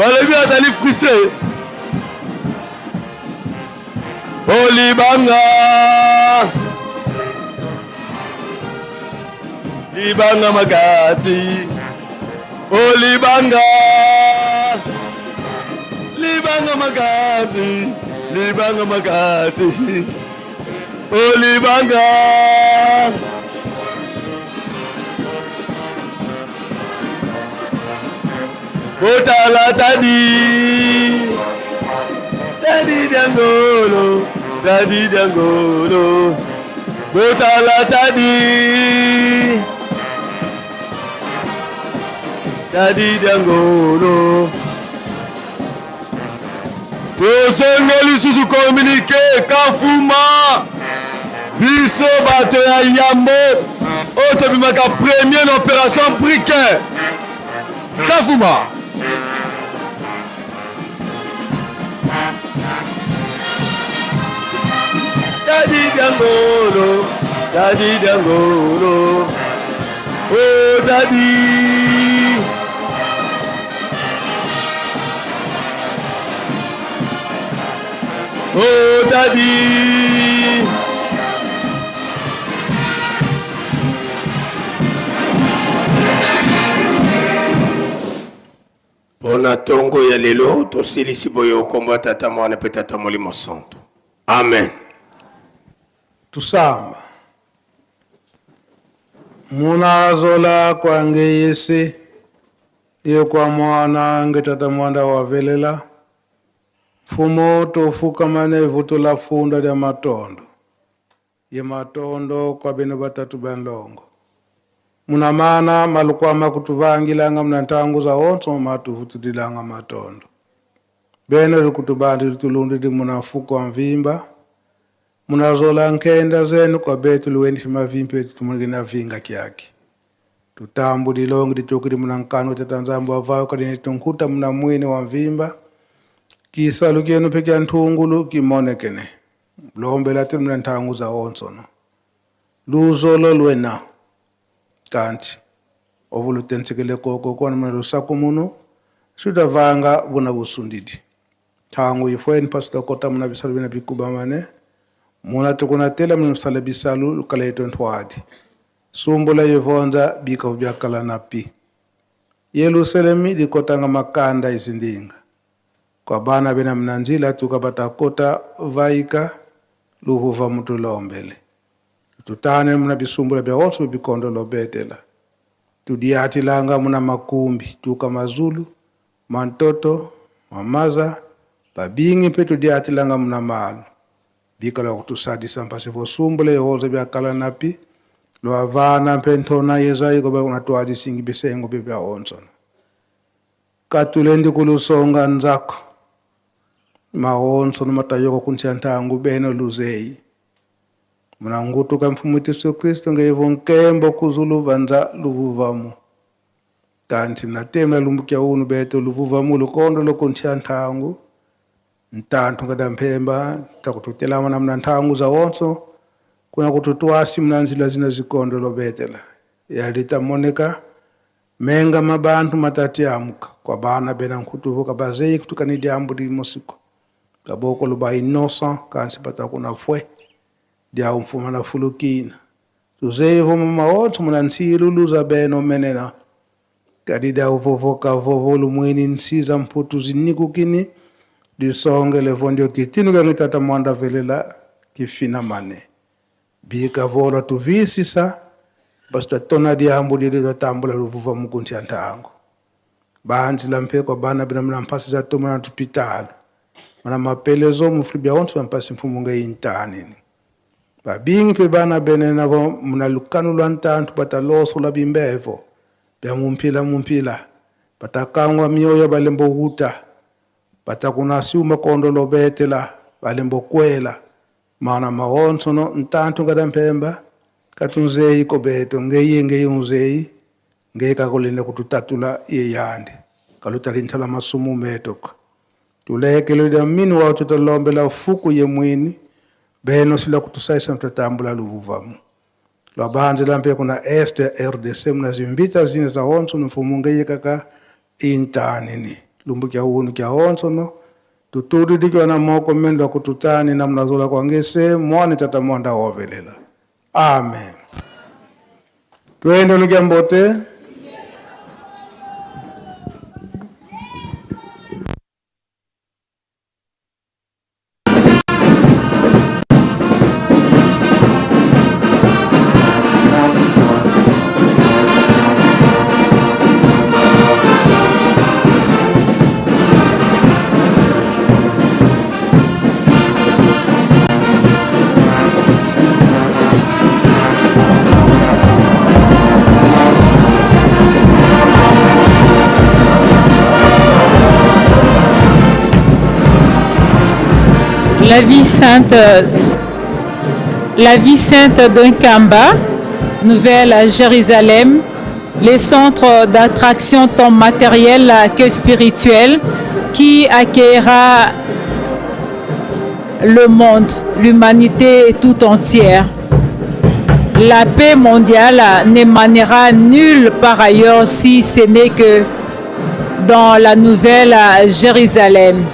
Balobi azali frustré. Olibanga libanga makasi olibanga libanga makasi libanga makasi olibanga botala tadi tadi diangolo tadi diangolo botala tadi tadi diangolo Tozongi lisusu communique Kafuma, biso bato ya yambo oyo tobimaka premier na opération briquet Kafuma. Dadi Diangolo, Dadi Diangolo, oh Dadi. Oh daddy. Mpo na ntongo ya lelo tosilisi boye okombo ya Tata, Mwana mpe Tata Molimo Santu. Amen. Tusamba munazola kwange yese Ye kwa mwana nge tata mwanda wa velela, mfumo tofuka mane vuto la funda lya matondo. Ye matondo kwa beno batatu ba nlongo. Muna mana malukwama kutuvangilanga muna ntangu za onso matuvutudilanga matondo. Beno likutubandi litulundi muna fuko wa mvimba. Munazola nkenda zenu kwa betu luweni fimavimpe tutumulina vinga kyake. Tutambu dilongi ditukili muna nkanu tata nzambu avayo kadini tunkuta muna mwini wa mvimba. Kisalu kyenu pekya ntungulu kimonekene. Lombela tili muna ntangu za onsono. Luzolo lwena. Kanti. Ovulutensekele koko kwana muna lusaku munu. Sudavanga buna busundidi. Tangu ifweni pasita kota muna bisalu bina bikuba mane. Muna tukuna tela muna bisala bisalu lukala yetu ntwadi. Sumbula yevonza bika byakala na pi. Yerusalemi dikotanga makanda izindinga. Kwa bana bena mnanzila tukabata kota vaika luhuva mutulombele. Tutane muna bisumbula bya onso bikondo lobetela. Tudiatilanga muna makumbi tuka mazulu, mantoto, mamaza, babingi mpe tudiatilanga muna malu. Bikala kutusadisa mpase vosumbula yehoza byakala na pi. Lwavana mpe ntona yezai koba unatwadi singi bisengo bya onso. Katulendi kulusonga nzako. Maonso no matayoko kuntia ntangu beno luzei. Mnangutu ka mfumu Yesu Kristo ngeivo nkembo kuzulu vanza luvuvamu. Kanti mnatemla lumbukia unu beto luvuvamu lukondo lokuntia ntangu. Ntantu ngada mpemba takututelama na mna ntangu za onso. Kuna kututwasi mna nzila zina zikondo lobetela. Yalita moneka menga mabantu matati amuka. Kwa bana bena nkutuvuka bazei kutukani diambu di musiko. Taboko luba innocent kansi pata kuna fwe. Dia umfuma na fulukina. Tuzevo mama otu muna nsilu luza beno menena. Kadida uvovoka vovo lumweni nsiza mputu zinikukini. Disonge levondio kitinu kangi tata mwanda velela kifina mane. Bika vola tuvisisa. Basta tona diambu dili tambula luvuva mukunti antango. Banzi la mpeko bana bina mna mpasi za tomo na tupitalo. Mana mapelezo mufribia onso mpasi mfumu nge intani. Babingi pe bana bene navo muna lukanu lwa ntantu bataloso la bimbevo. Bya mumpila mumpila. Batakangwa mioyo balembo huta. Batakuna siuma kondo lobetela balembo kwela. Mana maonso no ntantu ngada mpemba. Katunzeyi kobeto ngeye ngeye unzeyi. Ngeye kakolene kututatula ye yande. Kaluta linthala masumu metoka. Tulekele da minu wa tutalombela fuku ye mwini. Beno sila kutusaisa mtatambula luvuvamu. Lwabanzi lampe kuna est ya RDC mna zimbita zine za onso mfumu ngeye kaka intanini. Kilumbu kya unu kya onsono tutuli dikiwa na moko mendo kututani na mnazola kwa ngese mwani tata mwanda wovelela. Amen. Twende nukia mbote. La vie sainte, la vie sainte de Nkamba, Nouvelle Jérusalem, les centres d'attraction tant matériel que spirituel qui accueillera le monde, l'humanité tout entière. La paix mondiale n'émanera nulle part ailleurs si ce n'est que dans la nouvelle Jérusalem.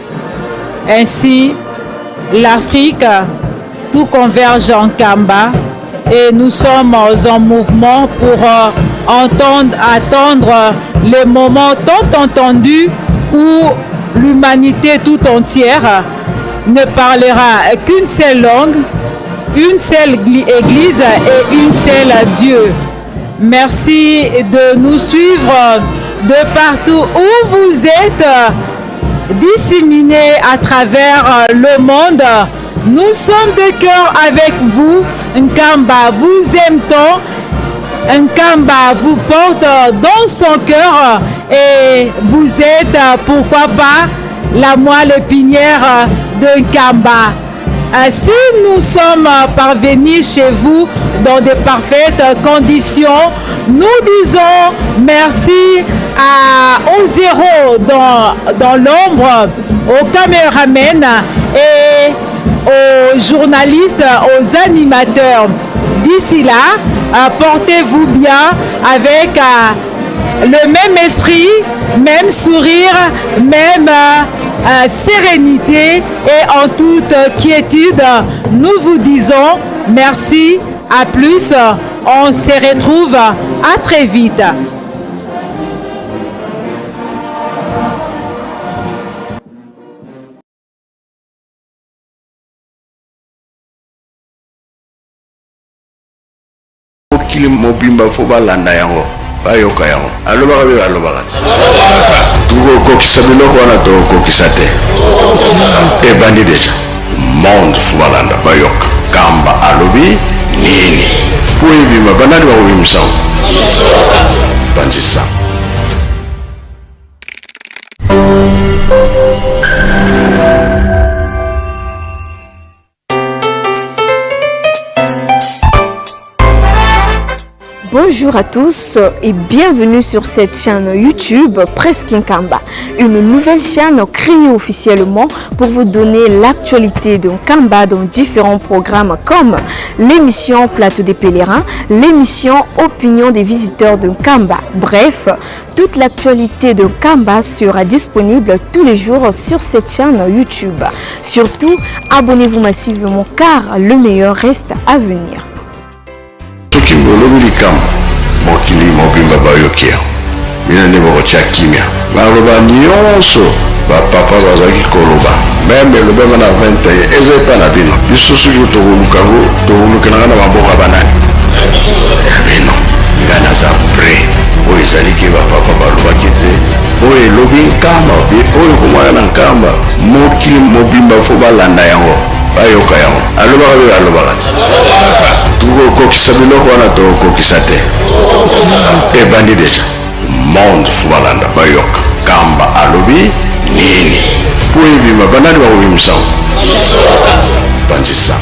Ainsi, l'Afrique, tout converge en Kamba et nous sommes en mouvement pour entendre, attendre les moments tant entendus où l'humanité tout entière ne parlera qu'une seule langue, une seule église et une seule Dieu. Merci de nous suivre de partout où vous êtes disséminés à travers le monde. Nous sommes de cœur avec vous. Nkamba vous aime tant. Nkamba vous porte dans son cœur et vous êtes, pourquoi pas, la moelle épinière de Nkamba. Si nous sommes parvenus chez vous dans de parfaites conditions, nous disons merci à, au zéro dans, dans l'ombre, aux caméramens et aux journalistes, aux animateurs. D'ici là, portez-vous bien avec le même esprit, même sourire, même sérénité et en toute quiétude. Nous vous disons merci, à plus. On se retrouve à très vite. Mokili mobimba fo balanda yango, bayoka yango. Alobaka mpe alobaka te. Tokokokisa biloko wana, tokokokisa te. Ebandi deja. Monde fo balanda, bayoka Kamba alobi nini po ebima. Banani bakobimisa yango? Banzisa. Bonjour à tous et bienvenue sur cette chaîne YouTube Presque Nkamba, une nouvelle chaîne créée officiellement pour vous donner l'actualité de Nkamba dans différents programmes comme l'émission Plateau des pèlerins, l'émission Opinion des visiteurs de Nkamba. Bref, toute l'actualité de Nkamba sera disponible tous les jours sur cette chaîne YouTube. Surtout, abonnez-vous massivement car le meilleur reste à venir. Soki bolobi likambo, mokili mobimba bayoki yango. Bino nde bokotya kimia. Maloba nyonso bapapa bazalaki koloba, meme elobama na 21, eza epai na bino. Biso soki tokoluka yango, tokolukelanga na maboko ya banani? Ya bino. Ngai naza prêt. Oyo ezali ke bapapa balobaki te oyo elobi Nkamba obi oyo komona na Nkamba, mokili mobimba fo balanda yango, bayoka yango. Alobaka mpe alobaka te. Tokokokisa biloko wana, tokokokisa te. Ebandi deja. Monde fo balanda, bayoka Kamba alobi nini po ebima. Banani bakobimisa yango? Banzisa.